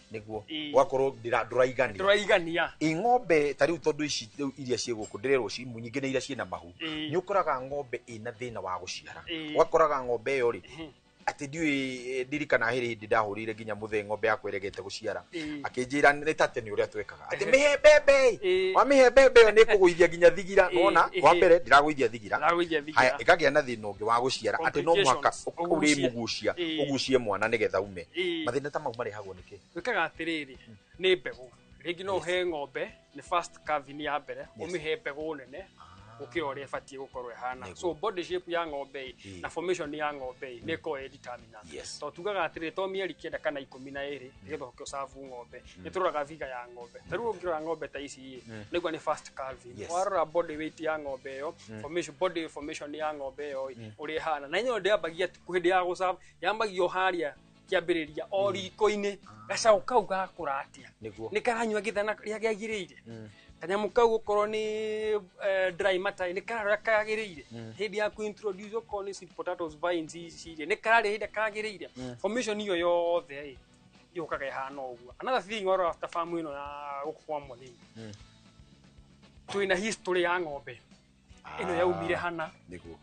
Ũgakorwo ndũraigania. Ndũraigania. Ĩ ng'ombe ta rĩu, tondũ ici rĩu iria ciĩ gũkũ ndĩrerwo nyingĩ nĩ iria ciĩna mahu, nĩ ũkoraga ng'ombe ĩna thĩna wa gũciara. Ũgakoraga ng'ombe ĩyo rĩ, atĩ ndiũĩ, ndirikana hĩrĩ hĩndĩ ndahũrĩire nginya mũthee ng'ombe yakwa ĩregete gũciara, akĩnjĩra nĩ tate nĩ ũrĩa twekaga, atĩ mĩhe mbembe ĩ, wamĩhe mbembe ĩyo nĩ ĩkũgũithia nginya thigira. Nona wa mbere ndĩragũithia thigira. Ndĩragũithia thigira. Haya, ĩkagĩa na thĩna ũngĩ wa gũciara, atĩ no mũhaka Complications. Ũgucie. ũrĩmũgucia, ũgucie mwana nĩgetha ume. Mathĩna ta mau marehagwo nĩkĩ? Wĩkaga atĩrĩrĩ, nĩ mbegũ rĩngĩ no ũhe ng'ombe nĩ first calving ya mbere, ũmĩhe mbegũ nene gũkĩra ũrĩa ĩbatiĩ gũkorwo ĩhana. So body shape ya ng'ombe ĩ, na formation ya ng'ombe ĩ, nĩ ĩkoragwo ĩ determinant. Tondũ tugaga atĩrĩrĩ, to mĩeri 9 kana 12 nĩgetha ũke ũcabu ng'ombe, nĩ tũroraga viga ya ng'ombe. Ta rĩu ũngĩrora ng'ombe ta ici ĩ, nĩguo nĩ first calving. Warora body weight ya ng'ombe ĩyo, formation, body formation ya ng'ombe ĩyo ĩ, ũrĩa ĩhana, na ĩno ndĩambagia hĩndĩ ya gũcabu, yambagia o harĩa kĩambĩrĩria, o riko-inĩ, gacaũ kau gakũra atĩa, nĩ karanyua gĩthana rĩa kĩagĩrĩire, kanyamũ kau gũkorwo nĩ dry matter nĩ kararĩa kagĩrĩire, hĩndĩ ya kũ-introduce okorwo nĩ sweet potatoes vines ici rĩ, nĩ kararĩa hĩndĩ kagĩrĩire. Formation ĩyo yothe ĩ yũkaga ĩhana ũguo. Another thing, warora ta farm ĩno ya gũkũ kwa Mũthĩni, twĩna history ya ng'ombe ĩno yaumire hana,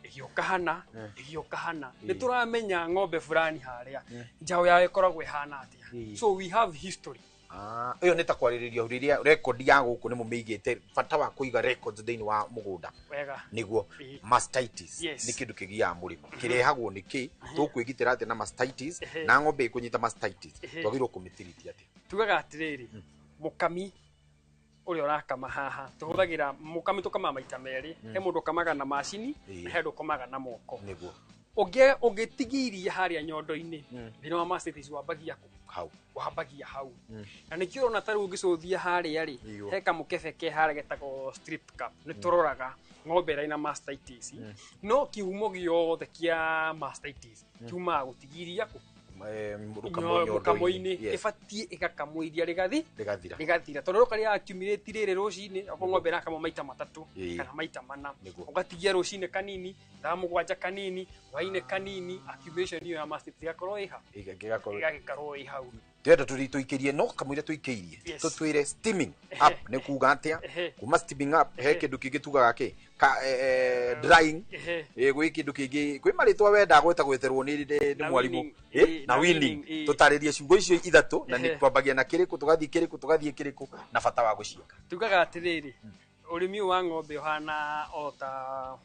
ĩgĩũka hana, ĩgĩũka hana. Nĩ tũramenya ng'ombe fulani harĩa njaũ yayo ĩkoragwo ĩhana atĩa. So we have history. Ah, ĩyo nĩ ta kwarĩrĩria rĩrĩa record ya gũkũ nĩ mũmĩigĩte, bata wa kũiga records thĩinĩ wa mũgũnda. Wega. Nĩguo. Mastitis nĩ kĩndũ kĩgiaga mũrĩmi, kĩrehagwo nĩ kĩ, tũkwĩgitĩra atĩa na mastitis, na ng'ombe ĩkũnyita mastitis twagĩrĩirwo kũmĩtiriti atĩa? Tugaga atĩrĩrĩ, mũkami ũrĩa ũrakama haha, tũhũthagĩra mũkami, tũkamaga maita merĩ. He mũndũ ũkamaga na macini, na he mũndũ ũkamaga na moko. Ũngĩtigia iria harĩa nyondo-inĩ, thĩna wa mastitis wambagia kũ? Hau. Wambagia hau. Na nĩkĩo ũrona ta rĩu ũngĩcũthia harĩa rĩ, he kamũkebe ke harĩa getagwo strip cup. Nĩ tũroraga ng'ombe ĩrĩa ĩna mastitis, no kĩhumo gĩothe kĩa mastitis kiumaga gũtigia iria kũ? Rũkamwo mũkamo-inĩ. Yes. Ĩbatiĩ ĩgakamwo iria rĩgathi Rĩgathira. Rĩgathira, tondũ rĩoka rĩa accumulate rĩrĩ rũcinĩ, okorwo ng'ombe ĩrakamwo maita matatũ kana maita mana, ũgatigia rũcinĩ kanini, thaa 7 kanini, hwainĩ kanini, accumulation ĩyo ya mastitis ĩgakorwo ĩha, Ĩgakorwo ĩgagĩkorwo ĩ hau. Twenda tũri tũikĩrie, no kamũira tũikĩirie, tũtwĩre steaming up nĩ kuga atĩa? Kuma steaming up he kĩndũ kĩngĩ tugaga kĩ ka drying. Gwĩ kĩndũ kĩngĩ, kwĩ marĩtwa wenda gweta gweterwo nĩ Na mwarimũ. weaning. Na Na weaning. weaning. Tũtarĩrie ciugo icio ithatũ, na nĩ twambagia na kĩrĩkũ, tũgathiĩ kĩrĩkũ, tũgathiĩ kĩrĩkũ, na bata wa gũciĩka. Tugaga atĩrĩrĩ, ũrĩmi ũyũ wa ng'ombe ũhana o ta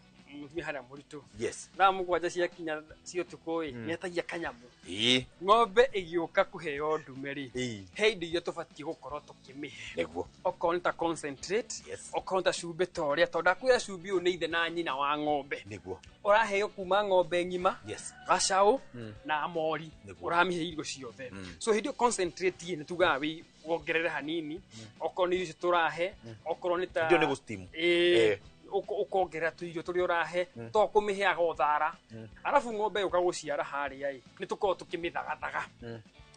Mũtumia harĩa mũritũ. Yes. Thaa 7 ciakinya cia ũtukũ ĩ, nĩ etagia kanyamũ. Ĩĩ. Ng'ombe ĩgĩũka kũheo ndume rĩ, he indo iria tũbatiĩ gũkorwo tũkĩmĩhe. Nĩguo. Okorwo nĩ ta concentrate, okorwo nĩ ta cumbĩ, ta ũrĩa tondũ ndakwĩra cumbĩ ũyũ nĩ ithe na nyina wa ng'ombe. Nĩguo. Ũraheo kuma ng'ombe ng'ima, gacaũ na mori. Nĩguo. Ũramĩhe irio ciothe. So hĩndĩ ĩyo concentrate ĩ, nĩ tugaga wĩ wongerere hanini, okorwo nĩ irio icio tũrahe, okorwo nĩ ta Hĩndĩ ĩyo nĩ gũ-steam. Ĩĩ. Eh. Ũkongerera tũirio tũrĩa ũrahe, to kũmĩheaga o thara. Arabu ng'ombe yũka gũciara harĩa ĩ, nĩ tũkoragwo tũkĩmĩthagathaga.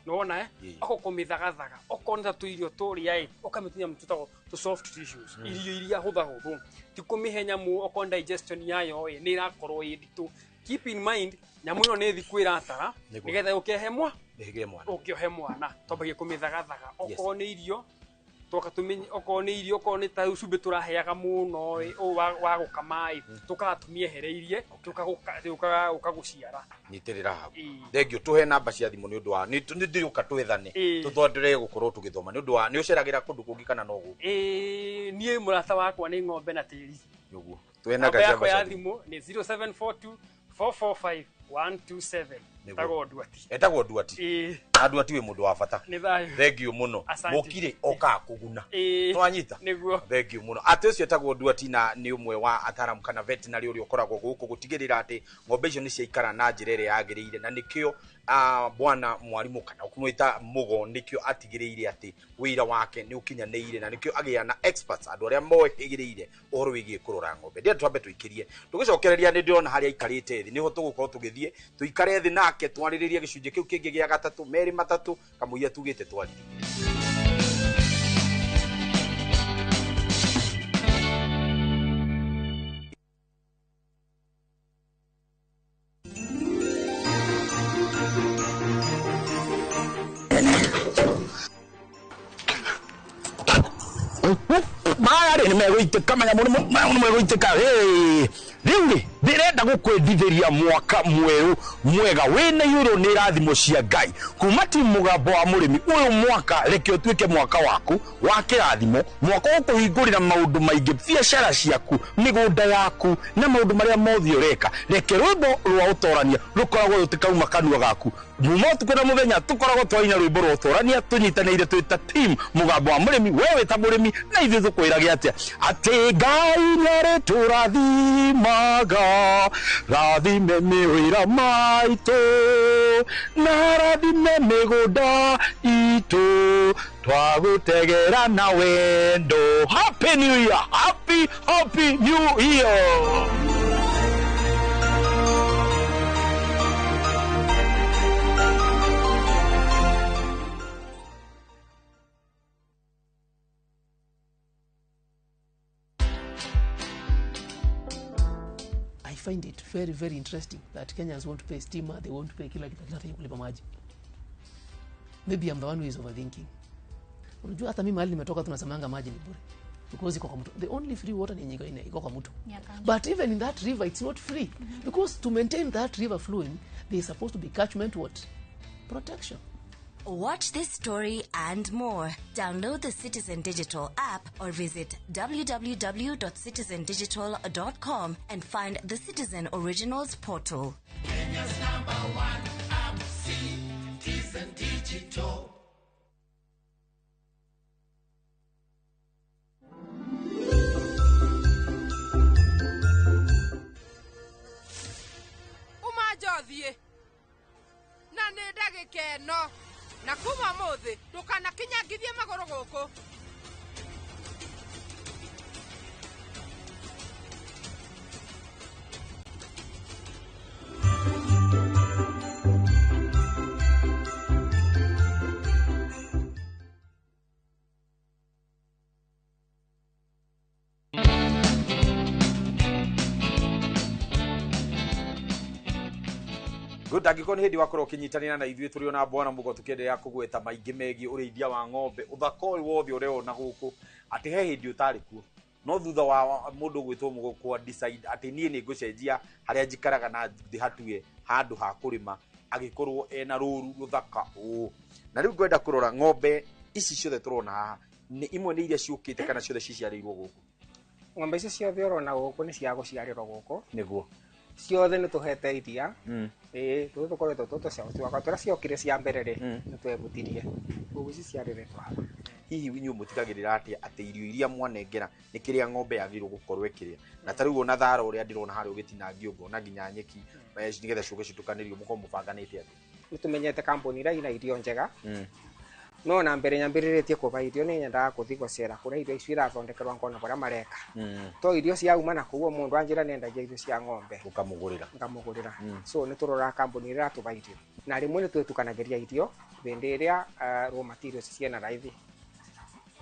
Nĩwona, eh? Ĩĩ. Oko kũmĩthagathaga, okorwo nĩ ta tũirio tũrĩa ĩ, ũkamĩtinia tũtagwo tũ soft tissues, irio iria hũthahũthũ, ti kũmĩhe nyamũ okorwo digestion yayo ĩ nĩ ĩrakorwo ĩ nditũ. Keep in mind, nyamũ ĩno nĩ thikũ ĩratara Nĩguo. nĩgetha yũke he mwa Ĩgĩe mwana. ũke ũhe mwana. Twambagie kũmĩthagathaga, okorwo nĩ irio twoka tũmenye, okorwo nĩ irio, okorwo nĩ ta cumbĩ tũraheaga mũno ĩ, ũũ wa gũkama ĩ, tũkaga tũmĩehereirie tũkaga gũka gũciara. Nyitĩrĩra hau. Ĩĩ. Thengio, tũhe namba cia thimũ nĩ ũndũ wa nĩ ndĩrĩũka twethane. Ĩĩ. Tũthondere gũkorwo tũgĩthoma nĩ ũndũ wa nĩ ũceragĩra kũndũ kũngĩ kana no gũkũ? Ĩĩ, niĩ mũrata wakwa nĩ ng'ombe na tĩri. Nĩguo, tũhe Namba namba cia yakwa ya cia thimũ. thimũ nĩ 0742 445 127. Nĩguo. Tagwo Nduati. Etagwo Nduati. Ĩĩ. Na Nduati, wĩ mũndũ wa bata. Nĩ thayũ. Thengio mũno. Asante. Mũkirĩ okaga kũguna. Ĩĩ. Nĩwanyita? Nĩguo. Thengio mũno. Atĩ ũcio etagwo Nduati na nĩ ũmwe wa ataramu kana veterinary ũrĩa ũkoragwo gũkũ gũtigĩrĩra atĩ ng'ombe icio nĩ ciaikara na njĩra ĩrĩa yagĩrĩire, na nĩkĩo bwana mwarimũ kana kũmwĩta Mũgo, nĩkĩo atigĩrĩire atĩ wĩra wake nĩ ũkinyanĩire, na nĩkĩo agĩa na experts, andũ arĩa mohĩgĩrĩire ũhoro wĩgiĩ kũrora ng'ombe. Ndĩrenda twambe tũikĩrie tũgĩcokereria, nĩ ndĩrona harĩa aikarĩte thĩ, nĩho tũgũkorwo tũgĩthiĩ tũikare thĩ nake twarĩrĩrie gĩcunjĩ kĩu kĩngĩ gĩa gatatũ, merĩ matatũ kamũira tugĩte twarĩrie. Maya rĩ, nĩ megũitĩka manyamũ, nĩ megũitĩka. Rĩu rĩ, ndĩrenda gũkwendithĩria mwaka mwerũ mwega wĩna iyũrwo nĩ irathimo cia Ngai kuma ti Mũgambo wa Mũrĩmi. Ũyũ mwaka reke ũtuĩke mwaka waku wa kĩrathimo, mwaka ũkũhingũrĩra maũndũ maingĩ, biacara ciaku, mĩgũnda yaku na maũndũ marĩa mothe ũreka. Reke rwĩmbo rwa ũtorania rũkoragwo rũtikauma kanua gaku muma ũtukũ na mũthenya. Tũkoragwo twaina rwĩmbo rwa ũtorania tũnyitanĩire twĩ ta team Mũgambo wa Mũrĩmi. We wĩ ta mũrĩmi na ithuĩ tũkwĩrage atĩa? Atĩ Ngai nĩarĩtũrathimaga, rathime mĩwĩra maitũ na rathime mĩgũnda itũ, twagũtegera na wendo. Happy New Year, happy happy New Year. I find it very, very interesting that Kenyans want to pay stima, they want to pay kila kitu, lakini hataki kulipa maji. Maybe I'm the one who is overthinking. Unajua hata mimi mahali nimetoka tunasemanga maji ni bure. Because iko kwa mto. The only free water ni yenye iko kwa mto. But even in that river it's not free. Because to maintain that river flowing, there is supposed to be catchment what? Protection. Watch this story and more. Download the Citizen Digital app or visit www.citizendigital.com and find the Citizen Originals portal. Kenya's number one app, Citizen Digital. Uma njothiĩ na nĩ ndagĩka ĩno, na kuma ũmũthĩ ndũkanakinyangithie magũrũ gũkũ. Good, angĩkorwo nĩ hĩndĩ wakorwo ũkĩnyitanĩra na ithuĩ, tũrĩ ona bwana Mũgo tũkĩenderea kũgweta maingĩ megiĩ ũrĩithia wa ng'ombe. Ũthaka ũyũ wothe ũreona gũkũ, atĩ he hĩndĩ ũtarĩ kuo, no thutha wa mũndũ gwĩtwo Mũgo kwa decide atĩ niĩ nĩ ngũcenjia harĩa njikaraga na ndĩhatue handũ ha kũrĩma, agĩkorwo ena rũru rũthaka ũũ. Na rĩu ngwenda kũrora ng'ombe ici ciothe tũrona haha, nĩ imwe nĩ iria ciũkĩte kana ciothe ciciarĩirwo gũkũ? Ng'ombe icio ciothe ũrona gũkũ nĩ cia gũciarĩrwo gũkũ. Nĩguo. Ciothe nĩ tũhete iria. Ĩĩ, tũtũ tũkoretwo twĩ tũcaũ twakwa tũrĩa ciokire cia mbere rĩ, nĩ twebutirie. Koguo ici ciarĩrĩtwo haha. Hihi inyuĩ mũtigagĩrĩra atĩa atĩ irio iria mwanengera nĩ kĩrĩa ng'ombe yagĩrĩirwo gũkorwo ĩkĩrĩa? Na ta rĩu ona thara ũrĩa ndĩrona harĩa ũgĩtinangio ngona nginya nyeki nĩgetha ciũke citukanĩrio mũkorwo mũbanganĩte atĩa? Nĩ tũmenyete kambuni iria ina irio njega. No na mbere nyambĩrĩrĩtie kũba irio nĩ nyendaga kũthiĩ gũcera kũrĩa irio icio irathondekerwo ngona kũrĩa mareka. To irio ciauma na kũu mũndũ anjĩra nĩendagia irio cia ng'ombe. Ũkamũgũrĩra. Ngamũgũrĩra. So nĩ tũroraga kambuni ĩrĩa ĩratũba irio. Na rĩmwe nĩ twĩtukanagĩria irio hĩndĩ ĩrĩa raw materials ciĩna raithi.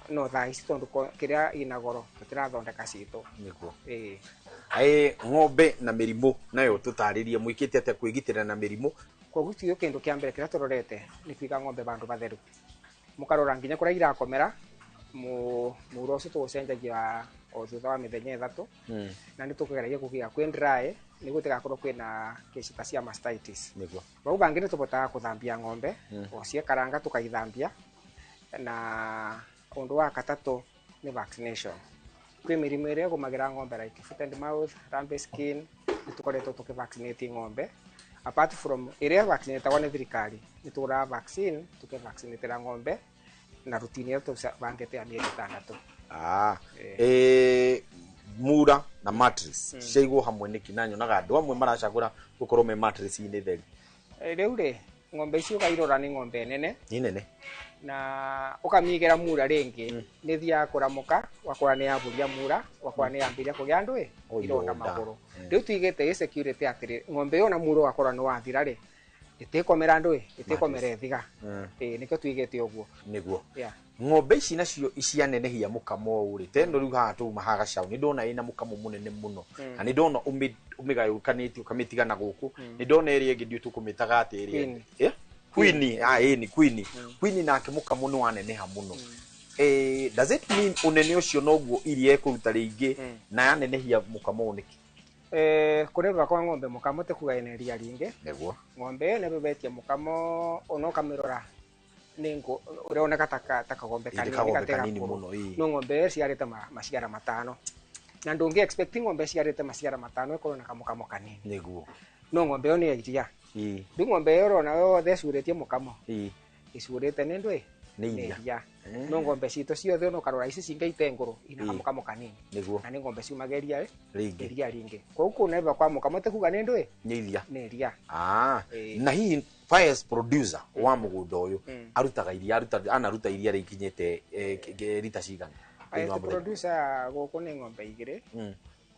No thaa ici tondũ kĩrĩa ina goro tũtirathondeka citũ. Nĩguo. Ĩĩ. Ng'ombe na mĩrimũ nayo tũtarĩrie mwĩkĩte atĩa kwĩgitĩra na mĩrimũ? Koguo tuge kĩndũ kĩa mbere kĩrĩa tũrorete nĩ kũiga ng'ombe vandũ vatheru. Mũkarora nginya kũrĩa irakomera, mũro ũcio tũgũcenjagia o thutha wa mĩthenya 3. Na nĩ tũkĩgeragia kũgiga kwĩ dry nĩguo ĩtigakorwo kwĩna kesi ta cia mastitis. Nĩguo. Vau bangĩ nĩ tũbotaga kũthambia ng'ombe, o ciekaranga tũkaithambia. Na ũndũ wa gatatũ nĩ vaccination. Kwĩ mĩrimũ ĩrĩa ĩgũmagĩra ng'ombe like foot and mouth, lumpy skin, nĩ tũkoretwo tũkĩvaccinate ng'ombe. Apart from ĩrĩa vaccinatagwo nĩ thirikari, nĩ tũgũraga vaccine tũkĩvaccinatĩra ng'ombe na routine ĩrĩa tũbangĩte ya mĩeri 6. Mura na mattress ciaigwo hamwe nĩkĩ? Na nyonaga andũ amwe maracagũra gũkorwo me mattress-inĩ theri. Rĩu rĩ, ng'ombe icio ũkairora nĩ ng'ombe nene. Nĩ nene. Na ũkamĩigĩra mura rĩngĩ, nĩ ĩthiaga kũramũka, ũgakora nĩ yambũria mura, ũgakora nĩ yambĩrĩria kũgĩa ndũĩ, ironda magũrũ. Rĩu tũigĩte ĩ security atĩrĩ, ng'ombe ĩyo na mura ũgakora nĩ wathira rĩ, ĩtĩkomera ndũĩ, ĩtĩkomera ĩthiga. Ĩĩ, nĩkĩo tũigĩte ũguo. Nĩguo. Yeah. Ng'ombe ici nacio cianenehia mũkamo ũũ rĩ, teno rĩu haha tũuma haha gacaũ, nĩ ndona ĩna mũkamo mũnene mũno. Na nĩ ndona ũmĩgayũkanĩtie ũkamĩtiga na gũkũ. Nĩ ndona ĩrĩa ĩngĩ ndiũĩ tũkũmĩtaga atĩa ĩrĩa ĩngĩ. Queen, ĩni Queen. Queen nake mũkamo nĩ waneneha mũno. Does it mean ũnene ũcio noguo iria ĩkũruta rĩingĩ na yanenehia mũkamo ũũ nĩkĩ? Kũneneva kwa ng'ombe mũkamo ti kuga ĩna iria rĩingĩ. Nĩguo. Ng'ombe ĩyo nĩbebetie mũkamo ona ũkamĩrora nĩ ũroneka ta kagombe Ĩrĩ kanini, kagombe gatega kanini kũrũ. mũno, ĩĩ. No ng'ombe ĩyo ĩciarĩte maciara 5. Na ndũngĩ expect ng'ombe ĩciarĩte maciara 5 ĩkorwo na kamũkamo kanini. Nĩguo. No ng'ombe ĩyo nĩ ya iria. Ĩĩ. Rĩu ng'ombe ĩyo ũrona yothe ĩcurĩtie mũkamo. Ĩĩ. Ĩcurĩte nĩ ndũĩ? Nĩ Nĩ iria. iria. No ng'ombe citũ ciothe ona ũkarora ici cingĩ ite ngũrũ ina Ĩĩ. kamũkamo kanini. Nĩguo. Na nĩ ng'ombe ciumaga iria Rĩingĩ. Iria rĩingĩ. Koguo kũneva kwa mũkamo ti kuga nĩ ndũĩ? Nĩ iria. Nĩ iria. Ĩĩ. Na hihi highest producer wa mũgũnda ũyũ arutaga iria, anaruta iria rĩkinyĩte rita cigana? Highest Thĩinĩ wa mũthenya. producer gũkũ nĩ ng'ombe 2.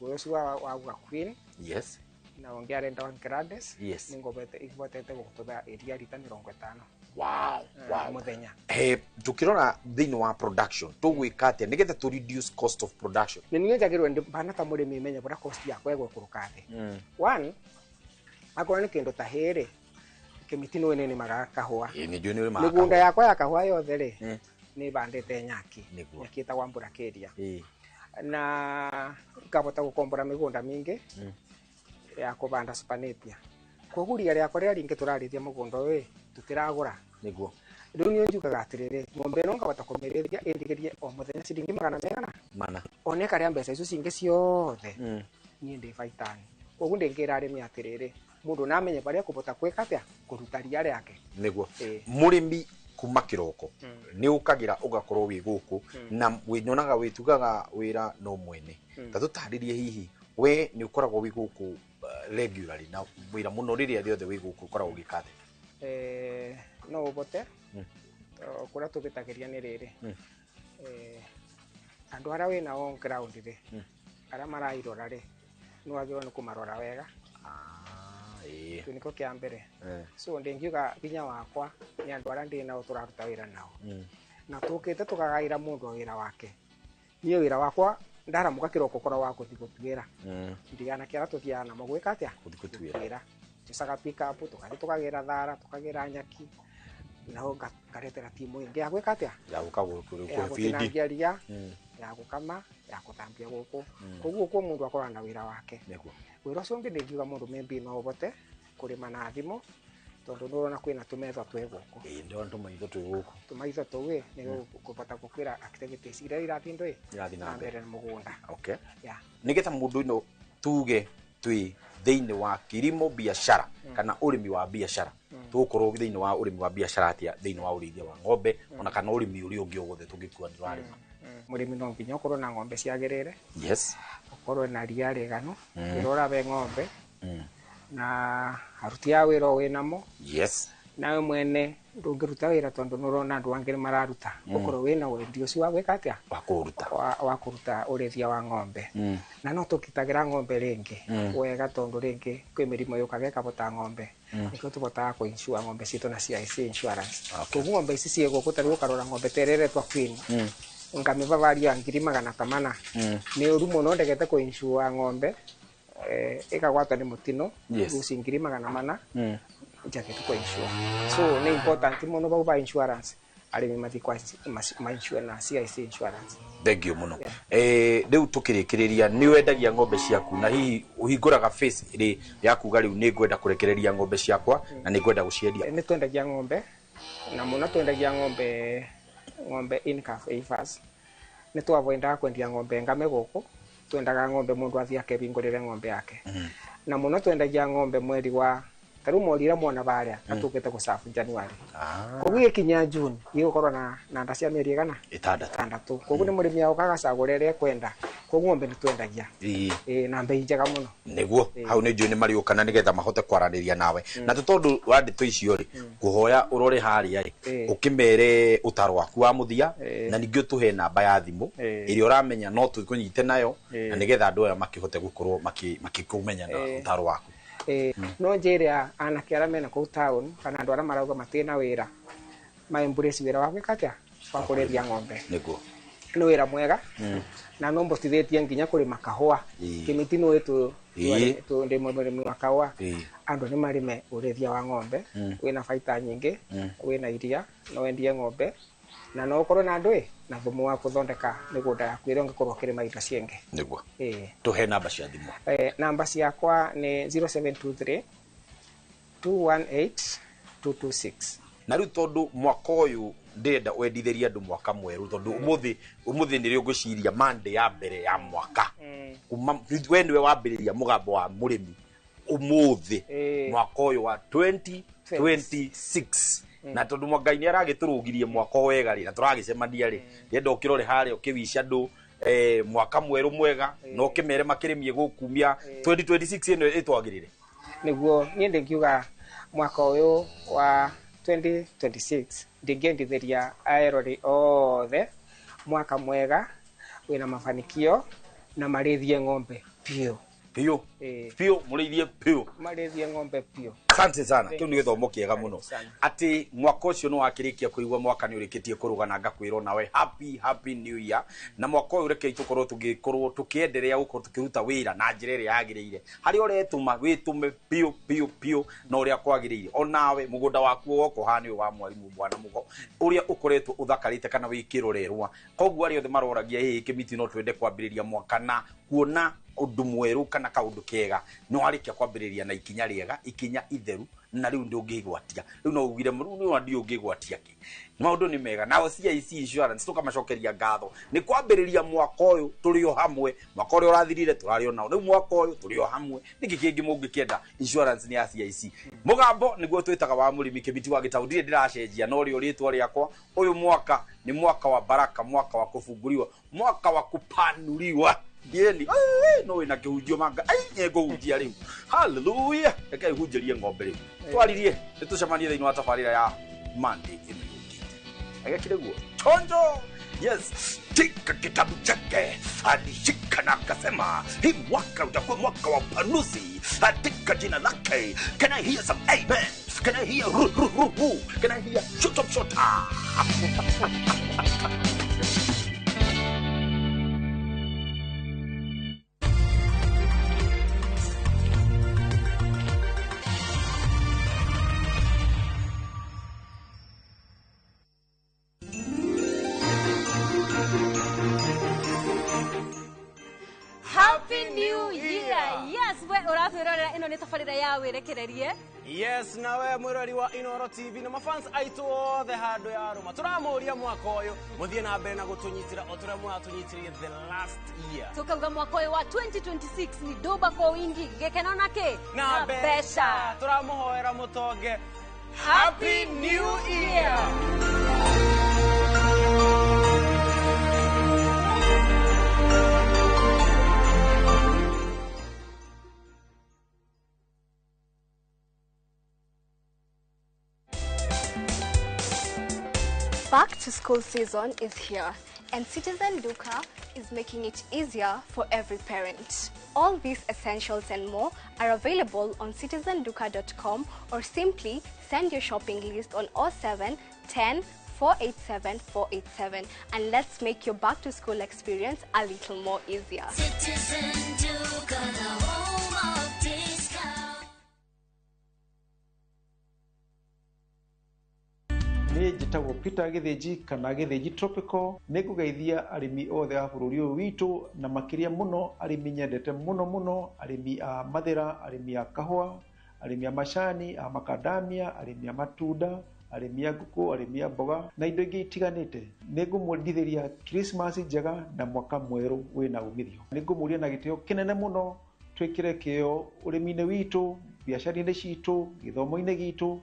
Ũyũ ũcio wa Queen. Yes. Na ũngĩ arenda wa Gladys. Yes. Nĩ ng'ombe ĩhotete gũtũba iria rita 50. Wow, wow. Mũthenya. Tukirora thĩinĩ wa production tũgwĩka atĩa nĩgetha tũ reduce cost of production? Nĩ niĩ njagĩrĩirwo ndĩ bana ta mũrĩmi menye bũrĩa cost yakwa ĩgũikũrũka thĩ. One, akorwo nĩ kĩndũ ta hay rĩ, kĩmĩti nĩ nĩnĩmaga kahũa. Ĩĩ, nĩ njũĩ nĩ ũrĩmaga Mĩgũnda kahũa. yakwa ya kahũa yothe rĩ, nĩ bandĩte nyaki. Nĩguo. Nyaki ĩtagwo mburakeria. Ĩĩ. Na ngabota gũkombora mĩgũnda mĩingĩ ya kũbanda supernapier. Koguo ria rĩakwa rĩrĩa rĩingĩ tũrarĩithia mũgũnda ũyũ ĩ, tũtiragũra. Nĩguo. Rĩu niĩ njugaga atĩrĩrĩ, ng'ombe ĩno ngahota kũmĩrĩithia ĩndigĩrie o mũthenya ciringi magana megana? Mana. Ona ĩkarĩa mbeca icio cingĩ ciothe, niĩ ndĩ baitani. Koguo ndĩngĩra arĩmi atĩrĩrĩ, mũndũ namenye barĩa ekũbota gwĩka atĩa, kũruta ria rĩake. Nĩguo. Ĩĩ. Mũrĩmi kuma kĩroko nĩ ũkagĩra ũgakorwo wĩ gũkũ na nyonaga wĩtugaga wĩra no mwene. Ta tũtarĩrie hihi we nĩ ũkoragwo wĩ gũkũ regularly na wĩra mũno rĩrĩa rĩothe wĩ gũkũ ũkoragwo ũgĩka atĩa? No ũbote. Kũrĩa tũbĩtagĩria nĩ rĩrĩ. Andũ arĩa wĩna on ground rĩ, arĩa marairora rĩ, nĩ wagĩrĩirwo nĩ kũmarora wega. Kĩu nĩkĩo kĩa mbere. So ndingiuga hinya wakwa nĩ andũ arĩa ndĩ nao tũraruta wĩra nao. Na tũkĩte tũkagaĩra mũndũ wĩra wake. Niĩ wĩra wakwa ndaramũka kĩroko korwo wa gũthiĩ gũtuĩra. Ndigana kĩara tũthiaga namo gwĩka atĩa? Gũthiĩ gũtuĩra. Gũtuĩra. Tũcaga pick up, tũgathiĩ tũkagĩra thara, tũkagĩra nyaki. Naho ngaretera timu ĩngĩ ya gwĩka atĩa? Ya gũka Ya gũkũ field. gũtinangia ria, ya gũkama, ya gũthambia gũkũ. Koguo kwĩ mũndũ akoragwo na wĩra wake. Nĩguo. Wĩra ũcio ũngĩ ndingiuga mũndũ maybe no ũbote kũrĩma na thimũ, Tondu nurona kwina tumetho twi guku. Ĩĩ ndĩrona tũmaitho twĩ gũkũ. Tumaitho tũu ĩ nĩ kũbota gũkwĩra activities iria irathiĩ ndũĩ Irathiĩ na mbere. na mũgũnda. Okay. Yeah. Nĩgetha mũndũ ino tuge twĩ thĩinĩ wa kilimo biashara kana ũrĩmi wa biashara, tũgũkorwo thĩinĩ wa ũrĩmi wa biashara atĩa thĩinĩ wa ũrĩithia wa ng'ombe ona kana ũrĩmi ũrĩa ũngĩ o wothe tũngĩkua ndĩrarĩma? Mũrĩmi no nginya ũkorwo na ng'ombe ciagĩrĩire. Yes. Ũkorwo na ria rĩganu rĩrĩa ũrabe ng'ombe na aruti a wĩra o wĩnamo. Yes. Nawe mwene ndũngĩruta wĩra tondũ nĩũrona andũ angĩ nĩmararuta. Ũkorwo wĩna wendi ũcio wa gwĩka atĩa? Wa kũũruta. Wa kũruta ũrĩithia wa ng'ombe. Na no tũkitagĩra ng'ombe rĩngĩ wega tondũ rĩngĩ kwĩ mĩrimũ yũkaga ĩkabota ng'ombe. Nĩkĩo tũbotaga kũ-insure ng'ombe citũ na CIC insurance. Koguo ng'ombe ici ciĩ gũkũ ta rĩu ũkarora ng'ombe ta ĩrĩa ĩretwo Queen, ngamĩbavaria ngiri magana ta mana. Nĩ ũru mũno ndegete kũ-insure ng'ombe ĩkagwatwo nĩ mũtino rũci ngiri magana mana njagĩte kũ-insure. So nĩ important mũno bau ba insurance arĩmi mathiĩ kwa ma-insure na CIC insurance. Thank you mũno. Rĩu tũkĩrĩkĩrĩria nĩ wendagia ng'ombe ciaku na hihi ũhingũraga face ĩrĩ ya kuga rĩu nĩ ngwenda kũrekereria ng'ombe ciakwa na nĩ ngwenda gũciendia? Nĩ twendagia ng'ombe na mũno twendagia ng'ombe in calf heifers. Nĩ twavoendaga kwendia ng'ombe ngame gũkũ, twendaga ng'ombe mũndũ athiĩ akehingũrĩre ng'ombe yake. Na mũno twendagia ng'ombe mweri wa ta rĩu morire mwona barĩa na tũkĩte gũcabu January. Koguo gĩkinya June gĩgũkorwo na nda cia mĩeri ĩgana? Ĩtandatũ. Koguo nĩ mũrĩmi agoka agacagũra ĩrĩa ekwenda. Koguo ng'ombe nĩ twendagia. Ĩĩ na mbei njega mũno. Nĩguo hau nĩ njũĩ nĩ marĩũka na nĩgetha mahote kwaranĩria nawe. Na tondũ wa ndeto icio rĩ, ngũhoya ũrore harĩa rĩ, ũkĩmere ũtaro waku wa mũthia na ningĩ ũtũhe namba ya thimũ ĩrĩa ũramenya no tũkũnyite nayo na nĩgetha andũ aya makĩhote gũkorwo makĩkũmenya na ũtaro waku. No njĩre anake arĩa mena kũu town kana andũ arĩa marauga matirĩ na wĩra ma embrace wĩra wa gwĩka atĩa? Wa kũrĩithia ng'ombe. Nĩguo. Nĩ wĩra mwega na no mbotithĩtie nginya kũrĩma kahũa. Kĩmĩti nĩ ndĩ mũrĩmi wa kahũa. Andũ nĩ marĩme ũrĩithia wa ng'ombe wĩna baita nyingĩ, wĩna iria, no wendie ng'ombe na no ũkorwo na andũ na thumu wa kũthondeka mĩgũnda yaku ĩrĩa ũngĩkorwo ũkĩrĩma indo ciĩngĩ. Nĩguo. Tũhe namba cia thimũ. Namba ciakwa nĩ 0723 218 226. Na rĩu tondũ mwaka ũyũ ndĩrenda wendithĩrie andũ mwaka mwerũ tondũ ũmũthĩ nĩrĩo ngwĩciria Monday ya mbere ya mwaka. Kuma we nĩwe wambĩrĩria mũgambo wa mũrĩmi ũmũthĩ mwaka ũyũ wa 2026. Na tondũ Ngai nĩ aragĩtũrũgirie mwaka wega rĩ na tũragĩcemania rĩ, ndĩrenda ũkĩrore harĩa ũkĩwica andũ mwaka mwerũ mwega na ũkĩmere makĩrĩmie gũkumia 2026 ĩno ĩtwagĩrĩre. Nĩguo niĩ ndĩngiuga mwaka ũyũ wa 2026 ndingĩendithĩria aerori othe mwaka mwega wĩna mafanikio na marĩithie ng'ombe biũ. Biũ. Biũ, mũrĩithie biũ. Marĩithie ng'ombe biũ. Asante sana. Kĩu nĩ gĩthomo kĩega mũno. Atĩ mwaka ũcio nĩ wakĩrĩkia kũigua mwaka nĩ ũrĩkĩtie kũrũga na ngakwĩrwo nawe happy happy new year. Na mwaka ũyũ rekei tũkorwo tũgĩkorwo tũkĩenderea gũkorwo tũkĩruta wĩra na njĩra ĩrĩa yagĩrĩire. Harĩa ũretũma wĩtũme biũ biũ biũ na ũrĩa kwagĩrĩire. Onawe mũgũnda waku woka ũhana ũyũ wa mwarimũ Bwana Mũgo ũrĩa ũkoretwo ũthakarĩte kana wĩkĩrorerwa. Koguo arĩa othe maroragia ĩ Kĩmiti no twende kwambĩrĩria mwaka na kuona ũndũ mwerũ kana kaũndũ kega no warĩkia kwambĩrĩria na ikinya rĩega, ikinya itheru na rĩu ndũngĩgwatia. Rĩu no ugire rĩu nĩ ndiũ ũngĩgwatia kĩ. Maũndũ nĩ mega. Nao CIC insurance tũkamacokeria ngatho nĩ kwambĩrĩria mwaka ũyũ tũrĩ o hamwe. Mwaka ũrĩa ũrathirire tũrarĩ o nao, rĩu mwaka ũyũ tũrĩ o hamwe. Nĩkĩ kĩngĩ mũngĩkĩenda? Insurance nĩ ya CIC. Mũgambo nĩguo twĩtaga wa mũrĩmi Kĩmiti wa Gĩtaũ. Ndirĩ ndĩracenjia no rĩo rĩtwa rĩakwa. Ũyũ mwaka nĩ mwaka wa baraka, mwaka wa kũbungũriwa, mwaka wa kũpanuriwa. Yeni, no wĩna kĩhunjio manga, ai nĩngũhunjia rĩu. Hallelujah. Reke ihunjĩrie ng'ombe rĩu. Twaririe, nĩtũcemanie thĩinĩ wa tabarĩra ya Monday ĩno yũkĩte. Agekire guo. Chonjo. Yes, tika kitabu chake alishika na akasema hii mwaka utakuwa mwaka wa upanuzi katika jina lake. Can I hear some amen? Can I hear ru ru ru ru? Can I hear shut up shut up? Happy New Year. Yes, we uratwirorera ino ni tabarira ya wirekererie. Yes, nawe mwirori wa Inoro TV na mafans aitu othe handu ya ruma turamuria mwaka uyu muthie na mbere na gutunyitira o turia mwatunyitiririe the last year. Tukauga mwaka uyu wa 2026 ni doba kwa wingi, gikeno na ki na mbeca. Turamuhoera mutonge. Happy New Year. Back to school season is here, and Citizen Duka is making it easier for every parent. All these essentials and more are available on citizenduka.com or simply send your shopping list on 07 10 487 487 and let's make your back to school experience a little more easier. Citizen Duka, the home of discount. Niĩ njĩtagwo Peter Gĩthĩnji kana Gĩthĩnji Tropical. Nĩ ngũgeithia arĩmi othe a bũrũri ũyũ witũ na makĩria mũno arĩmi nyendete mũno mũno, arĩmi a mathĩra, arĩmi a kahũa, arĩmi a macani, a makadamia, arĩmi a matunda, arĩmi a ngũkũ, arĩmi a mboga na indo ingĩ itiganĩte. Nĩ ngũmwendithĩria Christmas njega na mwaka mwerũ wĩna umithio. Nĩ ngũmũria na gĩtĩo kĩnene mũno twĩkĩre kĩo ũrĩmi-inĩ witũ, biacara-inĩ citũ, gĩthomo-inĩ gitũ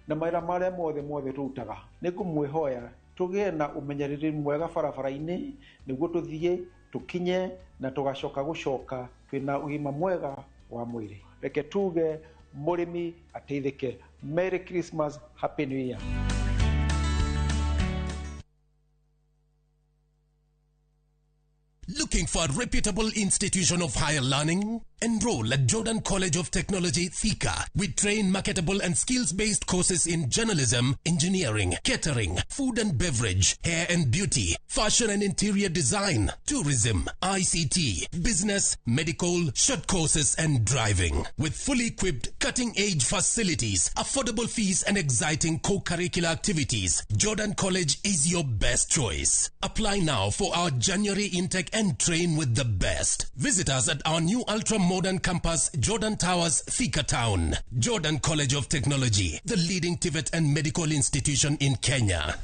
na mawĩra marĩa mothe mothe tũrutaga. Nĩ ngũmwĩhoya tũgĩe na ũmenyereri mwega barabara-inĩ nĩguo tũthiĩ tũkinye na tũgacoka gũcoka twĩna ũgima mwega wa mwĩrĩ. Reke tuge mũrĩmi ateithĩke. Merry Christmas, Happy New Year. Looking for a reputable institution of higher learning? Enroll at Jordan College of Technology, Thika. We train marketable and skills-based courses in journalism, engineering, catering, food and beverage, hair and beauty, fashion and interior design, tourism, ICT, business, medical, short courses and driving. With fully equipped, cutting-edge facilities, affordable fees and exciting co-curricular activities, Jordan College is your best choice. Apply now for our January intake and train with the best. Visit us at our new ultra-modern campus, Jordan Towers, Thika Town. Jordan College of Technology, the leading TVET and medical institution in Kenya.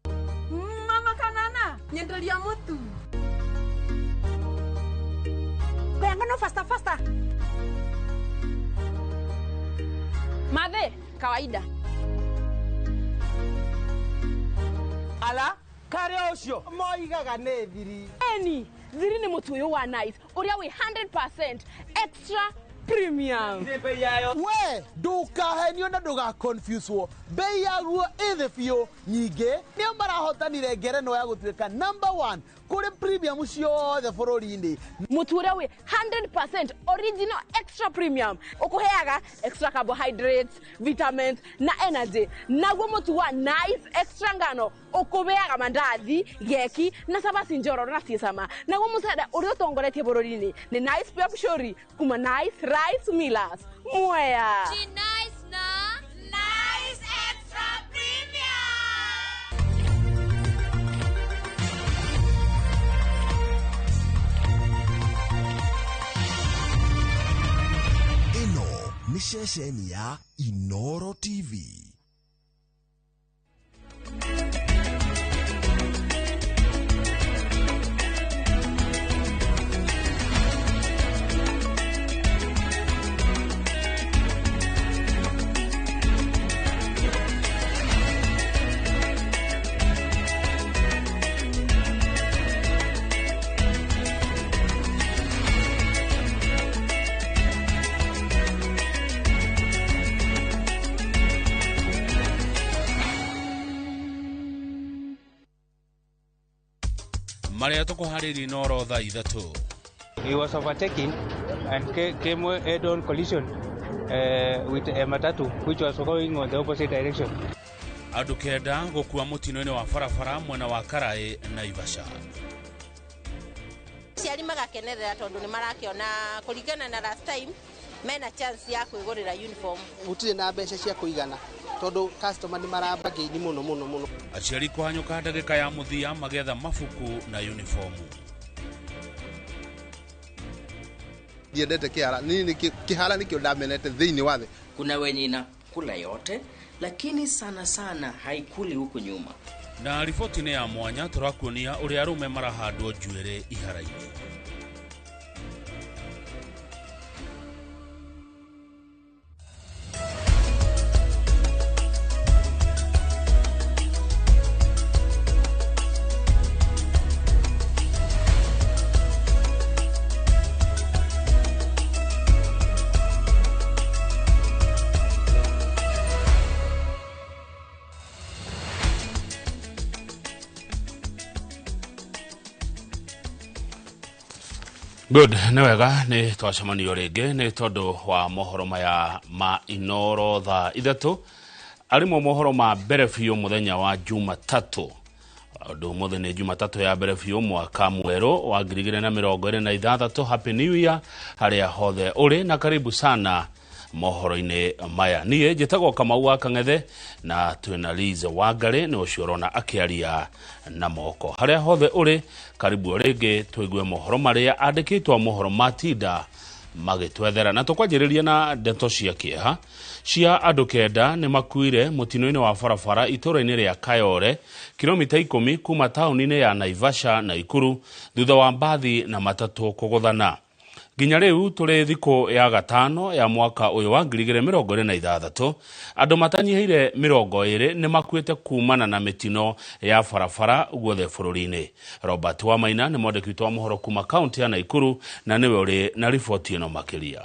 Mama kanana, nyendelia mutu. Kuyangano faster faster. Madhe, kawaida. Ala, kare ucio moigaga nĩ thiri. Eni, thiri nĩ mũtu ũyũ wa Nice ũrĩa wĩ 100% extra premium. We ndukahenio na ndugaconfusewo, bei yaguo ĩ thĩ biũ. Nyingĩ nĩo marahotanire ngerenwa ya gũtuĩka number 1 kũrĩ premium ciothe bũrũri-inĩ. Mũtu ũrĩa wĩ 100% original extra premium ũkũheaga extra carbohydrates, vitamins na energy. Naguo mũtu wa Nice extra ngano ũkũbeaga mandathi, geki na cabaci njororo na ciĩcama. Naguo mũcere ũrĩa ũtongoretie bũrũri-inĩ nĩ Nice Pure Pshori kuma Nice Rice Millers. Mwea. Nice na Nice Extra Premium. Ĩno nĩ ceceni ya Inoro TV. Maria tukuharĩria Inoro thaa 3. He was overtaking and came head-on collision with a matatu which was going on the opposite direction. Andũ 9 gũkua mũtino-inĩ wa barabara mwena wa Karaĩ, Naivasha. Aciari magakenerera tondũ nĩ marakiona kũringana na last time mena chance ya kwĩgũrĩra uniform. Gũtirĩ na mbeca cia kũigana tondũ customer nĩ marabagaini mũno mũno mũno. Aciari kũhanyũka ndagĩka ya mũthia magĩetha mabuku na uniformu. Ndiendete kĩhara niĩ, kĩhara nĩkĩo ndamenete thĩinĩ wa thĩ. Kuna wenye inakula yote, lakini sana sana haikuli huku nyuma. Na riboti-inĩ ya mwanya tũrakuonia ũrĩa arũme marahandwo njuĩrĩ ihara-inĩ. Good, nĩ wega nĩ twacemanio rĩngĩ nĩ tondũ wa mohoro maya ma Inooro thaa 3 arĩmo mohoro ma mbere biũ mũthenya wa Jumatatũ. Ũndũ ũmũthĩ nĩ Jumatatũ ya mbere biũ mwaka mwerũ wa 2026. Happy New Year harĩa hothe ũrĩ na karibu sana mohoro-inĩ maya. Niĩ njĩtagwo Kamau wa Kang'ethe na twĩna Liz Wangari nĩ ũcio ũrona akĩaria na moko. Harĩa hothe ũrĩ karibu rĩngĩ tũigue mohoro marĩa andĩkĩtwo mohoro matinda magĩtwethera. Na tũkwanjĩrĩria na ndeto cia kĩeha cia andũ 9 nĩ makuire mũtino-inĩ wa barabara itũũra-inĩ rĩa Kayore, kilomita 10 kuma taũni-inĩ ya Naivasha Naikuru thutha wa mbathi na matatũ kũgũthana. Nginya rĩu tũrĩ thikũ ya gatano ya mwaka ũyũ wa 2026 andũ matanyihĩire 20 nĩ makuĩte kumana na mĩtino ya barabara guothe bũrũri-inĩ. Robert Wamaina nĩ mwandĩki witũ wa mohoro kuma kaunti ya Naikuru na nĩwe ũrĩ na riboti ĩno makĩria.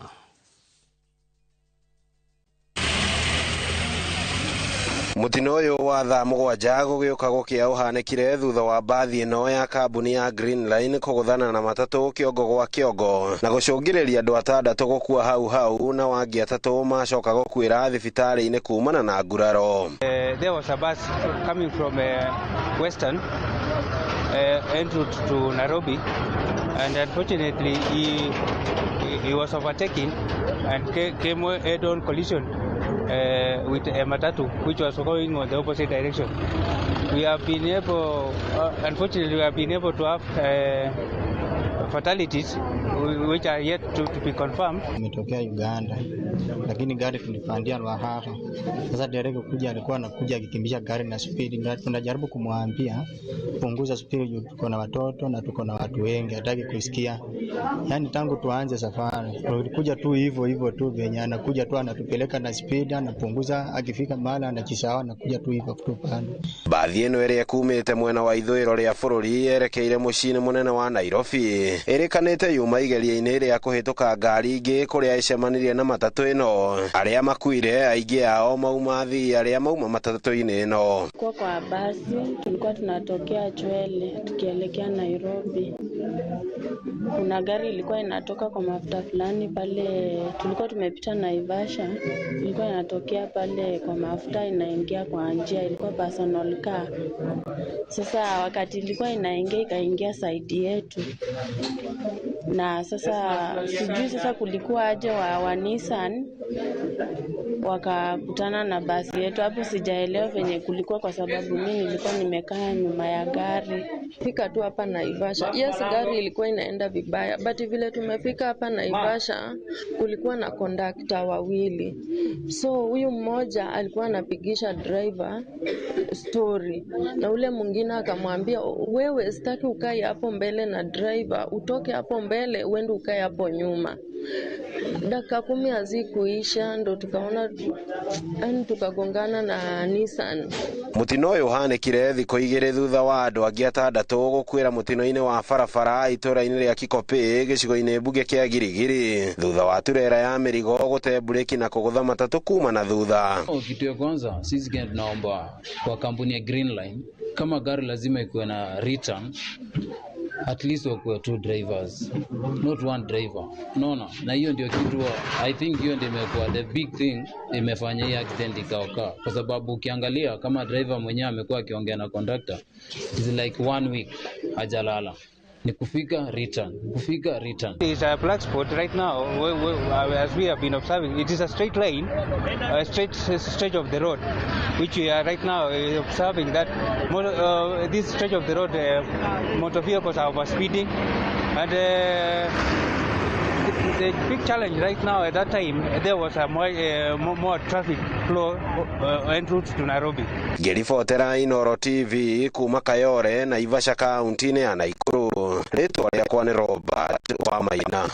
Mũtino ũyũ wa thaa 7 gũgĩũka gũkĩa ũhanĩkire thutha wa mbathi ĩno ya kambuni ya Green Line kũgũthana na matatũ kĩongo gwa kĩongo na gũcũngĩrĩria andũ 6 gũkua hau hau na wangĩ 3 macoka gũkuĩra thibitarĩ-inĩ kumana na nguraro. There was a bus coming from Western en route to Nairobi, and unfortunately he was overtaken and came head-on collision with a matatu which was going on the opposite direction. We have been able, unfortunately, we have been able to have fatalities which are yet to be confirmed. Umetokea Uganda, lakini gari tulipandia Ruahaha. Sasa dereva kuja alikuwa anakuja akikimbisha gari na speed. Tunajaribu kumwambia punguza speed, tuko na watoto na tuko na watu wengi, hataki kusikia. Yani tangu tuanze safari tulikuja tu hivyo hivyo tu, venye anakuja tu anatupeleka na speed, anapunguza, akifika mahala anachisahau, anakuja tu hivyo kutupanda. Bathi ĩno ĩrĩa kumĩte mwena wa ithũĩro rĩa bũrũri yerekeire mũciĩ-inĩ mũnene wa Nairobi ĩrĩkanĩte yuma igeria-inĩ rĩa kũhĩtũka ngari ingĩ kũrĩa ĩcemanirie na matatũ ĩno. Arĩa makuire aingĩ ao mauma athii arĩa mauma matatũ-inĩ ĩno. Kwa basi tulikuwa tunatokea Chwele tukielekea Nairobi. Kuna gari ilikuwa inatoka kwa mafuta fulani pale, tulikuwa tumepita Naivasha, ilikuwa inatokea pale kwa mafuta inaingia kwa njia, ilikuwa personal car. Sasa wakati ilikuwa inaingia ikaingia side yetu. Na sasa sijui sasa kulikuwa aje wa Nissan wakakutana na basi yetu hapo, sijaelewa venye kulikuwa kwa sababu mimi nilikuwa nimekaa nyuma ya gari. Fika tu hapa Naivasha. Yes, gari ilikuwa inaenda vibaya, but vile tumefika hapa Naivasha kulikuwa na kondakta wawili. So huyu mmoja alikuwa anapigisha driver story na ule mwingine akamwambia, wewe sitaki ukae hapo mbele na driver, utoke hapo mbele uende ukae hapo nyuma. Dakika 10 hazikuisha ndo tukaona yani tukagongana na Nissan. Mutino uyu uhanikire thikũ 2 thutha wa andũ angĩ 6 gũkuĩra mũtino-inĩ wa barabara itũũra-inĩ rĩa Kikopĩ gĩcigo-inĩ mbunge kĩa Girigiri thutha wa turera ya mĩrigo gũte mburĩki na kũgũtha matatũ kuma na thutha. Kitu ya kwanza sisi Kenya tunaomba kwa kampuni ya Green Line, kama gari lazima ikuwe na return, at least wakuwe 2 drivers, not 1 driver. Unaona? Na hiyo ndio kitu I think hiyo ndio imekuwa the big thing imefanya hii accident ikaokaa, kwa sababu ukiangalia kama driver mwenyewe amekuwa akiongea na conductor, it's like 1 week hajalala. Ni kufika return, kufika return. It is a black spot right now. As we have been observing, it is a straight line, a straight stretch of the road, which we are right now observing that this stretch of the road, motor vehicles are overspeeding, and The big challenge right now at that time, there was a more traffic flow en route to Nairobi. Ngĩribotera Inooro TV kuma Kayore, Naivasha, kaunti-inĩ ya Naikuru, rĩtwa rĩakwa nĩ Robert Wamaina.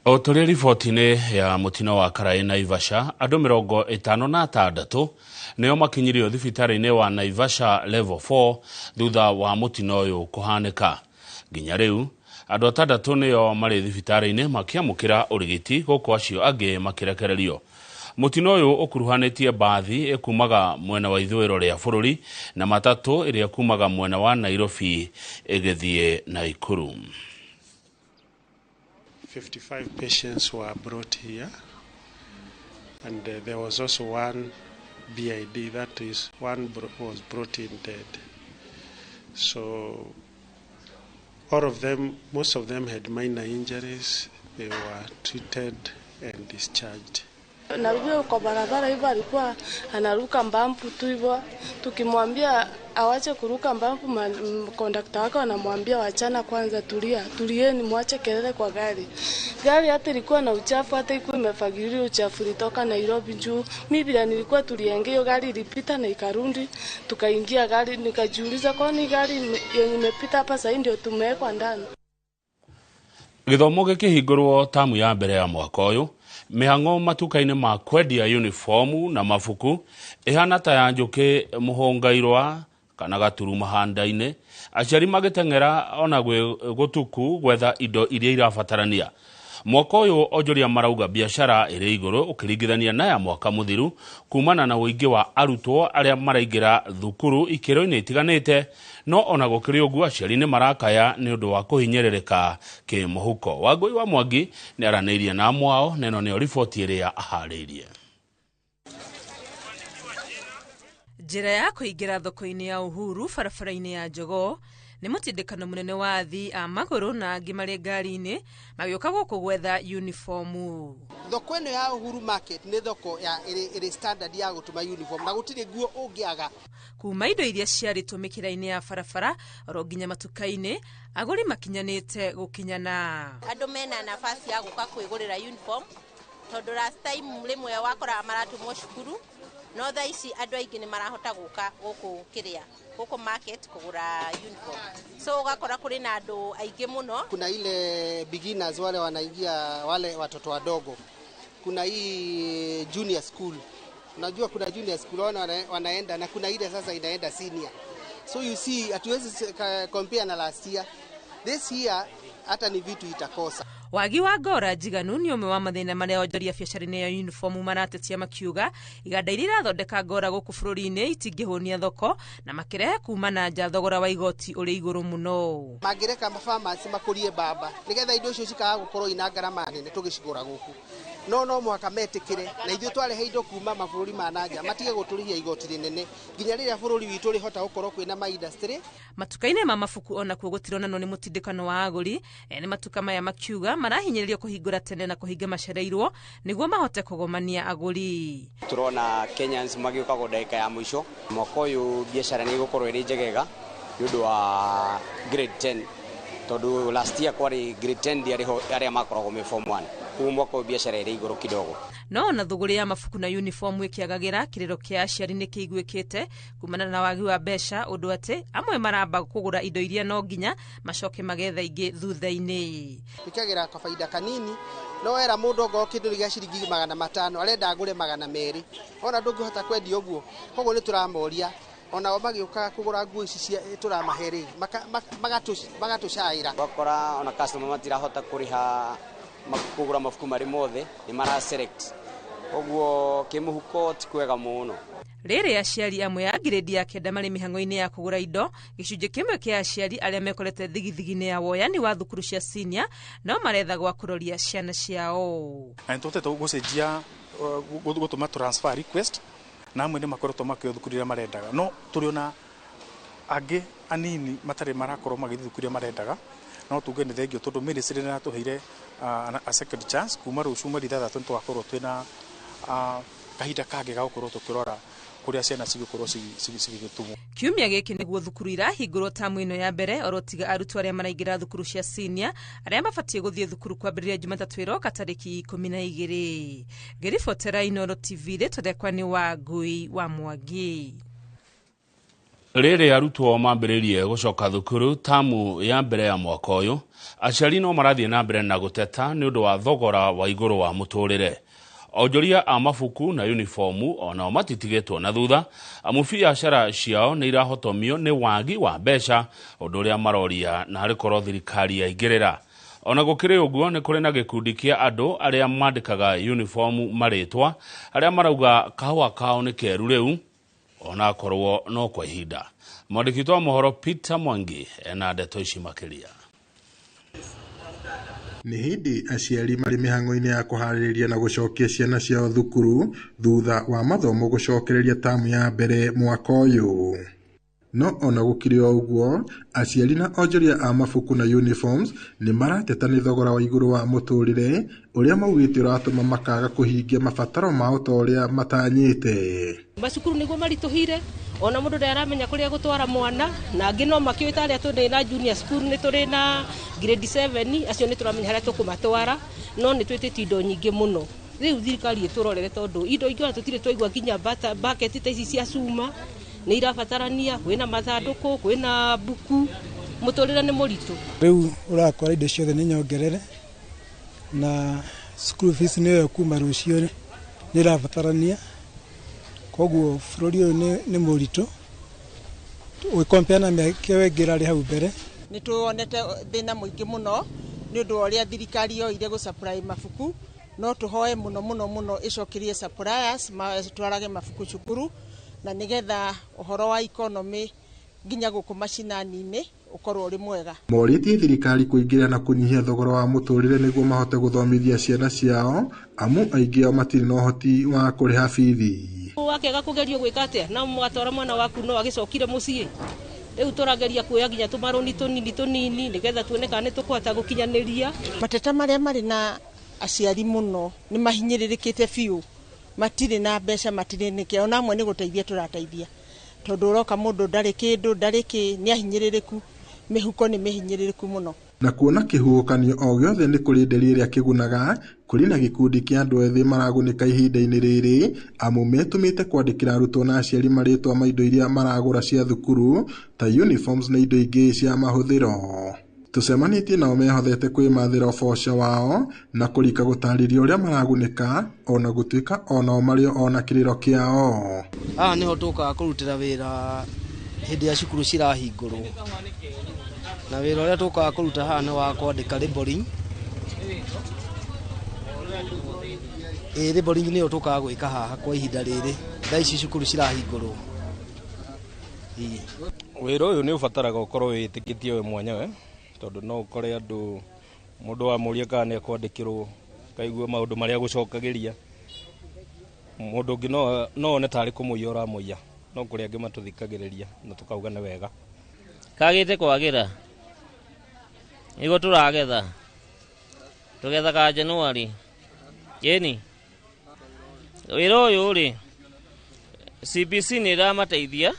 O tũrĩ riboti-inĩ ya mũtino wa Karaĩ Naivasha, andũ 56 nĩo makinyirio thibitarĩ-inĩ wa Naivasha Level 4 thutha wa mũtino ũyũ kũhanĩka. Nginya rĩu andũ 6 nĩo marĩ thibitarĩ-inĩ makĩamũkĩra ũrigiti gũkũ acio angĩ makĩrekererio. Mũtino ũyũ ũkuruhanĩtie mbathi ĩkumaga mwena wa ithũĩro rĩa bũrũri na matatũ ĩrĩa ĩkumaga mwena wa Nairobi ĩgĩthiĩ Naikuru. 55 patients were brought here, and there was also one BID, that is, one was brought in dead. So all of them, most of them had minor injuries. They were treated and discharged. Na huyo kwa barabara hivyo alikuwa anaruka mbampu tu hivyo, tukimwambia awache kuruka mbampu, kondakta wake anamwambia wachana kwanza, tulia, tulieni, mwache kelele kwa gari. Gari hata ilikuwa na uchafu, hata ilikuwa imefagiliwa uchafu ilitoka Nairobi juu. Mimi bila nilikuwa tulienge, hiyo gari ilipita na ikarundi, tukaingia gari, nikajiuliza kwani gari yenye imepita hapa sasa ndio tumewekwa ndani. Gĩthomo gĩkĩhingũrwo tamu ya mbere ya mwaka ũyũ, mĩhang'o matuka-inĩ ma kwendia uniformu na mabuku ĩhana ta ya njũkĩ mũhũngairwa kana gaturu mahanda-inĩ, aciari magĩteng'era ona gwĩ gũtuku gwetha indo iria irabatarania. Mwaka ũyũ onjoria marauga biacara ĩrĩ igũrũ ũkĩringithania na ya mwaka mũthiru kumana na ũingĩ wa arutwo arĩa maraingĩra thukuru ikĩro-inĩ itiganĩte, no ona gũkĩrĩ ũguo aciari nĩ marakaya nĩ ũndũ wa kũhinyĩrĩrĩka kĩmũhuko. Wangũi wa Mwangi nĩ aranĩirie na amwe ao, na ĩno nĩyo riboti ĩrĩa aharĩirie. Njĩra ya kũingĩra thoko-inĩ ya Uhuru barabara-inĩ ya Jogoo nĩ mũtindĩkano mũnene wa athii a magũrũ na angĩ marĩ ngari-inĩ magĩũka gũkũ gwetha uniformu. Thoko ĩno ya Uhuru Market nĩ thoko ya ĩrĩ standard ya gũtuma uniform na gũtirĩ nguo ũngĩaga. Kuma indo iria ciarĩtwo mĩkĩra-inĩ ya barabara oro nginya matuka-inĩ, agũri makinyanĩte gũkinyana. Andũ mena nafasi ya gũka kwĩgũrĩra uniform tondũ last time rĩmwe wakoraga maratũmwo cukuru, no thaa ici andũ aingĩ nĩ marahota gũka gũkũ kĩrĩa gũkũ market kũgũra uniform, so ũgakora kũrĩ na andũ aingĩ mũno. Kuna ile beginners wale wanaingia, wale watoto wadogo, kuna hii junior school, unajua kuna junior school wanaenda, na kuna ile sasa inaenda senior. So you see hatuwezi compare na last year. This year hata ni vitu itakosa. Wagi wa ngora njiganu nĩ ũmwe wa mathĩna marĩa onjoria biacara-inĩ ya uniform maratetia makiuga iganda iria irathondeka ngora gũkũ bũrũri-inĩ itingĩhũnia thoko na makĩrehe kuma na nja thogora wa igoti ũrĩ igũrũ mũno. Mangĩreka mafarmers makũrie mbamba nĩgetha indo icio cikaga gũkorwo ina ngarama nene tũgĩcigũra gũkũ, no mũhaka metĩkĩre na ithuĩ twarehe indo kuma mabũrũri ma na nja matige gũtũrĩhia igoti rĩnene nginya rĩrĩa bũrũri witũ ũrĩhota gũkorwo kwĩna ma industry. Matuka-inĩ ma mabuku onakuo gũtironanwo nĩ mũtindĩkano wa agũri, ene matuka maya makiuga marahinyĩrĩrio kũhingũra tene na kũhinga macereirwo nĩguo mahote kũgomania agũri. Turona Kenyans magĩũka go ndagĩka ya mũico. Mwaka ũyũ biacara nĩ ĩgũkorwo ĩrĩ njegega nĩ ũndũ wa grade 10 tondũ last year kwarĩ grade 10 ndiarĩ ho arĩa makoragwo me form 1, koguo mwaka ũyũ biacara ĩrĩ igũrũ kidogo. No ona thũgũrĩ ya mabuku na uniform ĩkĩagagĩra, kĩrĩro kĩa aciari nĩ kĩiguĩkĩte kumana na wagi wa mbeca, ũndũ atĩ amwe maramba kũgũra indo iria no nginya macoke magetha ingĩ thutha-inĩ. Ĩkagĩra kabaida kanini, no wera mũndũ ongorwo kĩndũ gĩa ciringi 500 arenda agũre 200, ona ndũngĩhota kwendia ũguo. Koguo nĩ tũramoria onao magĩũka kũgũra nguo ici cia tũramahe rĩ, magatũcaĩra. Wakora ona customer matirahota kũrĩha kũgũra mabuku marĩ mothe, nĩ mara select, ũguo kĩmũhuko ti kwega mũno. Rĩrĩ aciari amwe a grade ya 9 marĩ mĩhang'o-inĩ ya kũgũra indo, gĩcunjĩ kĩmwe kĩa aciari arĩa mekorete thigithigi-inĩ ya woyani wa thukuru cia senior no maretha gwa kũroria ciana ciao. Na nĩ tũhotete gũcenjia gũtũma transfer request na amwe nĩ makoretwo makĩoya thukuru iria marendaga, no tũrĩ ona angĩ anini matarĩ marakorwo magĩthiĩ thukuru iria marendaga, no tuge nĩ thengio tondũ ministry nĩ ĩratũheire a second chance. Kuma rũciũ mweri 6 nĩ tũgakorwo twĩna Kahinda kangĩ ga gũkorwo tũkĩrora kũrĩa ciana cigũkorwo cigĩgĩtũmwo. Kiumia gĩkĩ nĩguo thukuru irahingũrwo tamu ĩno ya mbere oro tiga arutwo arĩa maraingĩra thukuru cia senior arĩa mabatiĩ gũthiĩ thukuru kwambĩrĩria Jumatatũ ĩroka tarĩki 12. Ngĩribotera Inooro TV, rĩtwa rĩakwa nĩ Wangui wa Mwangi. Rĩrĩ arutwo mambĩrĩrie gũcoka thukuru tamu ya mbere ya mwaka ũyũ, aciari no marathiĩ na mbere na gũteta nĩ ũndũ wa thogora wa igũrũ wa mũtũrĩre. Onjoria a mabuku na uniformu onao matitigĩtwo na thutha, amu biacara ciao nĩ irahotomio nĩ wagi wa mbeca, ũndũ ũrĩa maroria na arĩ korwo thirikari yaingĩrĩra. Ona gũkĩrĩ ũguo nĩ kũrĩ na gĩkundi kĩa andũ arĩa mandĩkaga uniformu marĩtwa, arĩa marauga kahũa kao nĩ keru rĩu ona korwo no kwa ihinda. Mwandĩki wa mohoro Peter Mwangi ena ndeto ici makĩria. Nĩ hĩndĩ aciari marĩ mĩhang'o-inĩ ya kũharĩrĩria na gũcokia ciana ciao thukuru thutha wa mathomo gũcokereria tamu ya mbere mwaka ũyũ. No ona gũkĩrĩ o ũguo, aciari na onjoria a mabuku na uniforms nĩ marateta nĩ thogora wa igũrũ wa mũtũrĩre ũrĩa maugĩte ũratũma makaga kũhingia mabataro mao ta ũrĩa matanyĩte. Macukuru nĩguo maritũhire, ona mũndũ ndaramenya kũrĩa gũtwara mwana, na angĩ no makĩũĩ ta arĩa tũrĩ na junior school nĩ tũrĩ na grade 7, acio nĩ tũramenya harĩa tũkũmatwara, no nĩ twĩtĩtie indo nyingĩ mũno. Rĩu thirikari ĩtũrorere tondũ indo ingĩ ona tũtirĩ twaigua nginya bucket ta ici cia cuma nĩ irabatarania, kwĩna mathandũkũ, kwĩna mbuku, mũtũrĩre nĩ mũritũ. Rĩu ũrakora indo ciothe nĩ nyongerere, na school fees nĩyo kuma rũciũ nĩ ĩrabatarania, koguo bũrũri ũyũ nĩ mũritũ ũgĩkompea na mĩaka ĩyo ĩngĩ ĩrarĩ hau mbere. Nĩ tuonete thĩna mũingĩ mũno nĩ ũndũ wa ũrĩa thirikari yoire gũ supply mabuku, no tũhoe mũno mũno mũno ĩcokerie suppliers matwarage mabuku cukuru, na nĩgetha ũhoro wa economy nginya gũkũ macinani-inĩ ũkorwo ũrĩ mwega. Morĩtie thirikari kũingĩra na kũnyihia thogora wa mũtũrĩre nĩguo mahote gũthomithia ciana ciao, amu aingĩ ao matirĩ na ũhoti wa kũrĩha bithi. Wakĩaga kũgerio gwĩka atĩa na mwatwara mwana waku no agĩcokire mũciĩ. Rĩu tũrageria kuoya nginya tũmarũni tũnini tũnini nĩgetha tuone kana nĩ tũkũhota gũkinyanĩria. Mateta marĩa marĩ na aciari mũno nĩ mahinyĩrĩrĩkĩte biũ, matirĩ na mbeca, matirĩ nĩkĩ, ona amwe nĩ gũteithia tũrateithia tondũ ũroka mũndũ ndarĩ kĩndũ, ndarĩ kĩ, nĩ ahinyĩrĩrĩku, mĩhuko nĩ mĩhinyĩrĩrĩku mũno. Na kuona kĩhuhũkanio o gĩothe nĩ kũrĩ nderi ĩrĩa kĩgunaga, kũrĩ na gĩkundi kĩa andũ ethĩ maragunĩka ihinda-inĩ rĩrĩ, amu metũmĩte kwandĩkĩra arutwo na aciari marĩtwa ma indo iria maragũra cia thukuru ta uniforms na indo ingĩ cia mahũthĩro. Tũcemanĩtie nao mehothete kwĩmathĩra ũboco wao na kũrika gũtarĩria ũrĩa maragunĩka ona gũtuĩka onao marĩ ona kĩrĩro kĩao. Haha nĩho tũkaga kũrutĩra wĩra hĩndĩ ya cukuru cirahingũrwo, na wĩra ũrĩa tũkaga kũruta haha nĩ wa kwandĩka labeling. Labeling nĩyo tũkaga gwĩka haha kwa ihinda rĩrĩ thaa ici cukuru cirahingũrwo. Wĩra ũyũ nĩ ũbataraga ũkorwo wĩtĩkĩtie we mwenyewe, tondũ no ũkore andũ mũndũ wamũria kana nĩ ekwandĩkĩrwo kaigua maũndũ marĩa gũcokagĩria, mũndũ ũngĩ no one tarĩ kũmũiya ũramũiya, no kũrĩ angĩ matũthikagĩrĩria na tũkauga nĩ wega. Kagĩte kwagĩra nĩguo tũragetha, tũgethaga Januari ĩni. Wĩra ũyũ rĩ, CBC nĩ ĩramateithia,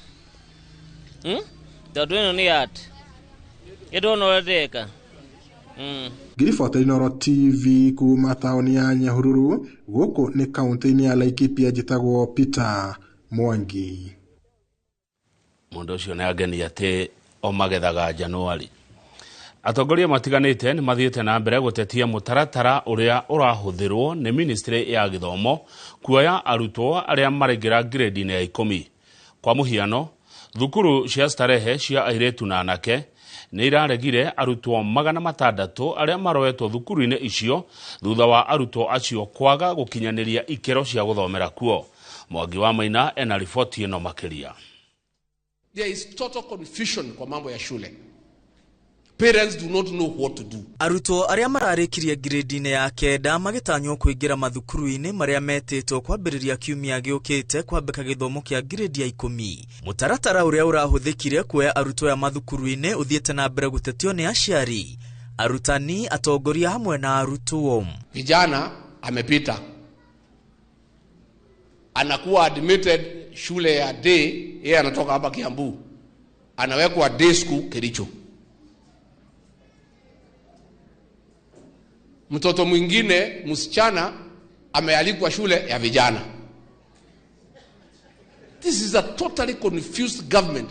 tondũ ĩno nĩ art ĩndona ũrĩa ndĩreka. Ngiribota Inooro TV kuma taũni ya Nyahururu, gũkũ nĩ kaũntĩ-inĩ ya Laikipia, njĩtagwo Peter Mwangi. Mũndũ ũcio nĩ angenia atĩ o magethaga Januari. Atongoria matiganĩte nĩ mathiĩte na mbere gũtetia mũtaratara ũrĩa ũrahũthĩrwo nĩ ministry ya gĩthomo kuoya arutwo arĩa maraingĩra grade-inĩ ya 10. Kwa mũhiano, thukuru cia starehe cia airĩtu na anake nĩ iraregire arutwo 600 arĩa maroetwo thukuru-inĩ icio thutha wa arutwo acio kwaga gũkinyanĩria ikĩro cia gũthomera kuo. Mwangi wa Maina ena riboti ĩno makĩria. There is total confusion kwa mambo ya shule. Parents do not know what to do. Arutwo arĩa mararĩkirie grade-inĩ ya 9 magĩtanywo kũingĩra mathukuru-inĩ marĩa metĩtwo kwambĩrĩria kiumia gĩũkĩte kwambĩka gĩthomo kĩa grade ya 10. Mũtaratara ũrĩa ũrahũthĩkire kuoya arutwo aya mathukuru-inĩ ũthiĩte na mbere gũtetio nĩ aciari, arutani, atongoria hamwe na arutwo. Vijana amepita, anakuwa admitted shule ya day, yeye anatoka hapa Kiambu, anawekwa day school Kericho. Mtoto mwingine msichana amealikwa shule ya vijana. This is a totally confused government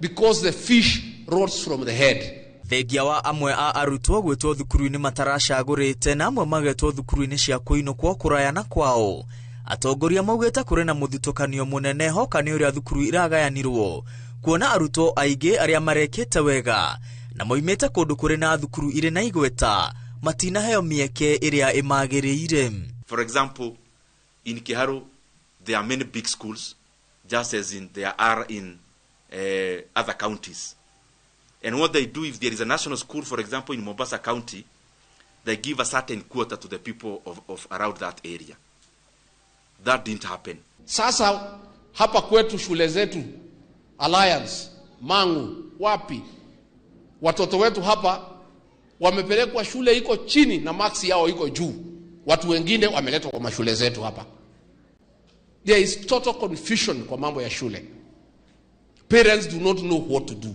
because the fish rots from the head. Thengia wa amwe a arutwo gwĩtwo thukuru-inĩ mataracagũrĩte na amwe magetwo thukuru-inĩ cia kũinũkwo kũraya na kwao. Atongoria maugĩte kũrĩ na mũthutũkanio mũnene hoka nĩ ũrĩa thukuru iragayanirwo kuona arutwo aingĩ arĩa marekĩte wega na moimĩte kũndũ kũrĩ na thukuru irĩ na igweta matinaheo mĩeke ĩrĩa ĩmagĩrĩire. For example, in Kiharu there are many big schools, just as in there are in other counties. And what they do, if there is a national school, for example, in Mombasa County, they give a certain quota to the people of around that area. That didn't happen. Sasa hapa kwetu shule zetu Alliance, Mangu, wapi, watoto wetu hapa wamepelekwa shule iko chini na marks yao iko juu. Watu wengine wameletwa kwa mashule zetu hapa. There is total confusion kwa mambo ya shule. Parents do not know what to do.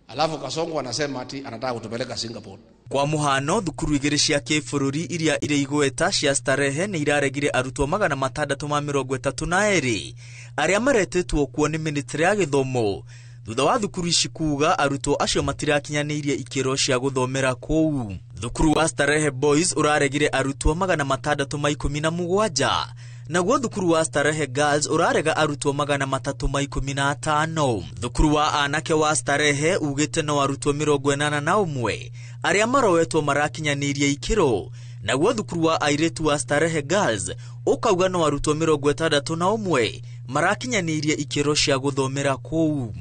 Alafu Kasongo anasema ati anataka kutupeleka Singapore. Kwa muhano thukuru igĩrĩ cia kĩbũrũri iria irĩ igweta cia Starehe nĩ iraregire arutwo 632 arĩa maretĩtwo kuo nĩ ministry ya gĩthomo thutha wa thukuru ici kuga arutwo acio matirakinyanĩirie ikĩro cia gũthomera kũu. Thukuru wa Starehe Boys ũraregire arutwo 617 naguo thukuru wa Starehe Girls ũrarega arutwo 315. Thukuru wa anake wa Starehe ugĩte no arutwo 81 arĩa maroetwo marakinyanĩirie ikĩro, naguo thukuru wa airĩtu wa Starehe Girls ũkauga no arutwo 61 marakinyanĩirie ikĩro cia gũthomera kũu.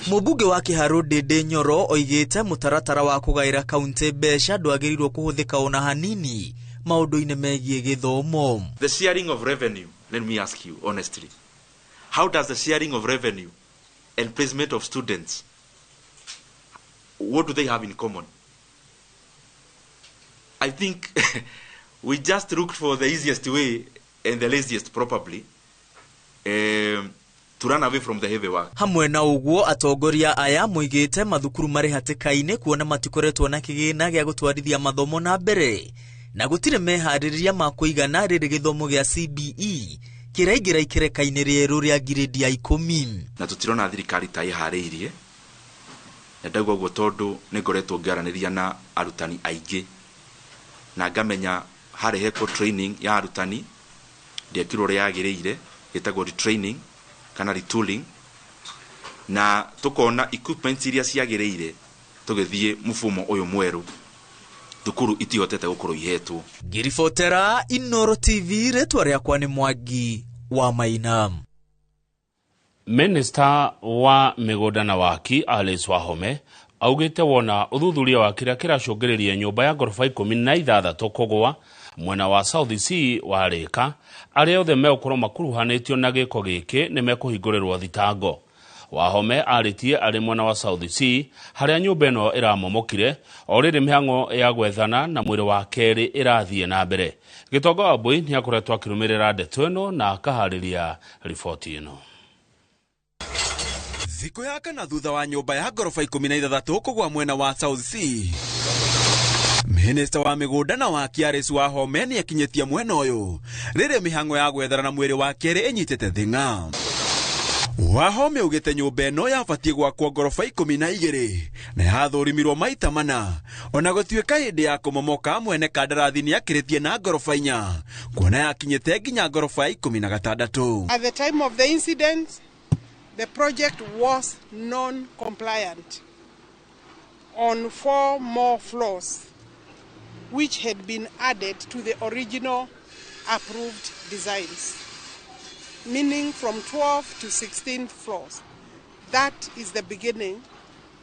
Mũmbunge wa Kiharu Ndindi Nyoro oigĩte mũtaratara wa kũgaĩra kaunti mbeca ndwagĩrĩirwo kũhũthĩka ona hanini maũndũ-inĩ megiĩ gĩthomo. The sharing of revenue, let me ask you honestly, how does the sharing of revenue and placement of students, what do they have in common? I think we just looked for the easiest way and the laziest probably to run away from the heavy work. Hamwe na ũguo atongoria aya moigĩte mathukuru marĩ hatĩka-inĩ kuona matikoretwo na kĩgĩna gĩa gũtwarithia mathomo na mbere na gũtirĩ meharĩrĩria ma kũigana rĩrĩ gĩthomo gĩa CBE kĩraingĩra ikereka-inĩ rĩerũ rĩa ngirĩndi ya 10. Na tũtirona thirikari ta ĩharĩirie, na ndauga ũguo tondũ nĩngoretwo ngĩaranĩria na arutani aingĩ na ngamenya harĩ hekwo training ya arutani ndĩekirwo ũrĩa yagĩrĩire, ĩtagwo retraining kana retooling, na tũkona equipment iria ciagĩrĩire tũgĩthiĩ mfumo ũyũ mwerũ thukuru itihotete gũkorwo ihetwo. Ngiribotera Inoro TV, rĩtwa rĩakwa nĩ Mwangi wa Maina. Minister wa mĩgũnda na waki Alice Wahome augĩte wona ũthuthuria wa kĩrĩa kĩracũngĩrĩria nyũmba ya ngoroba 16 kũgũa mwena wa South C wa Rĩka, arĩa othe megũkorwo makuruhanĩtio na gĩko gĩkĩ nĩ mekũhingũrĩrwo thitango. Wahome arĩtie arĩ mwena wa South C harĩa nyũmba ĩno ĩramomokire o rĩrĩ mĩhang'o ya gwethana na mwĩrĩ wa kerĩ ĩrathiĩ na mbere. Gĩtonga wa Mbui nĩ akoretwo akĩrũmĩrĩra ndeto ĩno na akaharĩria riboti ĩno. Thikũ ya kana thutha wa nyũmba ya ngoroba 16 kũgwa mwena wa South C, Minista wa mĩgũnda na waki Alice Wahome nĩ akinyĩtie mwena ũyũ rĩrĩ mĩhang'o ya gwethana na mwĩrĩ wa kerĩ ĩnyitĩte thing'a. Wahome augĩte nyũmba ĩno yabatiĩ gwakwo ngoroba 12 na yathũrimirwo maita mana, ona gũtuĩka hĩndĩ ya kũmomoka mwene kandarathi nĩ akĩrĩtie na ngoroba 4 kuona yakinyĩte nginya ngoroba ya 16. At the time of the incident, the project was non-compliant on 4 more floors, which had been added to the original approved designs, meaning from 12 to 16 floors. That is the beginning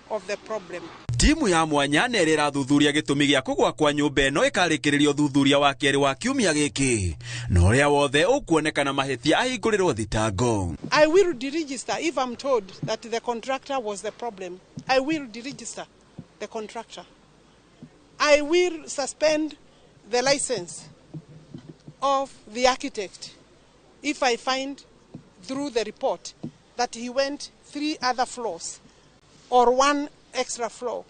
of the problem. Timu ya mwanya nĩ ĩrathuthuria gĩtũmi gĩa kũgwa kwa nyũmba ĩno ĩkarĩkĩrĩrio ũthuthuria wa kerĩ wa kiumia gĩkĩ, na ũrĩa wothe ũkuonekana mahĩtia ahingũrĩrwo thitango. I will deregister if I'm told that the contractor was the problem. I will deregister the contractor. I will suspend the license of the architect If I find through the report that he went 3 other floors or 1 extra floor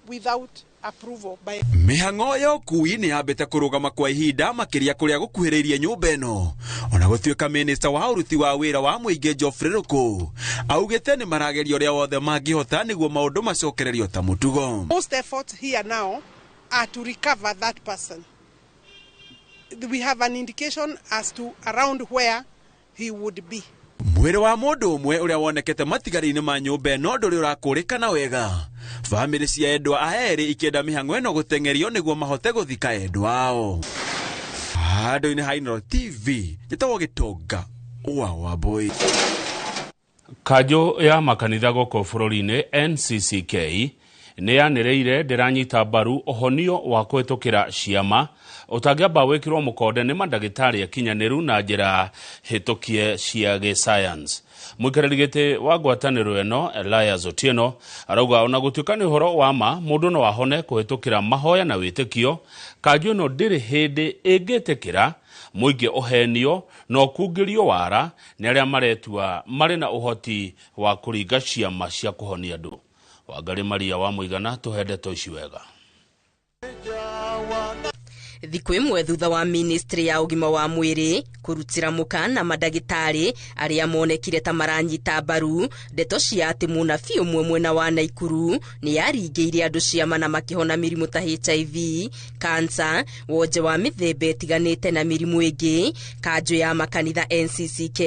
without approval by Mĩhang'o ya ũkui nĩ yambĩte kũrũgama kwa ihinda makĩria kũrĩa gũkuhĩrĩirie nyũmba ĩno ona gũtuĩka minista wa ũruti wa wĩra wa mũingĩ Geoffrey Ruku augĩte nĩ marageria ũrĩa wothe mangĩhota nĩguo maũndũ macokererio ta mũtugo. Most efforts here now are to recover that person. We have an indication as to around where he would be. Mwĩrĩ wa mũndũ ũmwe ũrĩa wonekete matigari-inĩ ma nyũmba ĩno ndũrĩ ũrakũrĩkana wega. Bamĩrĩ cia endwa a erĩ ikĩenda mĩhang'o ĩno gũteng'erio nĩguo mahote gũthika endwa ao. Handũ-inĩ ha Inooro TV, njĩtagwo Gĩtonga wa Wambui. Kanjũ ya makanitha gũkũ bũrũri-inĩ NCCK nĩ yanĩrĩire ndĩranyita mbaru ũhonio wa kũhĩtũkĩra ciama ũtangĩamba wĩkĩrwo mũkonde nĩ mandagĩtarĩ akinyanĩru na njĩra hĩtũkie cia gĩsayansi. Mũikarĩri gĩtĩ wa ngwatanĩro ĩno Elias Otieno arauga ona gũtuĩka nĩ ũhoro wa ma mũndũ no ahone kũhĩtũkĩra mahoya na wĩtĩkio, kanjũ ĩno ndĩrĩ hĩndĩ ĩngĩtĩkĩra mũingĩ ũhenio na ũkungĩrio wara nĩ arĩa maretua marĩ na ũhoti wa kũringa ciama cia kũhonia andũ. Wangari Maria wa Mũigana tũhe ndeto ici wega. Thikũ ĩmwe thutha wa ministry ya ũgima wa mwĩrĩ kũrutĩra mũkana mandagĩtarĩ arĩa monekire ta maranyita mbaru ndeto cia atĩ mũnabii ũmwe mwena wa Naikuru nĩ yaringĩire andũ ciama na makĩhona mĩrimũ ta HIV, kansa, wonje wa mĩthemba ĩtiganĩte na mĩrimũ ĩngĩ. Kanjũ ya makanitha NCCK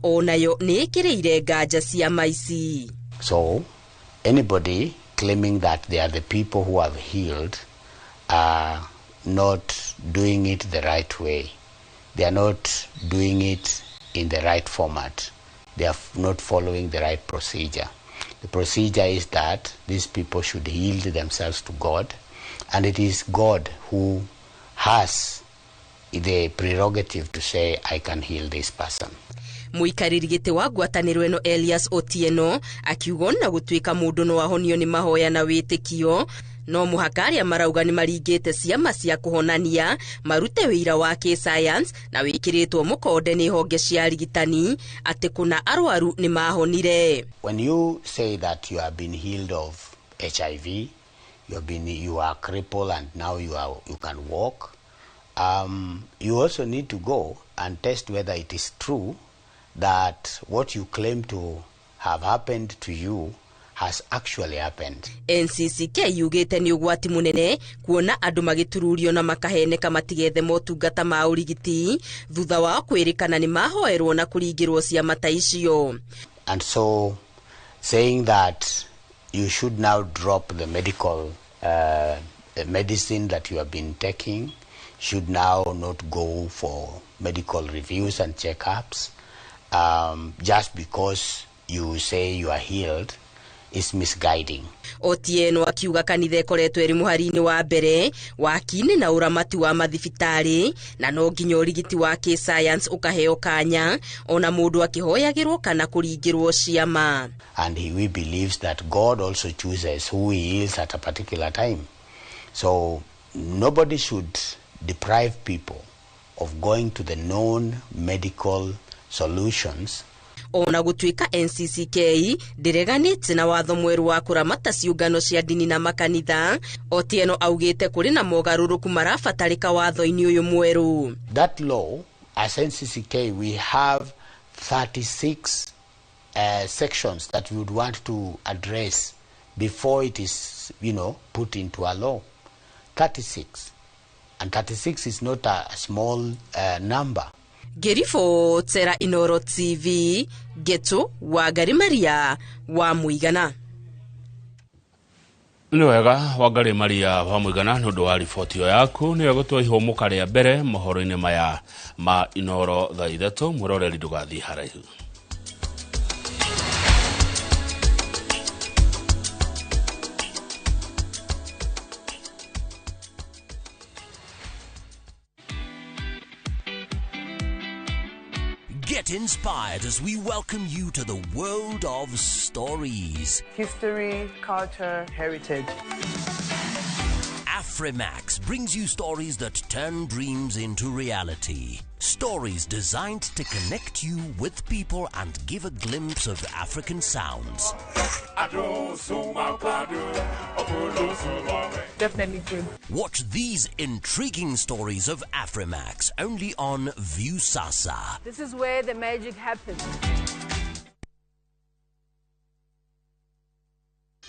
onayo nĩ ĩkĩrĩire nganja ciama ici. So anybody claiming that they are the people who have healed are not doing it the right way. They are not doing it in the right format. They are not following the right procedure. The procedure is that these people should yield themselves to God, and it is God who has the prerogative to say, I can heal this person. Mũikarĩri gĩtĩ wa ngwatanĩro ĩno Elias Otieno akiuga ona gũtuĩka mũndũ no ahonio nĩ mahoya na wĩtĩkio no mũhaka arĩa marauga nĩ maringĩte ciama cia kũhonania marute wĩira wa kĩ-science na wĩkĩrĩtwo mũkonde nĩ honge cia arigitani atĩ kũna arwaru nĩ mahonire. When you say that you have been healed of HIV, you are crippled and now you can walk, you also need to go and test whether it is true that what you claim to have happened to you has actually happened. NCCK yugĩte nĩ ũgwati mũnene kuona andũ magĩtururio na makaheneka matigethe motungata ma ũrigiti thutha wao kwĩrĩkana nĩ mahoerwo na kũringĩrwo ciama ta icio. And so saying that you should now drop the medical medicine that you have been taking, should now not go for medical reviews and checkups, just because you say you are healed is misguiding. Otieno akiuga kanitha ĩkoretwo ĩrĩ mũhari-inĩ wa mbere waki-inĩ na ũramati wa mathibitarĩ na no nginya ũrigiti wa kĩ-science ũkaheo kanya ona mũndũ akĩhoyagĩrwo kana kũringĩrwo ciama. And he believes that God also chooses who he heals at a particular time. So nobody should deprive people of going to the known medical solutions. Ona gũtuĩka NCCK ndĩreganĩte na watho mwerũ wa kũramata ciũngano cia ndini na makanitha, Otieno augĩte kũrĩ na mogarũrũku marabatarĩka watho-inĩ ũyũ mwerũ. That law, as NCCK, we have 36 sections that we would want to address before it is, put into a law. 36. And 36 is not a small number. Ngĩribotera Inooro TV, Geto Wangari Maria wa Mũigana. Nĩ wega Wangari Maria wa Mũigana nĩ ũndũ wa riboti ĩyo yaku. Nĩ wega twaihũmũka rĩa mbere mohoro-inĩ maya ma Inooro thaa ithatũ. Mwĩroreri ndũgathiĩ haraihu. Get inspired as we welcome you to the world of stories. History, culture, heritage. Afrimax brings you stories that turn dreams into reality. Stories designed to connect you with people and give a glimpse of African sounds. Definitely true. Watch these intriguing stories of Afrimax only on Viusasa. This is where the magic happens.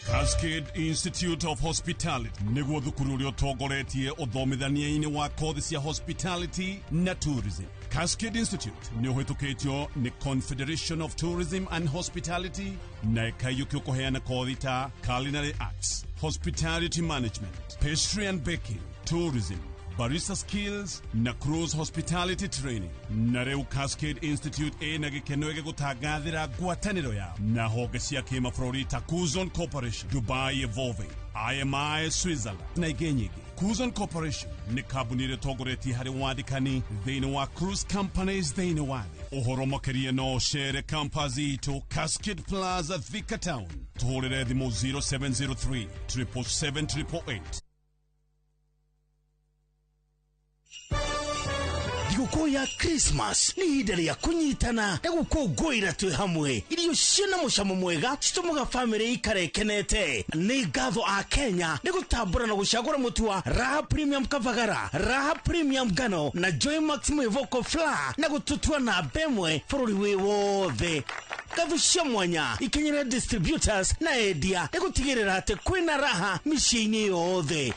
Cascade Institute of Hospitality niguo thukuru uria utongoretie uthomithania-ini wa kothi cia hospitality na tourism. Cascade Institute ni uhitukitio ni Confederation of Tourism and Hospitality na ikaiyukio kuheana kothi ta culinary arts, hospitality management, pastry and baking, tourism, barista skills na cruise hospitality training. Na rĩu Cascade Institute ĩna gĩkeno gĩgũtangathĩra ngwatanĩro yao na honge cia kĩmabũrũri ta Kuzon Corporation, Dubai Evolving, IMI Switzerland na ingĩ nyingĩ. Kuzon Corporation nĩ kambuni ĩrĩa ĩtongoretie harĩ wandĩkani thĩinĩ wa cruise companies thĩinĩ wa thĩ. Ũhoro makĩria no ũcere campus itũ Cascade Plaza, Thika Town. Tũhũrĩre thimũ 0703 777 888. Thigũkũ ya Christmas nĩ ihinda rĩa kũnyitana na gũkũngũĩra twĩ hamwe. Irio ciĩna mũcamo mwega citũmaga bamĩrĩ ikare ĩkenete. Nĩ ngatho a Kenya nĩ gũtambũra na gũcagũra mũtu wa Raha Premium Kavagara, Raha Premium Ngano na Joy Max Mwĩvoko Flour na gũtũtua namba ĩmwe bũrũri wĩ wothe. Ngatho cia mwanya ikinyĩre distributors na endia nĩ gũtigĩrĩra atĩ kwĩna raha mĩciĩ-inĩ yothe.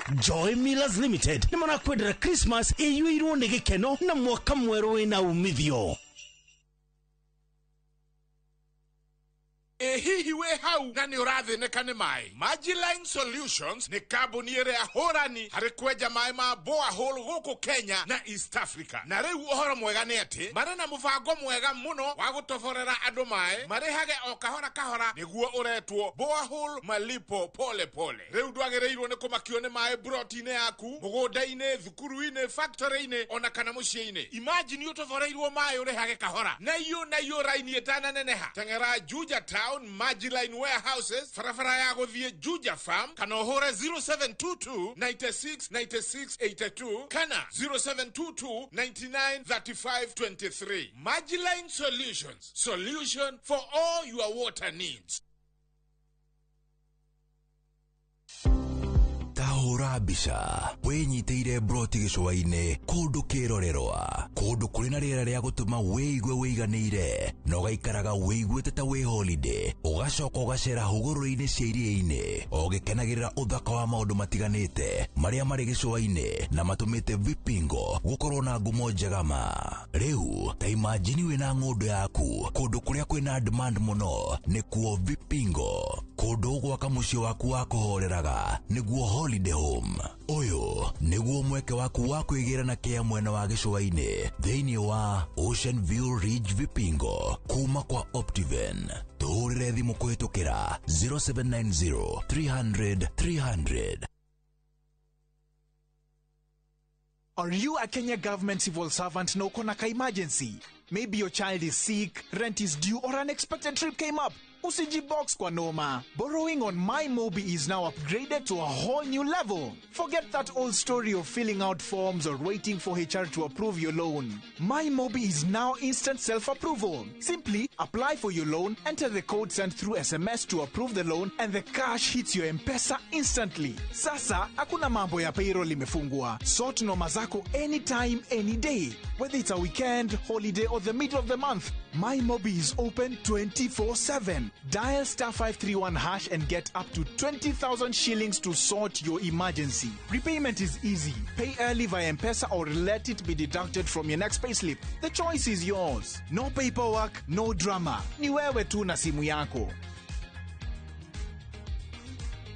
Joy Millers Limited nĩ marakwendera Christmas ĩiyũirwo nĩ gĩkeno na mwaka mwerũ wĩna umithio. Ĩ hihi wĩ hau na nĩ ũrathĩnĩka nĩ maĩ? Magiline Solutions nĩ kambuni ĩrĩa hũrani harĩ kwenja maĩ ma borehole gũkũ Kenya na East Africa. Na rĩu ũhoro mwega nĩ atĩ marĩ na mũbango mwega mũno wa gũtoborera andũ maĩ marĩhage o kahora kahora nĩguo ũretwo borehole malipo pole pole. Rĩu ndwagĩrĩirwo nĩ kũmakio nĩ maĩ broti-inĩ yaku, mũgũnda-inĩ, thukuru-inĩ, factory-inĩ ona kana mũciĩ-inĩ. Imagine ũtoboreirwo maĩ ũrĩhage kahora na iyo raini ĩtananeneha. Teng'era Juja Town Magiline Warehouses, barabara ya gũthiĩ Juja Farm, kana ũhũre 0722 96 96 82 kana 0722 99 35 23. Magiline Solutions, solution for all your water needs. Tahũra mbica wĩnyitĩire broti gĩcũa-inĩ kũndũ kĩrorerwa, kũndũ kũrĩ na rĩera rĩa gũtũma wĩigue wĩiganĩire na ũgaikaraga wĩiguĩte ta wĩ holiday, ũgacoka ũgacera hũgũrũrũ-inĩ cia iria-inĩ ũgĩkenagĩrĩra ũthaka wa maũndũ matiganĩte marĩa marĩ gĩcũa-inĩ na matũmĩte Vipingo gũkorwo na ngumo njega ma. Rĩu ta imagine wĩna ng'ũndũ yaku kũndũ kũrĩa kwĩna demand mũno nĩkuo Vipingo, kũndũ gwaka mũciĩ waku wa kũhoreraga nĩguo holiday home. Ũyũ nĩguo mweke waku wa kwĩgĩra na kĩa mwena wa gĩcũa-inĩ thĩinĩ wa Ocean View Ridge Vipingo kuma kwa Optiven. Tũhũrĩre thimũ kũhĩtũkĩra 0790 300 300. Are you a Kenya government civil servant na uko na ka emergency? Maybe your child is sick, rent is due, or an unexpected trip came up. Usijibox kwa noma. Borrowing on MyMobi is now upgraded to a whole new level. Forget that old story of filling out forms or waiting for HR to approve your loan. MyMobi is now instant self-approval. Simply apply for your loan, enter the code sent through SMS to approve the loan, and the cash hits your M-Pesa instantly. Sasa, hakuna mambo ya payroll imefungwa. Sort noma zako anytime, any day. Whether it's a weekend, holiday, or the middle of the month, MyMobi is open 24/7. Dial star 531 hash and get up to 20,000 shillings to sort your emergency. Repayment is easy. Pay early via M-Pesa or let it be deducted from your next payslip. The choice is yours. No paperwork, no drama. Ni wewe tu na simu yako.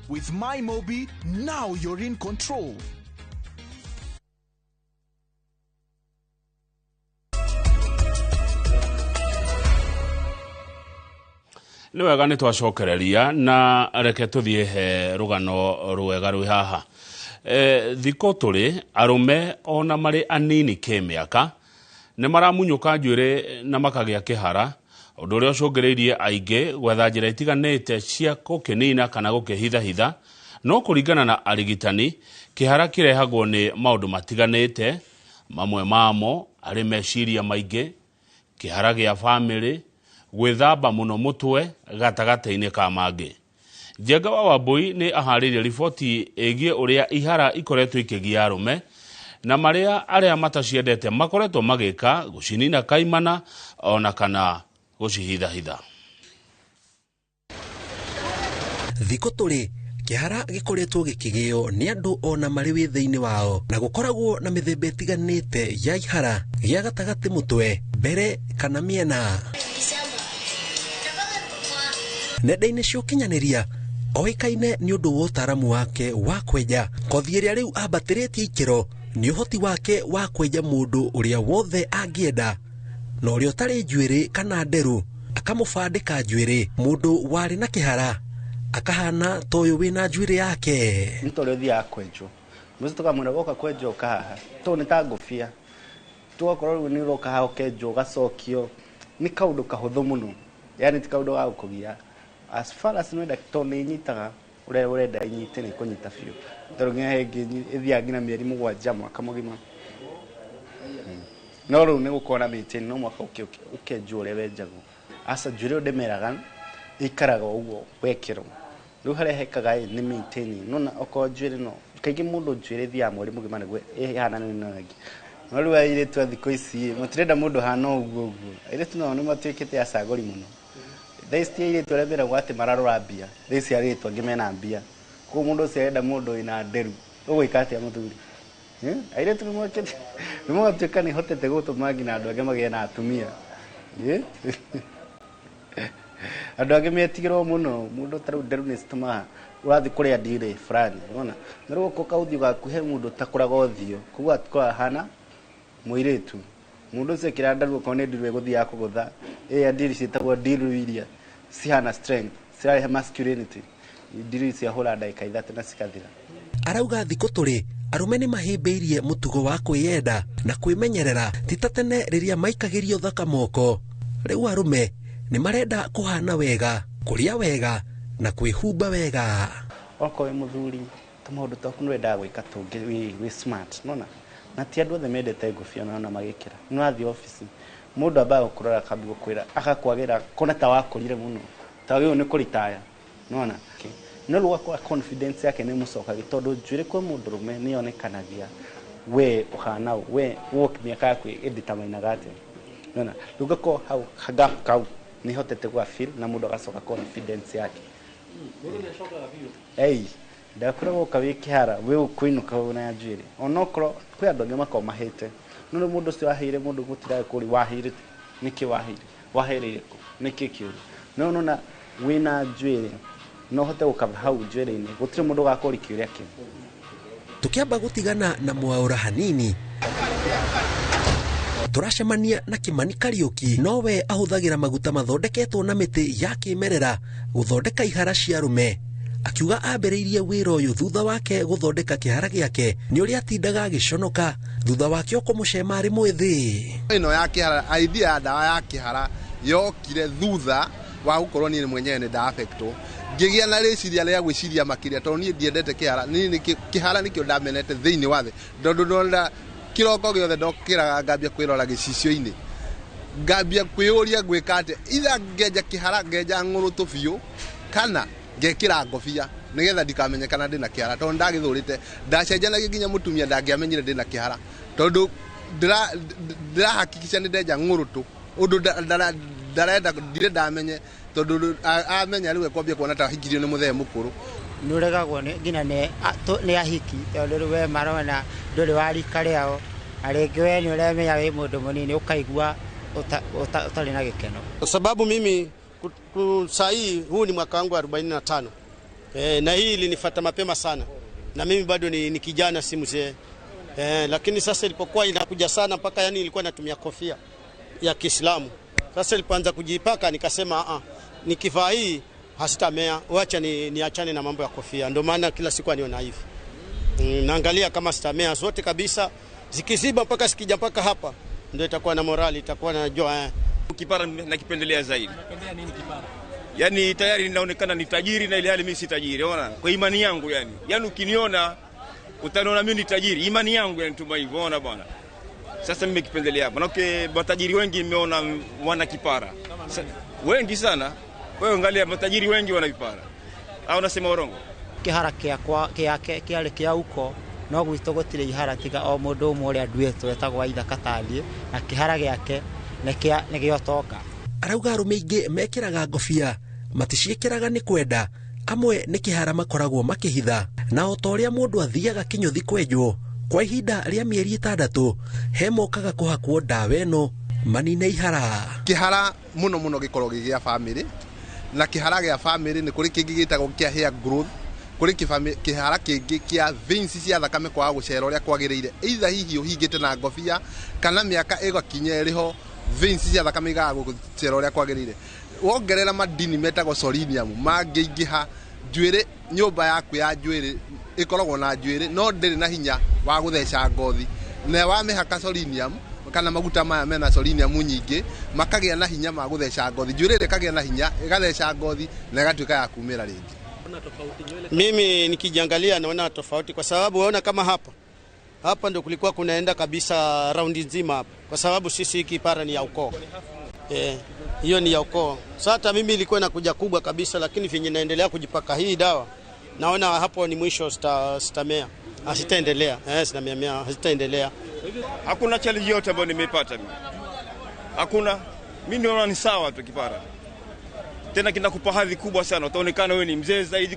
With MyMobi, now you're in control. Nĩ wega nĩ twacokereria na reke tũthiĩ he rũgano rwega rwĩ haha. Thikũ tũrĩ arũme ona marĩ anini kĩmĩaka nĩ maramunyũka njuĩrĩ na makagĩa kĩhara, ũndũ ũrĩa ũcũngĩrĩirie aingĩ gwetha njĩra itiganĩte cia gũkĩnina kana gũkĩhithahitha No kũringana na arigitani, kĩhara kĩrehagwo nĩ maũndũ matiganĩte, mamwe mamo arĩ meciria maingĩ, kĩhara gĩa bamĩrĩ, gwĩthamba mũno mũtwe gatagatĩ-inĩ ka mangĩ. Njenga wa Wambui nĩ aharĩirie riboti ĩgiĩ ũrĩa ihara ikoretwo ikĩgia arũme na marĩa arĩa mataciendete makoretwo magĩka gũcinina kaimana ona kana gũcihithahitha. Thikũ tũrĩ kĩhara gĩkoretwo gĩkĩgĩo nĩ andũ ona marĩ wĩthĩ-inĩ wao, na gũkoragwo na mĩthemba ĩtiganĩte ya ihara gĩa gatagatĩ mũtwe, mbere kana mĩena. Nenda-inĩ cia ũkinyanĩria oĩkaine nĩ ũndũ wa ũtaaramu wake wa kwenja kothi ĩrĩa rĩu ambatĩrĩtie ikĩro nĩ ũhoti wake wa kwenja mũndũ ũrĩa wothe angĩenda, na ũrĩa ũtarĩ njuĩrĩ kana nderũ akamũbandĩka njuĩrĩ. Mũndũ warĩ na kĩhara akahana ta ũyũ wĩna njuĩrĩ yake. Nĩ ta ũrĩa ũthiaga kwenjwo, mũciĩ tũkamwĩra woka kwenjwo ũka haha, tondũ nĩ ta ngũbia, tũgakorwo rĩu nĩ ũroka haha ũkenjwo ũgacokio. Nĩ kaũndũ kahũthũ mũno, yani ti kaũndũ ga gũkũgia. As far as nĩwenda, tondũ nĩ ĩnyitaga ũrĩa ũrenda ĩnyite, nĩ ĩkũnyita biũ, tondũ nginya he ĩngĩ ĩthiaga nginya mĩeri 7, mwaka mũgima. No rĩu nĩ gũkorwo na maintain, no mwaka ũkenjwo ũrĩa wenjagwo. Aca njuĩrĩ ĩyo ndĩmeraga, ĩikaraga ũguo wekĩrwo. Rĩu harĩa hekaga ĩ nĩ maintaining. Nĩwona okorwo njuĩrĩ no kaingĩ mũndũ njuĩrĩ ĩthiaga mweri mũgima nĩguo ĩhanane na ĩngĩ. No rĩu airĩtu a thikũ ici matirenda mũndũ hana ũguo ũguo. Airĩtu nao nĩ matuĩkĩte acagũri mũno. Thaa ici ti airĩtu arĩa meragwo atĩ mararora mbia, thaa ici airĩtu angĩ mena mbia. Koguo mũndũ ũcio arenda mũndũ wĩna nderu, ũgwĩka atĩa mũthuri? Airĩtu nĩ magatuĩka nĩ hotete gũtũma nginya andũ angĩ magĩe na atumia. Andũ angĩ metigĩrwo mũno, mũndũ ta rĩu nderu nĩ citũmaga ũrathiĩ kũrĩa ndirĩ fulani, nĩwona? Na rĩu okorwo kaũthiũ gaku he mũndũ ũtakũraga ũthiũ, koguo atikoragwo ahana mũirĩtu. Mũndũ ũcio ekĩra nderu okorwo nĩ ndiru ĩgũthiaga kũgũtha, ĩya ndiri ciĩtagwo ndiru iria cihana strength, cirarehe masculinity. Ndiru ciahũra ndagĩka 3 na cikathira. Arauga thikũ tũrĩ arũme nĩ mahĩmbĩirie mũtugo wa kwĩyenda na kwĩmenyerera, ti ta tene rĩrĩa maikagĩrio thaka moko. Rĩu arũme nĩ marenda kũhana wega, kũrĩa wega na kwĩhumba wega. Okorwo wĩ mũthuri, tũmaũndũ twaku nĩ wendaga gwĩka tũngĩ wĩ smart, nĩwona? Na ti andũ othe mendete ngũbia ona magĩkĩra. Nĩ wathiĩ obici, mũndũ ambaga gũkũrora akambia gũkwĩra, agakwagĩra kona ta wakũrire mũno, ta wagĩrĩirwo nĩ kũritaya, nĩwona? No rĩu ũgakora confidence yake nĩ ĩmũcokagia, tondũ njuĩrĩ kwĩ mũndũrũme nĩ yonekanagia we ũhana ũũ, we mĩaka yaku ĩnditamainaga atĩa, nĩwona? Rĩu ũgakorwo hau gap kau nĩ hotete gwa feel na mũndũ agacoka confidence yake. Ei, ndakwĩra woka wĩ kĩhara, wĩ ũkũinũka wĩna njuĩrĩ. Onokorwo kwĩ andũ angĩ makoragwo mahĩte, no rĩu mũndũ ũcio waheire mũndũ gũtiragĩ kũũria waheire nĩkĩ waheire, wahereire kũ, nĩkĩ kĩũru. No nĩwona wĩna njuĩrĩ no ũhote gũkaba hau njuĩrĩ-inĩ, gũtirĩ mũndũ ũgakũũria kĩũria kĩu. Tũkĩamba gũtigana na Mwaũra hanini, tũracemania na Kimani Kariũki, nowe ahũthagĩra maguta mathondeketwo na mĩtĩ ya kĩmerera gũthondeka ihara cia arũme. Akiuga ambĩrĩirie wĩra ũyũ thutha wake gũthondeka kĩhara gĩake nĩ ũrĩa atindaga agĩconoka thutha wake kũmũcema arĩ mwĩthĩ. Ĩno ya kĩhara, idea ya ndawa ya kĩhara yokire thutha wa gũkorwo niĩ mwenyewe nĩ nda-affectwo. Ngĩgĩa na rĩciria rĩa gwĩciria makĩria, tondũ niĩ ndiendete kĩhara, niĩ kĩhara nĩkĩo ndamenete thĩinĩ wa thĩ, tondũ ndona kĩroko gĩothe ndokĩraga ngambia kwĩrora gĩcicio-inĩ, ngambia kwĩyũria ngwĩka atĩa, either ngenja kĩhara ngenja ng'ũrũtũ biũ kana ngekĩra ngobia nĩgetha ndikamenye kana ndĩna kĩhara, tondũ ndagĩthũrĩte. Ndacenjanagia nginya mũtumia ndangĩamenyire ndĩna kĩhara, tondũ ndĩrahakikisha nĩ ndenja ng'ũrũtũ ũndũ ndarenda ndirĩ ndamenye, tondũ amenya rĩu ekwambia kuona ta hikirio nĩ mũthee mũkũrũ. Nĩ ũregagwo nginya nĩ ahiki, tondũ rĩu we marona ndũrĩ wa rika rĩao, na rĩngĩ we nĩ ũremenya wĩ mũndũ mũnini ũkaigua ũtarĩ na gĩkeno. Kwa sababu mimi saa hii huu ni mwaka wangu 45. Na hii ilinifuata mapema sana. Na mimi bado ni kijana, si mzee. Lakini sasa ilipokuwa inakuja sana mpaka yani nilikuwa natumia kofia ya Kiislamu. Sasa nilipoanza kujipaka nikasema nikivaa hii hasitamea, wacha niachane na mambo ya kofia. Ndio maana kila siku aniona hivi. Naangalia kama sitamea zote kabisa, zikiziba mpaka sikija mpaka hapa ndio itakuwa na morali, itakuwa najua. Kipara nakipendelea zaidi. Unapendelea nini kipara? Yani tayari ninaonekana ni tajiri na ile hali mimi si tajiri, unaona? Kwa imani yangu yani. Yani ukiniona utaniona mimi ni tajiri, imani yangu yani tuma hivyo, unaona bwana. Sasa mimi kipendelea hapa. Maana matajiri wengi nimeona wana kipara. Wengi sana. Wewe angalia matajiri wengi wana vipara. Au nasema urongo? Kihara kĩakwa kĩake kĩarĩ kĩa uko no gwitũ gũtirĩ ihara tiga o mũndũ ũmwe ũrĩa nduĩtwo etagwo Waithaka Tariĩ na kĩhara gĩake nĩ gĩa ũtonga. Arauga arũme aingĩ mekĩraga ngobia maticiĩkĩraga nĩ kwenda, amwe nĩ kĩhara makoragwo makĩhitha, na o ta ũrĩa mũndũ athiaga kĩnyũthi kwenjwo kwa ihinda rĩa mĩeri 6 he mokaga kũhakwo ndawa ĩno manine ihara. Kĩhara mũno mũno gĩkoragwo gĩ gĩa bamĩrĩ, na kĩhara gĩa bamĩrĩ nĩ kũrĩ kĩngĩ gĩtagwo kĩa hair growth, kũrĩ kĩhara kĩngĩ kĩa veins cia thakame kwaga gũcera ũrĩa kwagĩrĩire, either hihi ũhingĩte na ngobia kana mĩaka ĩgakinya ĩrĩho veins cia thakame igaga gũcera ũrĩa kwagĩrĩire. Wongerera madini metagwo selenium mangĩingĩha njuĩrĩ, nyũmba yaku ya njuĩrĩ ĩkoragwo na njuĩrĩ no ndĩrĩ na hinya wa gũtheca ngothi, na wamĩhaka selenium kana maguta maya mena selenium nyingĩ makagĩa na hinya ma gũtheca ngothi, njuĩrĩ ĩkagĩa na hinya ĩgatheca ngothi na ĩgatuĩka ya kumĩra rĩngĩ. Mimi nikijiangalia naona tofauti kwa sababu naona kama hapa ndio kulikuwa kunaenda kabisa raundi nzima hapa, kwa sababu sisi kipara ni ya ukoo. Hiyo ni ya ukoo. Sasa mimi ilikuwa inakuja kubwa kabisa, lakini venye naendelea kujipaka hii dawa naona hapo ni mwisho, sitamea. Asitaendelea. Sinamea, asitaendelea. Hakuna challenge yote ambayo nimeipata mimi. Hakuna. Mimi naona ni sawa tu kipara. Tena kinakupa hadhi kubwa sana, utaonekana wewe ni mzee zaidi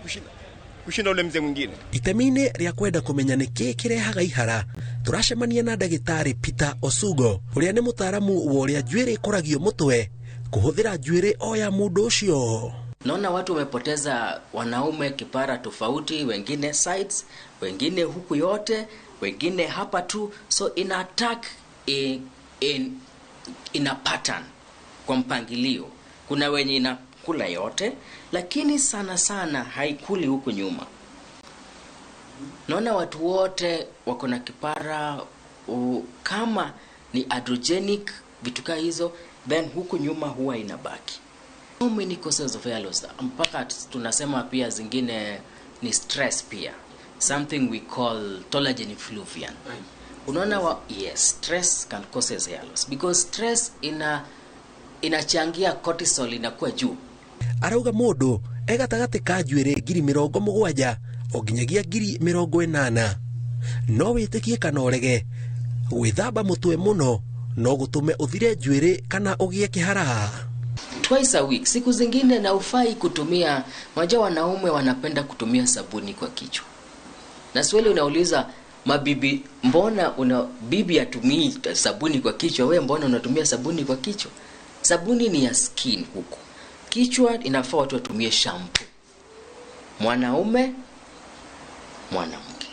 kushinda ule mzee mwingine. Itemi-inĩ rĩa kwenda kũmenya nĩkĩ kĩrehaga ihara, tũracemania na ndagĩtarĩ Peter Osugo ũrĩa nĩ mũtaaramu wa ũrĩa njuĩrĩ ĩkũragio mũtwe kũhũthĩra njuĩrĩ o ya mũndũ ũcio. Naona watu wamepoteza wanaume kipara tofauti, wengine sides, wengine huku yote, wengine hapa tu, so ina attack in a pattern, kwa mpangilio. Kuna wenye ina kula yote, lakini sana sana haikuli huku nyuma. Naona watu wote wako na kipara kama ni androgenic vitu kama hizo, then huku nyuma huwa inabaki. So many causes of hair loss, mpaka tunasema pia zingine ni stress pia, something we call collagen effluvium. Unaona yes, stress can cause hair loss because stress inachangia cortisol inakuwa juu. Arauga mũndũ e gatagatĩ ka njuĩrĩ 70,000 o nginyagia 80,000. No wĩtĩkie kana ũrege, gwĩthamba mũtwe mũno no gũtũme ũthire njuĩrĩ kana ũgĩe kĩhara. Twice a week, siku zingine na ufai kutumia. Unajua wanaume wanapenda kutumia sabuni kwa kichwa. Na swali unauliza mabibi, mbona una bibi atumii sabuni kwa kichwa, wewe mbona unatumia sabuni kwa kichwa? Sabuni ni ya skin huku. Kichwa inafaa watu watumie shampoo. Mwanaume, mwanamke.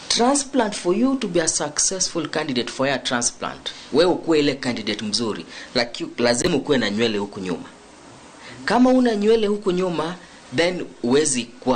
Transplant, for you to be a successful candidate for a transplant, wewe ukuwe ile candidate mzuri, lakini lazima ukuwe na nywele huku nyuma. Kama una nywele huku nyuma, then huwezi kuwa